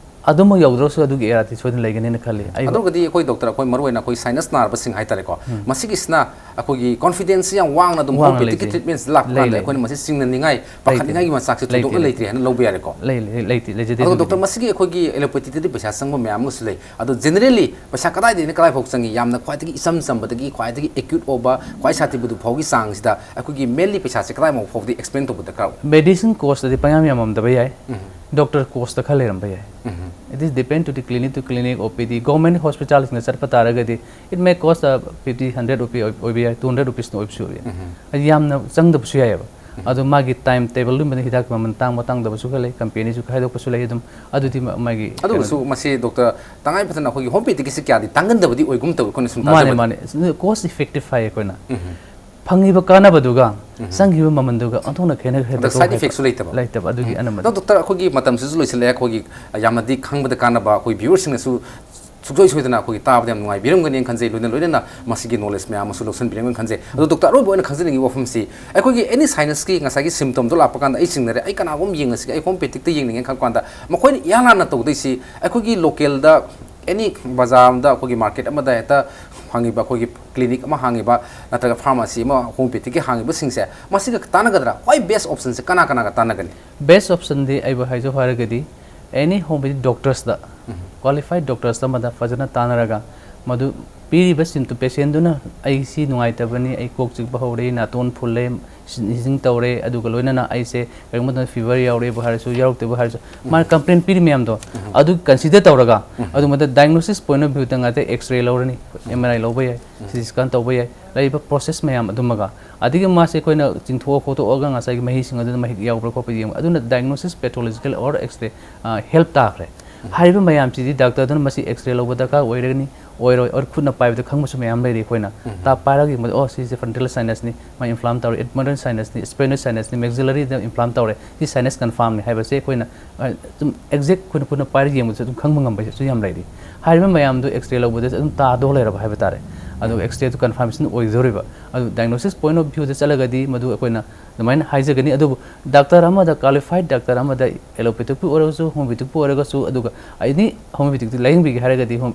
ꯑꯗꯨꯃꯛ ꯌꯧꯗ꯭ꯔꯁꯨ ꯑꯗꯨꯒꯤ ꯑꯦꯔꯤꯌꯥꯗꯤ ꯁꯣꯏꯗꯅ ꯂꯩꯒꯅꯤꯅ ꯈꯜꯂꯤ꯫ ꯑꯩ ꯑꯗꯨꯒꯗꯤ ꯑꯩꯈꯣꯏ ꯗꯣꯛꯇꯔ, ꯑꯩꯈꯣꯏ ꯃꯔꯨꯑꯣꯏꯅ ꯑꯩꯈꯣꯏ ꯁꯥꯏꯅꯁ ꯅꯥꯔꯕꯁꯤꯡ ꯍꯥꯏꯇꯥꯔꯦꯀꯣ, ꯎꯝ꯫ ꯃꯁꯤꯒꯤꯁꯤꯅ ꯑꯩꯈꯣꯏꯒꯤ ꯀꯣꯟꯐꯤꯗꯦꯟꯁꯁꯤ ꯌꯥꯝ ꯋꯥꯡꯅ ꯑꯗꯨꯝ ꯋꯥꯡꯅ ꯍꯣꯃꯤꯌꯣꯄꯦꯊꯤꯛꯀꯤ ꯂꯩꯖꯩ꯫ ꯇ꯭ꯔꯤꯠꯃꯦꯟꯁꯤ ꯂꯥꯛꯄ ꯂꯩ, ꯀꯥꯟꯗ ꯂꯩ꯫ ꯑꯩꯈꯣꯏꯅ ꯃꯁꯤ ꯆꯤꯡꯅꯅꯤꯡꯉꯥꯏ ꯂꯩꯇꯦ, ꯄꯥꯈꯠꯅꯤꯡꯉꯥꯏꯒꯤ ꯂꯩꯇꯦ꯫ ꯃꯆꯥꯛꯁꯦ ꯂꯩꯇꯦ, ꯊꯣꯏꯗꯣꯛꯅ ꯂꯩꯇꯦ꯫ ꯂꯩꯇ꯭ꯔꯦ ꯍꯥꯏꯅ ꯂꯧꯕ ꯌꯥꯔꯦꯀꯣ? ꯂꯩ, ꯂꯩ, ꯂꯩꯇꯦ, ꯂꯩꯖꯗꯦ ꯑꯗꯣ ꯗꯣꯛꯇꯔ, ꯑꯗꯨꯒꯤꯗꯤ꯫ ꯃꯁꯤꯒꯤ ꯑꯩꯈꯣꯏꯒꯤ ꯑꯦꯂꯣꯄꯦꯊꯤꯗꯗꯤ ꯄꯩꯁꯥ ꯆꯪꯕ ꯃꯌꯥꯝ ꯑꯃꯁꯨ ꯂꯩ꯫ ꯑꯗꯣ ꯖꯦꯅꯔꯦꯜꯂꯤ ꯄꯩꯁꯥ ꯀꯗꯥꯏꯗꯒꯤꯅ ꯀꯗꯥꯏ ꯐꯥꯎ ꯆꯪꯉꯤ? ꯌꯥꯝꯅ ꯈ꯭ꯋꯥꯏꯗꯒꯤ ꯏꯆꯝ ꯆꯝꯕꯗꯒꯤ ꯈ꯭ꯋꯥꯏꯗꯒꯤ ꯑꯦꯀ꯭ꯌꯨꯠ ꯑꯣꯏꯕ, ꯈ꯭ꯋꯥꯏ ꯁꯥꯊꯤꯕꯗꯨ ꯐꯥꯎꯒꯤ ꯆꯥꯡꯁꯤꯗ ꯑꯩꯈꯣꯏꯒꯤ ꯃꯦꯟꯂꯤ ꯄꯩꯁꯥꯁꯦ ꯀꯗꯥꯏꯃꯨꯛ ꯐꯥꯎꯗꯤ ꯑꯦꯛꯁꯄꯦꯟ ꯇꯧꯕ ꯗꯔꯀꯥꯔ ꯑꯣꯏ? ꯃꯦꯗꯤꯁꯤꯟ ꯀꯣꯁꯇꯗꯤ ꯄꯪꯌꯥꯝ ꯌꯥꯝꯃꯝꯗꯕ ꯌꯥꯏ꯫ ꯎꯝ꯫ ꯗꯣꯛꯇꯔ ꯀꯣꯁꯇ ꯈꯔ ꯂꯩꯔꯝꯕ ꯌꯥꯏ꯫ ꯎꯝ꯫ It is depend to the clinic to clinic, ꯑꯣ ꯄꯤ ꯗꯤ꯫ ꯒꯣꯔꯃꯦꯟ ꯍꯣꯁꯄꯤꯇꯥꯜꯁꯤꯡꯗ ꯆꯠꯄ ꯇꯥꯔꯒꯗꯤ, it may cost, uh, fifty, hundred rupee ꯑꯣꯏ-, ꯑꯣꯏꯕ ꯌꯥꯏ, two hundred rupeesꯅ ꯑꯣꯏꯕꯁꯨ ꯑꯣꯏꯕ ꯌꯥꯏ꯫ ꯎꯝ꯫ ꯍꯥꯏꯗꯤ ꯌꯥꯝꯅ ꯆꯪꯗꯕꯁꯨ ꯌꯥꯏꯑꯕ꯫ ꯎꯝ꯫ ꯑꯗꯣ ꯃꯥꯒꯤ ꯇꯥꯏꯝ ꯇꯦꯕꯜꯗꯨꯒꯤ ꯃꯇꯨꯡ ꯏꯟꯅ ꯍꯤꯗꯥꯛꯀꯤ ꯃꯃꯜ ꯇꯥꯡꯕ ꯇꯥꯡꯗꯕꯁꯨ ꯈꯔ ꯂꯩ, ꯀꯝꯄꯦꯅꯤꯁꯨ ꯈꯥꯏꯗꯣꯛꯄꯁꯨ ꯂꯩ ꯑꯗꯨꯝ꯫ ꯑꯗꯨꯗꯤ ꯃ-, ꯃꯥꯒꯤ ꯑꯗꯨꯕꯨꯁꯨ ꯀꯩꯅꯣ ꯃꯁꯤ ꯗꯣꯛꯇꯔ ꯇꯉꯥꯏ ꯐꯗꯅ ꯑꯩꯈꯣꯏꯒꯤ ꯍꯣꯃꯤꯌꯣꯄꯦꯊꯤꯒꯤꯁꯤ ꯀꯌꯥꯗꯤ ꯇꯥꯡꯒꯟꯗꯕꯗꯤ ꯑꯣꯏꯒꯨꯝ ꯇꯧꯏ ꯑꯩꯈꯣꯏꯅ ꯁꯨꯝ ꯃꯥꯅꯦ, ꯇꯥꯖꯕꯗ꯫ ꯃꯥꯅꯦ꯫ Cost effective ꯍꯥꯏ ꯑꯩꯈꯣꯏꯅ꯫ ꯎꯝ꯫ ꯐꯪꯉꯤꯕ ꯀꯥꯟꯅꯕꯗꯨꯒ ꯎꯝ꯫ ꯆꯪꯈꯤꯕ ꯃꯃꯜꯗꯨꯒ ꯑꯣꯟꯊꯣꯛꯅ ꯈꯦꯠꯅ-, ꯑꯗ ꯈꯦꯠꯅꯕ side ꯍꯥꯏꯕ effectꯁꯨ ꯂꯩꯇꯕ? ꯂꯩꯇꯕ, ꯑꯗꯨꯒꯤ ꯎꯝ꯫ ꯑꯅꯝꯕꯅ꯫ ꯑꯗꯣ ꯗꯣꯛꯇꯔ, ꯑꯩꯈꯣꯏꯒꯤ ꯃꯇꯝꯁꯤꯁꯨ ꯂꯣꯏꯁꯤꯜꯂꯛꯑꯦ꯫ ꯑꯩꯈꯣꯏꯒꯤ ꯌꯥꯝꯅꯗꯤ ꯈꯪꯕꯗ ꯀꯥꯟꯅꯕ, ꯑꯩꯈꯣꯏ viewerꯁꯤꯡꯅꯁꯨ ꯁꯨꯡꯁꯣꯏ ꯁꯣꯏꯗꯅ ꯑꯩꯈꯣꯏꯒꯤ ꯇꯥꯕꯗ ꯌꯥꯝ ꯅꯨꯡꯉꯥꯏꯕꯤꯔꯝꯒꯅꯤꯅ ꯈꯟꯖꯩ꯫ ꯂꯣꯏꯅ ꯂꯣꯏꯅꯅ ꯃꯁꯤꯒꯤ ꯅꯣꯂꯦꯖ ꯃꯌꯥꯝ ꯑꯃꯁꯨ ꯂꯧꯁꯤꯟꯕꯤꯔꯝꯒꯅꯤ ꯈꯟꯖꯩ꯫ ꯑꯗꯣ ꯗꯣꯛꯇꯔ, ꯑꯔꯣꯏꯕ ꯑꯣꯏꯅ ꯈꯪꯖꯅꯤꯡꯉꯤꯕ ꯋꯥꯐꯝꯁꯤ, ꯑꯩꯈꯣꯏꯒꯤ ꯑꯦꯅꯤ ꯁꯥꯏꯅꯁꯀꯤ ꯉꯁꯥꯏꯒꯤ ꯁꯤꯝꯇꯣꯝꯗꯣ ꯂꯥꯛꯄ ꯀꯥꯟꯗ ꯑꯩ ꯆꯤꯡꯅꯔꯦ, ꯑꯩ ꯀꯅꯥꯒꯨꯝꯕ ꯌꯦꯡꯉꯁꯤꯒꯦ, ꯑꯩ ꯍꯣꯃꯤꯌꯣꯄꯦꯊꯤꯛꯇ ꯌꯦꯡꯅꯤꯡꯉꯦ ꯈꯟꯕ ꯀꯥꯟꯗ ꯃꯈꯣꯏꯅ ꯏꯍꯥꯟ ꯍꯥꯟꯅ ꯇꯧꯗꯣꯏꯁꯤ ꯑꯩꯈꯣꯏꯒꯤ ꯂꯣꯀꯦꯜꯗ ꯑꯦꯅꯤ ꯕꯖꯥꯔ ꯑꯃꯗ, ꯑꯩꯈꯣꯏꯒꯤ ꯃꯥꯔꯀꯦꯠ ꯑꯃꯗ ꯍꯦꯛꯇ ꯐꯪꯉꯤꯕ ꯑꯩꯈꯣꯏꯒꯤ ꯀ꯭ꯂꯤꯅꯤꯛ ꯑꯃ ꯍꯥꯡꯉꯤꯕ ꯅꯠꯇ꯭ꯔꯒ ꯐꯥꯔꯃꯥꯁꯤ ꯑꯃ ꯍꯣꯃꯤꯌꯣꯄꯦꯊꯤꯛꯀꯤ ꯍꯥꯡꯉꯤꯕꯁꯤꯡꯁꯦ, ꯃꯁꯤꯒ ꯇꯥꯟꯅꯒꯗ꯭ꯔꯥ? ꯈ꯭ꯋꯥꯏ ꯕꯦꯁ ꯑꯣꯞꯁꯟꯁꯦ ꯀꯅꯥ ꯀꯅꯥꯒ ꯇꯥꯟꯅꯒꯅꯤ? ꯕꯦꯁ ꯑꯣꯞꯁꯟꯗꯤ ꯑꯩꯕꯨ ꯍꯥꯏꯖꯧ ꯍꯥꯏꯔꯒꯗꯤ ꯑꯦꯅꯤ ꯍꯣꯃꯤꯌꯣꯄꯦꯊꯤꯛ ꯗꯣꯛꯇꯔꯁꯇ, ꯀ꯭ꯋꯥꯂꯤꯐꯥꯏꯠ ꯗꯣꯛꯇꯔꯁ ꯑꯃꯗ ꯐꯖꯅ ꯇꯥꯟꯅꯔꯒ, ꯃꯗꯨ ꯄꯤꯔꯤꯕ ꯁꯤꯝꯇꯣꯝ, ꯄꯦꯁꯦꯟꯗꯨꯅ "ꯑꯩ ꯁꯤ ꯅꯨꯡꯉꯥꯏꯇꯕꯅꯤ, ꯑꯩ ꯀꯣꯛ ꯆꯤꯛꯄ ꯍꯧꯔꯦ, ꯅꯥꯇꯣꯟ ꯐꯨꯜꯂꯦ, ꯁꯤꯖꯤꯡ ꯇꯧꯔꯦ, ꯑꯗꯨꯒ ꯂꯣꯏꯅꯅ ꯑꯩꯁꯦ ꯀꯔꯤꯒꯨꯝꯕ ꯃꯇꯝꯗ ꯐꯤꯚꯔ ꯌꯥꯎꯔꯦꯕꯨ ꯍꯥꯏꯔꯁꯨ, ꯌꯥꯎꯔꯛꯇꯦꯕꯨ ꯍꯥꯏꯔꯁꯨ, ꯃꯥꯅ ꯀꯝꯄ꯭ꯂꯦꯟ ꯄꯤꯔꯤ ꯃꯌꯥꯝꯗꯣ ꯑꯗꯨ ꯀꯟꯁꯤꯗꯔ ꯇꯧꯔꯒ, ꯑꯗꯨ ꯃꯊꯛꯇ ꯗꯥꯏꯒꯅꯣꯁꯤꯁ ꯄꯣꯏꯟ ꯑꯣꯐ ꯚ꯭ꯌꯨꯗ ꯉꯥꯛꯇ ꯑꯦꯛꯁꯔꯦ ꯂꯧꯔꯅꯤ, ꯑꯦꯝ ꯑꯥꯔ ꯑꯥꯏ ꯂꯧꯕ ꯌꯥꯏ, ꯁꯤ ꯇꯤ ꯁ꯭ꯀꯦꯟ ꯇꯧꯕ ꯌꯥꯏ, ꯂꯩꯔꯤꯕ ꯄ꯭ꯔꯣꯁꯦꯁ ꯃꯌꯥꯝ ꯑꯗꯨꯃꯒ꯫ ꯑꯗꯒꯤ ꯃꯥꯁꯦ ꯑꯩꯈꯣꯏꯅ ꯆꯤꯡꯊꯣꯛꯑ ꯈꯣꯠꯇꯣꯛꯑꯒ ꯉꯁꯥꯏꯒꯤ ꯃꯍꯤꯁꯤꯡ ꯑꯗꯨꯗ ꯃꯍꯤꯛ ꯌꯥꯎꯕ꯭ꯔꯥ ꯈꯣꯠꯄ ꯌꯦꯡꯕ, ꯑꯗꯨꯅ diagnosis, pathological or X-ray help ꯇꯥꯈ꯭ꯔꯦ꯫ ꯍꯥꯏꯔꯤꯕ ꯃꯌꯥꯝꯁꯤꯗꯤ ꯗꯥꯛꯇꯔꯗꯨꯅ ꯃꯁꯤ ꯑꯦꯛꯁꯔꯦ ꯂꯧꯕ ꯗꯔꯀꯥꯔ ꯑꯣꯏꯔꯒꯅꯤ, ꯑꯣꯏꯔꯣꯏ, or ꯈꯨꯠꯅ ꯄꯥꯏꯕꯗ ꯈꯪꯕꯁꯨ ꯃꯌꯥꯝ ꯂꯩꯔꯤ꯫ ꯑꯩꯈꯣꯏꯅ ꯇꯥ ꯄꯥꯏꯔꯒ ꯌꯦꯡꯕꯗ, "ꯑꯣ, ꯁꯤꯁꯦ frontal sinusꯅꯤ, ꯃꯥ ꯏꯟꯐ꯭ꯂꯥꯝ ꯇꯧꯔꯦ, adenoid sinusꯅꯤ, sphenoid sinusꯅꯤ, maxillary ꯗ ꯏꯟꯐ꯭ꯂꯥꯝ ꯇꯧꯔꯦ, ꯁꯤ ꯁꯥꯏꯅꯁ ꯀꯟꯐꯥꯝꯅꯤ" ꯍꯥꯏꯕꯁꯦ ꯑꯩꯈꯣꯏꯅ ꯑꯗꯨꯝ ꯑꯦꯛꯖꯦꯛ ꯑꯩꯈꯣꯏꯅ ꯈꯨꯠꯅ ꯄꯥꯏꯔꯒ ꯌꯦꯡꯕꯗꯁꯨ ꯑꯗꯨꯝ ꯈꯪꯕ ꯉꯝꯕꯁꯨ ꯌꯥꯝ ꯂꯩꯔꯤ꯫ ꯍꯥꯏꯔꯤꯕ ꯃꯌꯥꯝꯗꯨ ꯑꯦꯛꯁꯔꯦ ꯂꯧꯕꯗꯁꯨ ꯑꯗꯨꯝ ꯇꯥꯗꯧ ꯂꯩꯔꯕ ꯍꯥꯏꯕ ꯇꯥꯔꯦ꯫ ꯑꯗꯨ ꯑꯦꯛꯁꯔꯦꯗꯨ ꯀꯟꯐꯥꯔꯃꯦꯁꯟ ꯑꯣꯏꯗꯧꯔꯤꯕ, ꯑꯗꯨ diagnosis point of viewꯗ ꯆꯠꯂꯒꯗꯤ ꯃꯗꯨ ꯑꯩꯈꯣꯏꯅ ꯑꯗꯨꯃꯥꯏꯅ ꯍꯥꯏꯖꯒꯅꯤ꯫ ꯑꯗꯨꯕꯨ ꯗꯥꯛꯇꯔ ꯑꯃꯗ, ꯀ꯭ꯋꯥꯂꯤꯐꯥꯏꯠ ꯗꯥꯛꯇꯔ ꯑꯃꯗ, ꯑꯦꯂꯣꯄꯦꯊꯤꯛꯄꯨ ꯑꯣꯏꯔꯒꯁꯨ, ꯍꯣꯃꯤꯌꯣꯄꯦꯊꯤꯛꯄꯨ ꯑꯣꯏꯔꯒꯁꯨ, ꯑꯗꯨꯒ ꯑꯦꯅꯤ ꯍꯣꯃꯤꯌꯣꯄꯦꯊꯤꯛꯇ ꯂꯥꯌꯦꯡꯕꯤꯒꯦ ꯍꯥꯏꯔꯒꯗꯤ ꯍꯣꯝ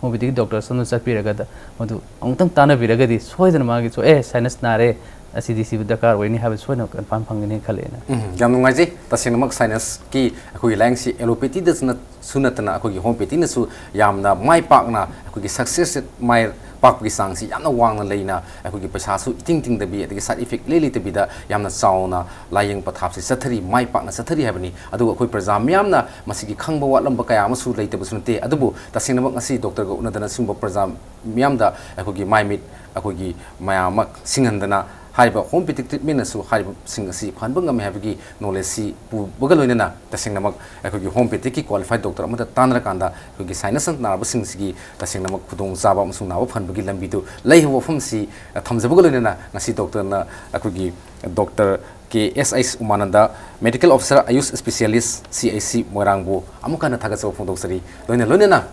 ꯍꯣꯃꯤꯌꯣꯄꯦꯊꯤꯛ ꯗꯣꯛꯇꯔꯁ ꯑꯃꯗ ꯆꯠꯄꯤꯔꯒꯗ ꯃꯗꯨ ꯑꯃꯨꯛꯇꯪ ꯇꯥꯟꯅꯕꯤꯔꯒꯗꯤ ꯁꯣꯏꯗꯅ ꯃꯥꯒꯤꯁꯨ, "ꯑꯦ, ꯁꯥꯏꯅꯁ ꯅꯥꯔꯦ, ꯑꯁꯤꯗꯤ ꯁꯤꯕꯨ ꯗꯔꯀꯥꯔ ꯑꯣꯏꯅꯤ" ꯍꯥꯏꯕ ꯁꯣꯏꯗꯅ ꯀꯟꯐꯥꯔꯝ ꯐꯪꯒꯅꯤ ꯈꯜꯂꯦꯅ꯫ ꯎꯝ, ꯌꯥꯝ ꯅꯨꯡꯉꯥꯏꯖꯩ꯫ ꯇꯁꯦꯡꯅꯃꯛ ꯁꯥꯏꯅꯁꯀꯤ ꯑꯩꯈꯣꯏꯒꯤ ꯂꯥꯏꯌꯦꯡꯁꯤ ꯑꯦꯂꯣꯄꯦꯊꯤꯗꯁꯨ ꯅꯠ- ꯁꯨ ꯅꯠꯇꯅ ꯑꯩꯈꯣꯏꯒꯤ ꯍꯣꯃꯤꯌꯣꯄꯦꯊꯤꯅꯁꯨ ꯌꯥꯝꯅ ꯃꯥꯏ ꯄꯥꯛꯅ, ꯑꯩꯈꯣꯏꯒꯤ ꯁꯛꯁꯦꯁ ꯃꯥꯏ ꯄꯥꯛꯄꯒꯤ ꯆꯥꯡꯁꯤ ꯌꯥꯝꯅ ꯋꯥꯡꯅ ꯂꯩꯅ, ꯑꯩꯈꯣꯏꯒꯤ ꯄꯩꯁꯥꯁꯨ ꯏꯇꯤꯡ ꯇꯤꯡꯗꯕꯤ, ꯑꯗꯒꯤ ꯁꯥꯏꯠ ꯏꯐꯦꯛ ꯏꯂꯩ ꯂꯩꯇꯕꯤꯗ ꯌꯥꯝꯅ ꯆꯥꯎꯅ ꯂꯥꯏꯌꯦꯡ ꯄꯊꯥꯞꯁꯤ ꯆꯠꯊꯔꯤ, ꯃꯥꯏ ꯄꯥꯛꯅ ꯆꯠꯊꯔꯤ ꯍꯥꯏꯕꯅꯤ꯫ ꯑꯗꯨꯒ ꯑꯩꯈꯣꯏ ꯄ꯭ꯔꯖꯥ ꯃꯤꯌꯥꯝꯅ ꯃꯁꯤꯒꯤ ꯈꯪꯕ ꯋꯥꯠꯂꯝꯕ ꯀꯌꯥ ꯑꯃꯁꯨ ꯂꯩꯇꯕꯁꯨ ꯅꯠꯇꯦ꯫ ꯑꯗꯨꯕꯨ ꯇꯁꯦꯡꯅꯃꯛ ꯉꯁꯤ ꯗꯣꯛꯇꯔꯒ ꯎꯅꯗꯅ ꯁꯤꯒꯨꯝꯕ ꯄ꯭ꯔꯖꯥ ꯃꯤꯌꯥꯝꯗ ꯑꯩꯈꯣꯏꯒꯤ ꯃꯥꯏ ꯃꯤꯠ ꯑꯩꯈꯣꯏꯒꯤ ꯃꯌꯥꯝ ꯑꯃ ꯁꯤꯡꯍꯟꯗꯅ ꯍꯥꯏꯔꯤꯕ ꯍꯣꯃꯤꯌꯣꯄꯦꯊꯤꯛ ꯇ꯭ꯔꯤꯠꯃꯦꯟꯅꯁꯨ ꯍꯥꯏꯔꯤꯕꯁꯤꯡ ꯑꯁꯤ ꯐꯍꯟꯕ ꯉꯝꯃꯤ ꯍꯥꯏꯕꯒꯤ ꯅꯣꯂꯦꯖꯁꯤ ꯄꯨꯕꯒ ꯂꯣꯏꯅꯅ ꯇꯁꯦꯡꯅꯃꯛ ꯑꯩꯈꯣꯏꯒꯤ ꯍꯣꯃꯤꯌꯣꯄꯦꯊꯤꯛꯀꯤ ꯀ꯭ꯋꯥꯂꯤꯐꯥꯏꯠ ꯗꯣꯛꯇꯔ ꯑꯃꯗ ꯇꯥꯟꯅꯔꯀꯥꯟꯗ ꯑꯩꯈꯣꯏꯒꯤ ꯁꯥꯏꯅꯁ ꯅꯥꯔꯕꯁꯤꯡꯁꯤꯒꯤ ꯇꯁꯦꯡꯅꯃꯛ ꯈꯨꯗꯣꯡꯆꯥꯕ ꯑꯃꯁꯨꯡ ꯅꯥꯕ ꯐꯍꯟꯕꯒꯤ ꯂꯝꯕꯤꯗꯨ ꯂꯩ ꯍꯥꯏꯕ ꯋꯥꯐꯝꯁꯤ ꯊꯝꯖꯕꯒ ꯂꯣꯏꯅꯅ ꯉꯁꯤ ꯗꯣꯛꯇꯔꯅ ꯑꯩꯈꯣꯏꯒꯤ ꯗꯣꯛꯇꯔ ꯀꯦ S H ꯎꯃꯥꯅꯟꯗ, medical officer, ꯑꯥꯌꯨꯁ specialist, ꯁꯤ ꯑꯩꯆ ꯁꯤ ꯃꯣꯏꯔꯥꯡꯕꯨ ꯑꯃꯨꯛ ꯍꯟꯅ ꯊꯥꯒꯠꯆꯕ ꯐꯣꯡꯗꯣꯛꯆꯔꯤ꯫ ꯂꯣꯏꯅ ꯂꯣꯏꯅꯅ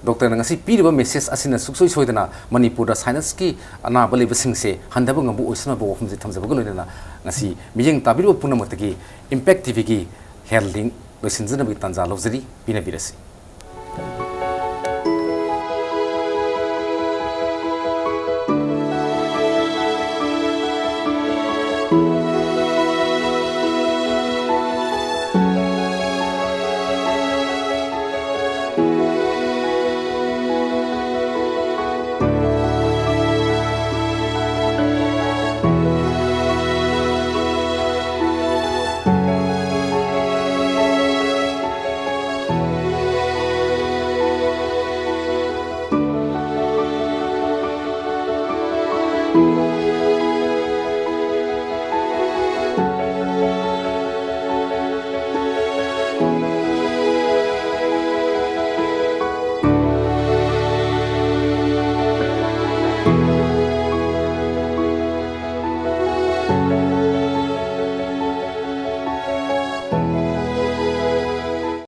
ꯗꯣꯛꯇꯔꯅ ꯉꯁꯤ ꯄꯤꯔꯤꯕ ꯃꯦꯁꯦꯖ ꯑꯁꯤꯅ ꯁꯨꯡꯁꯣꯏ ꯁꯣꯏꯗꯅ ꯃꯅꯤꯄꯨꯔꯗ ꯁꯥꯏꯅꯁꯀꯤ ꯑꯅꯥꯕ ꯂꯩꯕꯁꯤꯡꯁꯦ ꯍꯟꯊꯕ ꯉꯝꯕ ꯑꯣꯏꯁꯅꯨ ꯍꯥꯏꯕ ꯋꯥꯐꯝꯁꯦ ꯊꯝꯖꯕꯒ ꯂꯣꯏꯅꯅ, ꯉꯁꯤ ꯃꯤꯠꯌꯦꯡ ꯇꯥꯕꯤꯔꯤꯕ ꯄꯨꯝꯅꯃꯛꯇꯒꯤ ꯏꯝꯄꯦꯛ ꯇꯤꯚꯤꯒꯤ ꯍꯦꯜꯊ ꯂꯤꯡ ꯂꯣꯏꯁꯤꯟꯖꯅꯕꯒꯤ ꯇꯥꯟꯖꯥ ꯂꯧꯖꯔꯤ, ꯄꯤꯅꯕꯤꯔꯁꯤ꯫